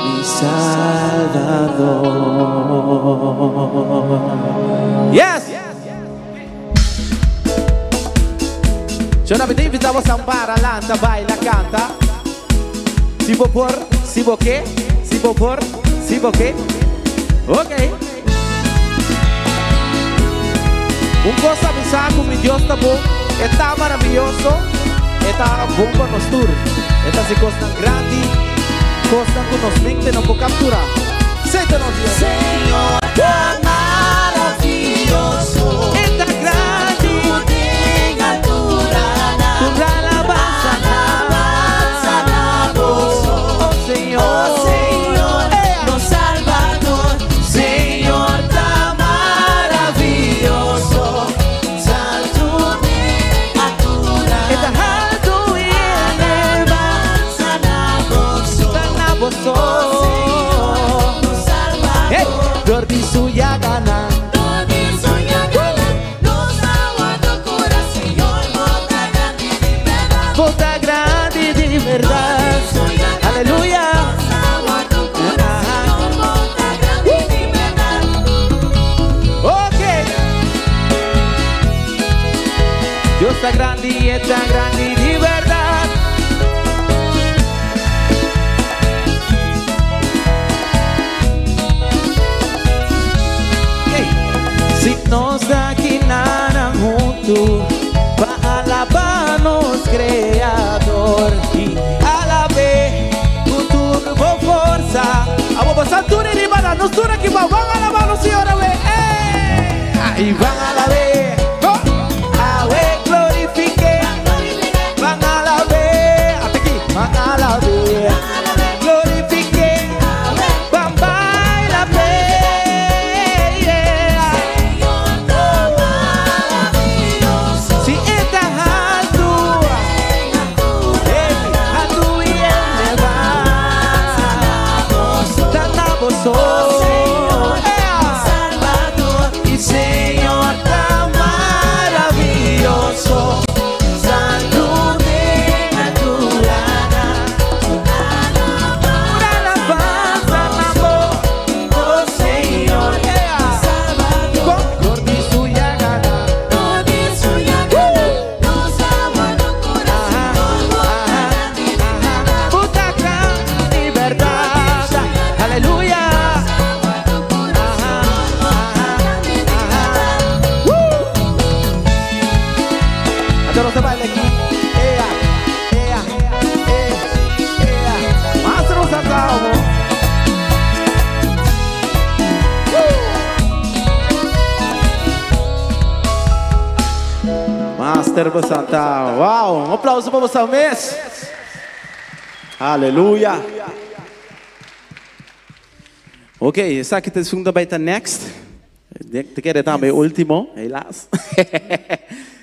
mi Salbador. Yes! Yo no te invitamos a para, lanta, baila, canta. Si bo por, si bo ke, si bo por, si bo ke. Ok. Un kos mi sa ku mi Dios ta bon, ta maravioso, ta bon pa nos tur. E ta hasi kosnan grandi, kosnan ku nos mente no por kapturá. Sete nos Dios. Señor ta maravioso. Ta grandi. Tur alabansa. Alabansa na bo. Oh Señor. Oh Señor, nos Salbador. Señor ta maravioso. Santu Ta altu i elevá. Alabansa na bo. Na bo so. Oh Señor, nos Salbador. Hey, dor di su yaganan. Dor di su yaganan, nos a wòrdu kurá, Señor, bo ta grandi di bèrdat. Bo ta grandi di bèrdat. Aleluya. Nos a wòrdu kurá, Señor, bo ta grandi di bèrdat. Ok. Dios ta grandi, ta grandi di bèrdat. Master Santa. Wow, un aplauso pa boso mes. Aleluya. Ok, esaki ta esun ta bai ta next. Te kere tambe ultimo, helaas.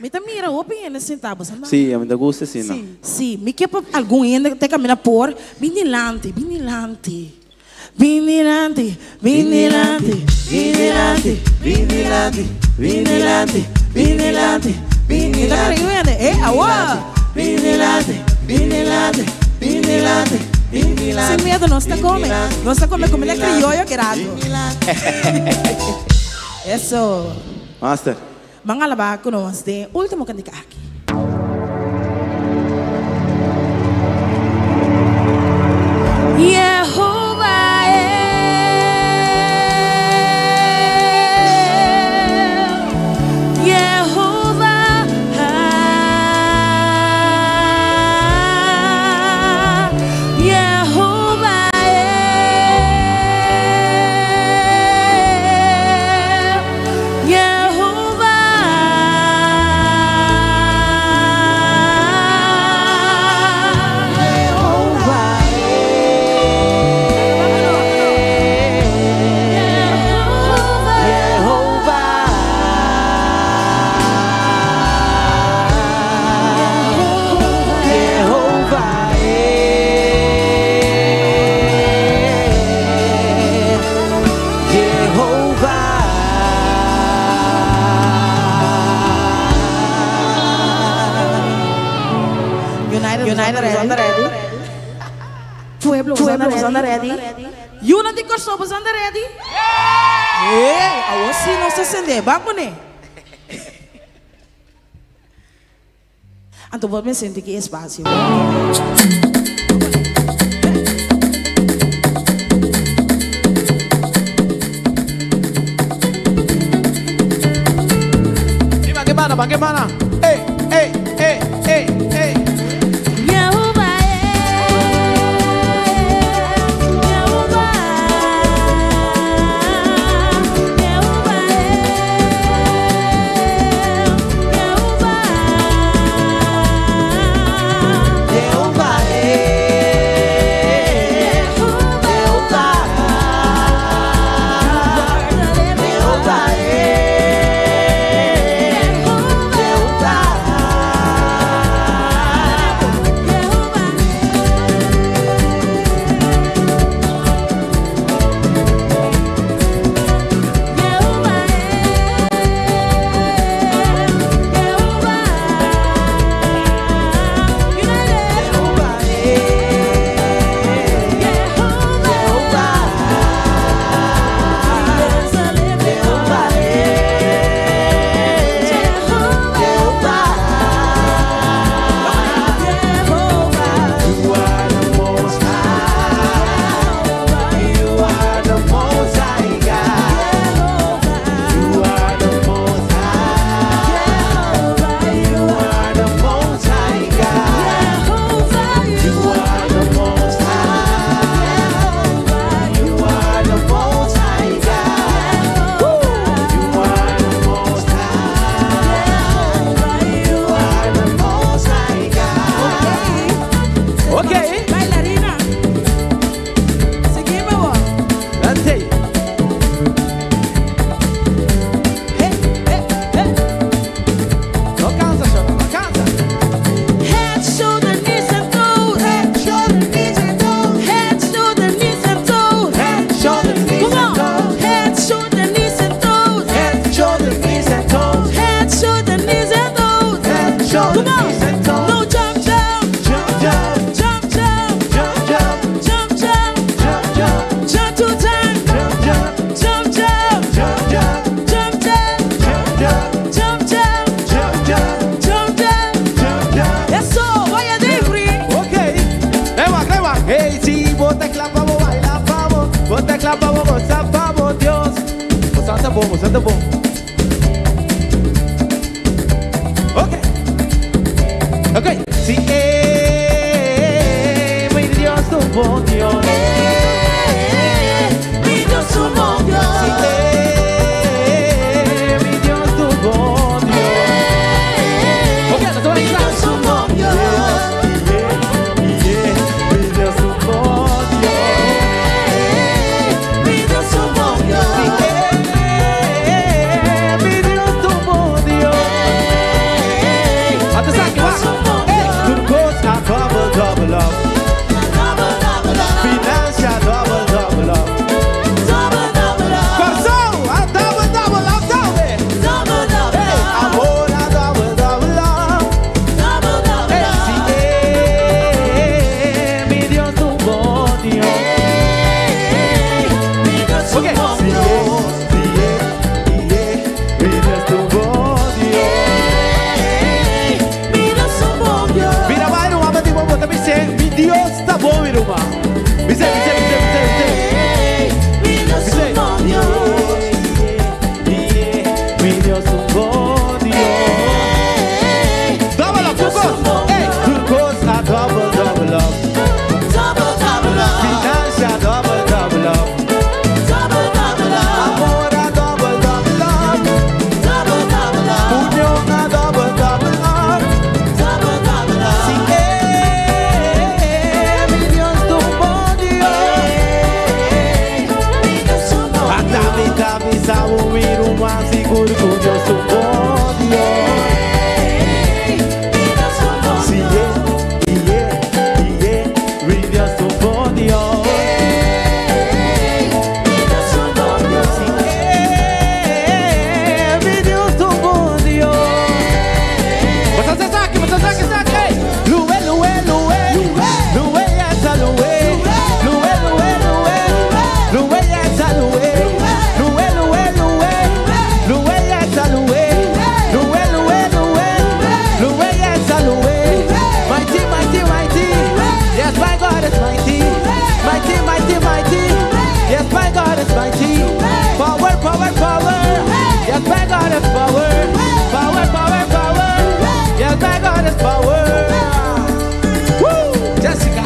Mi ta mira hopi hende sentá, bo sa no? Sí, a mi ta gusta asina. Sí, mi ke pa algun hende te camina por, bin dilanti, bin dilanti. Bin dilanti, bin dilanti, bin dilanti, bin dilanti, bin dilanti, bin dilanti, bin dilanti. Mi ta mira hende, eh, awor. Bin dilanti, bin dilanti, bin dilanti, bin dilanti. Sin miedo, nos ta come, nos ta come comida crioyo Gerardo. Eso. Master. Ban alabá ku nos den último kantika aki. Yehova el, Yehova Yehova el, Yehova. United, United, ready? ready? Pueblo, Pueblo, bosanda ready? Yuna di Kòrsou, bosanda ready? Hey, awor sí nos ta sende, ban kuné. Anto bo mester sinti ki espasio. Ban ke bana, ban ke bana. Ey, ey, ey, ey, ey. Ok. Bailarina. Seguime bo. Dante. Hey, hey, hey. No cansa, Shona, no cansa. Head, shoulder, knees and toes. Head, shoulder, knees and toes. Head, shoulder, knees and toes. Head, shoulder, knees Come and on. toes. Head, shoulder, knees and toes. Head, shoulder, knees and toes. Head, shoulder, knees and toes. Head, shoulder, Come on. knees and toes. No jump, jump. Jump, jump. Jump, jump. Jump, jump. Jump, jump. Jump, jump. Jump two times. Jump, jump. Jump, jump. Jump, jump. Jump, jump. Jump, jump. Jump, jump. Jump, jump. Jump, jump. Jump, jump. Eso, vaya Jeffrey. Ok. Leva, leva. Hey, sí, bota clapa, bo baila, pavo. Bota clapa, bo goza, pavo, Dios. Bo santa bom, bo santa bom. Ok. Ok. Sí, mi Dios, tu bom Dios. Mi Dios, tu bom Dios. Sí, mi Dios, tu bom Dios. Ok. Bis'é, bis'é, bis'é, bis'é, bis'é. Mi Dios Bis'é. un bon Dios. Mi Dios un bon Dios. Double up, tur kos. Ey, tur kos a double, double up. Double, double up. Financia double, double up. Double, double up. Amor a double, double up. Double, double up. Union a double, double up. Double, double up. Sí, mi Dios ta un bon Dios. Mi Dios un bon Ata mi ta bisa bo mi ruman sigur ku Dios ta un bon Dios. Mi Dios un bon Sí, yeah, mi Dios ta un bon Dios. Mi Dios un bon Dios. Mi Dios ta un bon Dios. Basta esaki, basta esaki, esaki. Luwe, luwe, luwe. Luwe, ya luwe. Luwe, luwe, luwe. Luwe, ya luwe. Luwe, luwe, luwe. Luwe, ya luwe. Luwe, luwe, luwe. Luwe, ya luwe. Mighty, mighty, mighty. Yes, my God is mighty. Mighty, mighty, mighty. Yes, my God is mighty. Power, power, power. Yes, my God is power. Power, power, power. Yes, my God is power. Woo! Jessica.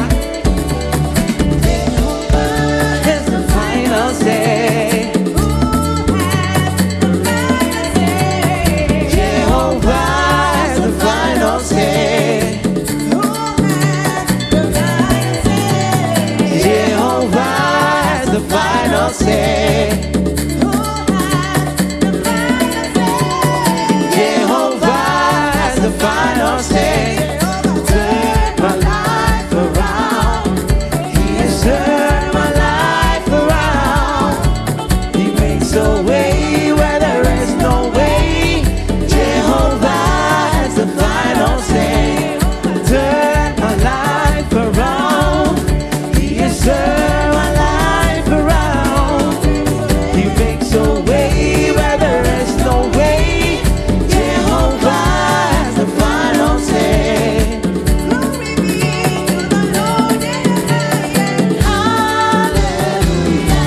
Is the final say. Jehovah is the final say. Jehovah is the final say. Jehovah is the final say. Turn my life around. He has turned my life around. He makes a way where there is no way. Jehovah is the final say. Turn my life around. He has turned my life around. He makes a way where there is no way. Jehovah has the final say. Glory be to the Lord in the highest. Hallelujah.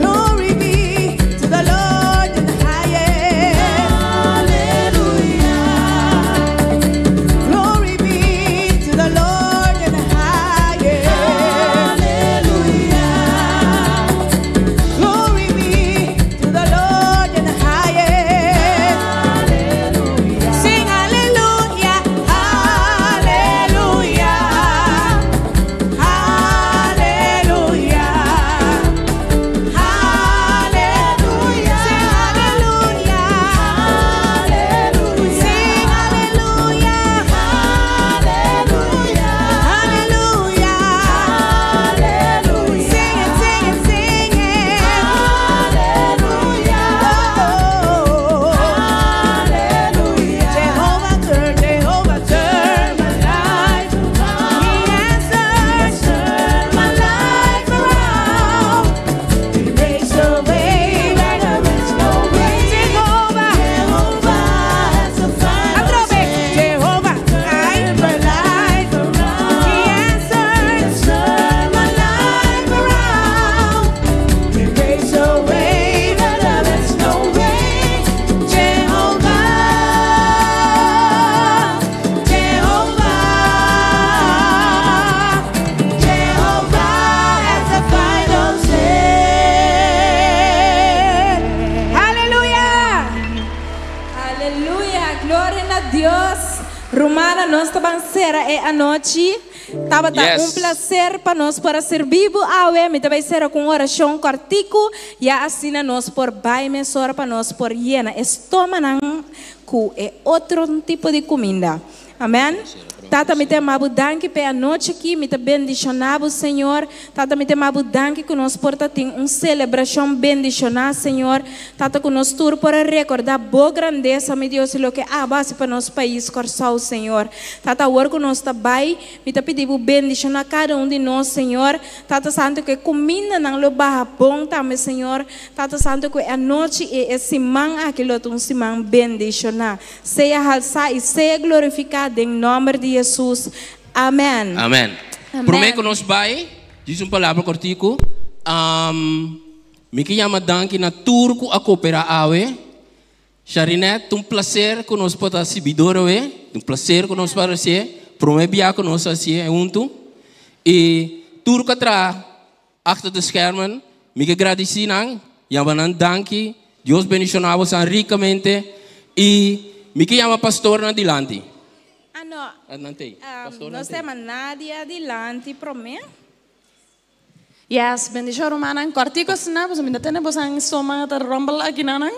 Glory be to the Lord in the highest. Hallelujah. Glory be to the Lord in the highest. Hallelujah. Glory be to the Lord in the highest. Hallelujah. Sing hallelujah, hallelujah, hallelujah, hallelujah. Sing hallelujah, hallelujah. Sing hallelujah, hallelujah, hallelujah, hallelujah. Sing it, sing it, sing it. Hallelujah. Oh, hallelujah. Jehovah turn, Jehovah turn my life around. He answers, turn my life around. He makes a way where there is no way. Jehovah, Jehovah has the final say. Jehovah, turn my life around. He answers, turn my life around. He makes a way where there is no way. Jehovah, Jehovah, Jehovah has the final say. Hallelujah. Aleluya, gloria na Dios. Rumannan, nos ta bai sera e anochi. Tabata un plaser pa nos por a sirbi bo awe, mi ta bai sera ku orashon kòrtiku, ya asina nos por bai mesora pa nos por yena e stomanan ku e otro tipo di kuminda. Amèn. Tata, mi ta yama bo danki pa e anochi aki, mi ta bendishoná bo, Señor. Tata, mi ta yama bo danki ku nos por tin un selebrashon bendishoná, Señor. Tata, ku nos tur por rekordá bo grandesa, mi Dios, i loke abo a hasi pa nos pais, Kòrsou, Señor. Tata, awor ku nos ta bai, mi ta pidi bo bendishoná kada un di nos, Señor. Tata Santu, ku e kumindanan lo baha bon tambe, Señor. Tata Santu, ku e anochi i e siman aki lo ta un siman bendishoná. Sea halsá i sea glorifiká den nòmber di Hesus. Amèn. Amèn. Promé ku nos bai, djis un palabra kòrtiku. Mi ke yama danki na tur ku a koperá awe. Sharinet, ta un plaser ku nos por ta sibidor awe. Ta un plaser ku nos por hasié. Promé bia ku nos a hasié huntu. I tur ku a traha achter de schermen, mi ke gradisí nan, yama nan danki. Dios bendishoná bosan rikamente. I mi ke yama pastornan dilanti. Ah no, Nan t'ei. Pastornan nos t'ei. ta yama Nadia dilanti promé. Yes, bendicion rumannan. Cortico asina, pasobra mi ta tende bosan stoma ta rumble akinanan.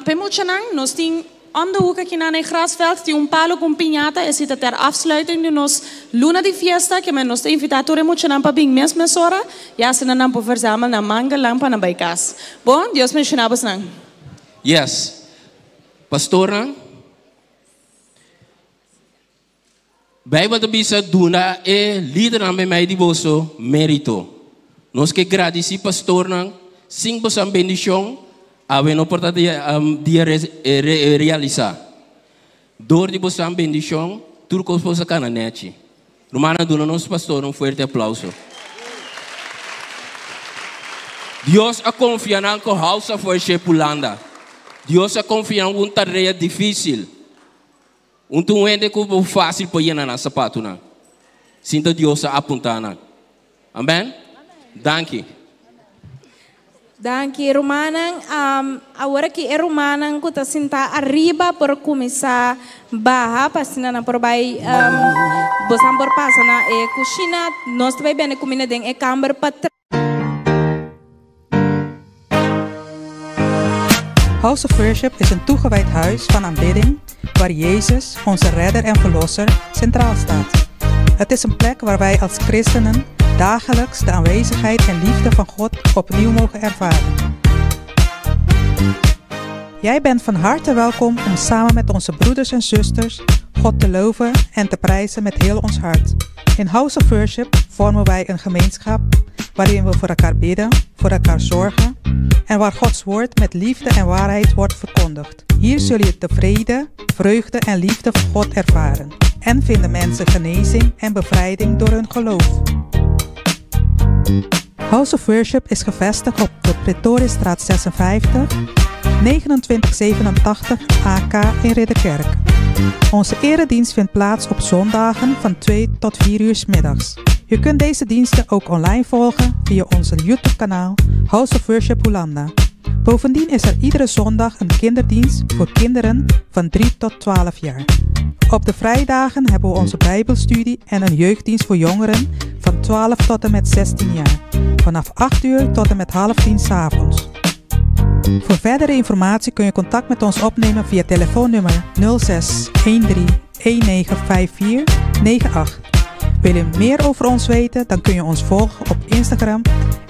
P'e muchanan, nos tin om de hoek akinan na e grasveld tin un palo cu un piñata, esey ta ter afsluiting di nos luna di fiesta, kimen nos ta invita tur e muchanan pa bin mes mesora, ya asina nan por verzamel nan mangelnan pa nan bay cas. Bon, Dios bendiciona bosnan. Yes. Pastornan. Bijbel ta bisa, Duna e lidernan meimei di boso mérito. Nos ke gradisí pastornan, sin bosan bendishon, awe no por ta dia realisá. Dor di bosan bendishon, tur kos por sa kana nèchi. Rumannan, duna nos pastornan un fuerte aplauso. Dios a konfia nan ku House of Worship Hulanda. Dios a konfia nan ku un tarea difísil. Un ta un hende ku bo fásil por yena nan sapatunan. Sinta Dios a apuntá nan. Amèn? Danki. Danki, rumannan. Awor aki e rumannan ku ta sintá ariba por kuminsá baha pa asina nan por bai, bosan por pasa na e kushina. Nos ta bai bende kuminda den e kamber patras. House of Worship is een toegewijd huis van aanbidding waar Jezus, onze redder en verlosser, centraal staat. Het is een plek waar wij als christenen dagelijks de aanwezigheid en liefde van God opnieuw mogen ervaren. Jij bent van harte welkom om samen met onze broeders en zusters God te loven en te prijzen met heel ons hart. In House of Worship vormen wij een gemeenschap waarin we voor elkaar bidden, voor elkaar zorgen en waar Gods woord met liefde en waarheid wordt verkondigd. Hier zul je de vrede, vreugde en liefde van God ervaren en vinden mensen genezing en bevrijding door hun geloof. House of Worship is gevestigd op de Pretoriusstraat 56, 2987 AK in Ridderkerk. Onze eredienst vindt plaats op zondagen van 2 tot 4 uur 's middags. Je kunt deze diensten ook online volgen via onze YouTube-kanaal House of Worship Hulanda. Bovendien is er iedere zondag een kinderdienst voor kinderen van 3 tot 12 jaar. Op de vrijdagen hebben we onze Bijbelstudie en een jeugddienst voor jongeren van 12 tot en met 16 jaar. Vanaf 8 uur tot en met half tien 's avonds. Voor verdere informatie kun je contact met ons opnemen via telefoonnummer nul zes een drie een negen vijf vier negen acht. Wil je meer over ons weten, dan kun je ons volgen op Instagram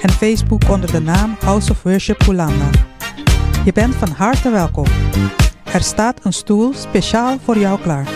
en Facebook onder de naam House of Worship Hulanda. Je bent van harte welkom. Er staat een stoel speciaal voor jou klaar.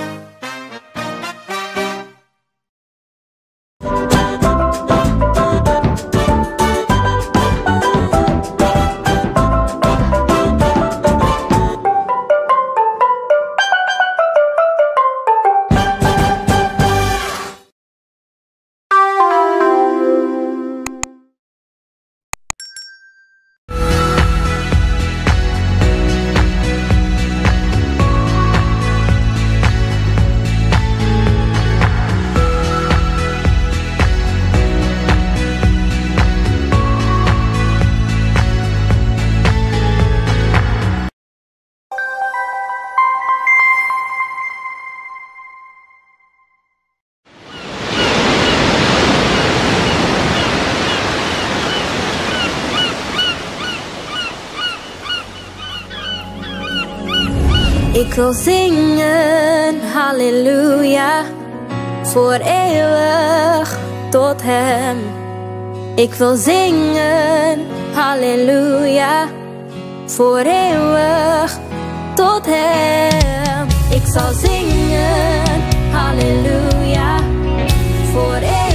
Ik wil zingen, halleluja, voor eeuwig tot hem. Ik wil zingen, halleluja, voor eeuwig tot hem. Ik zal zingen, halleluja, voor eeuwig.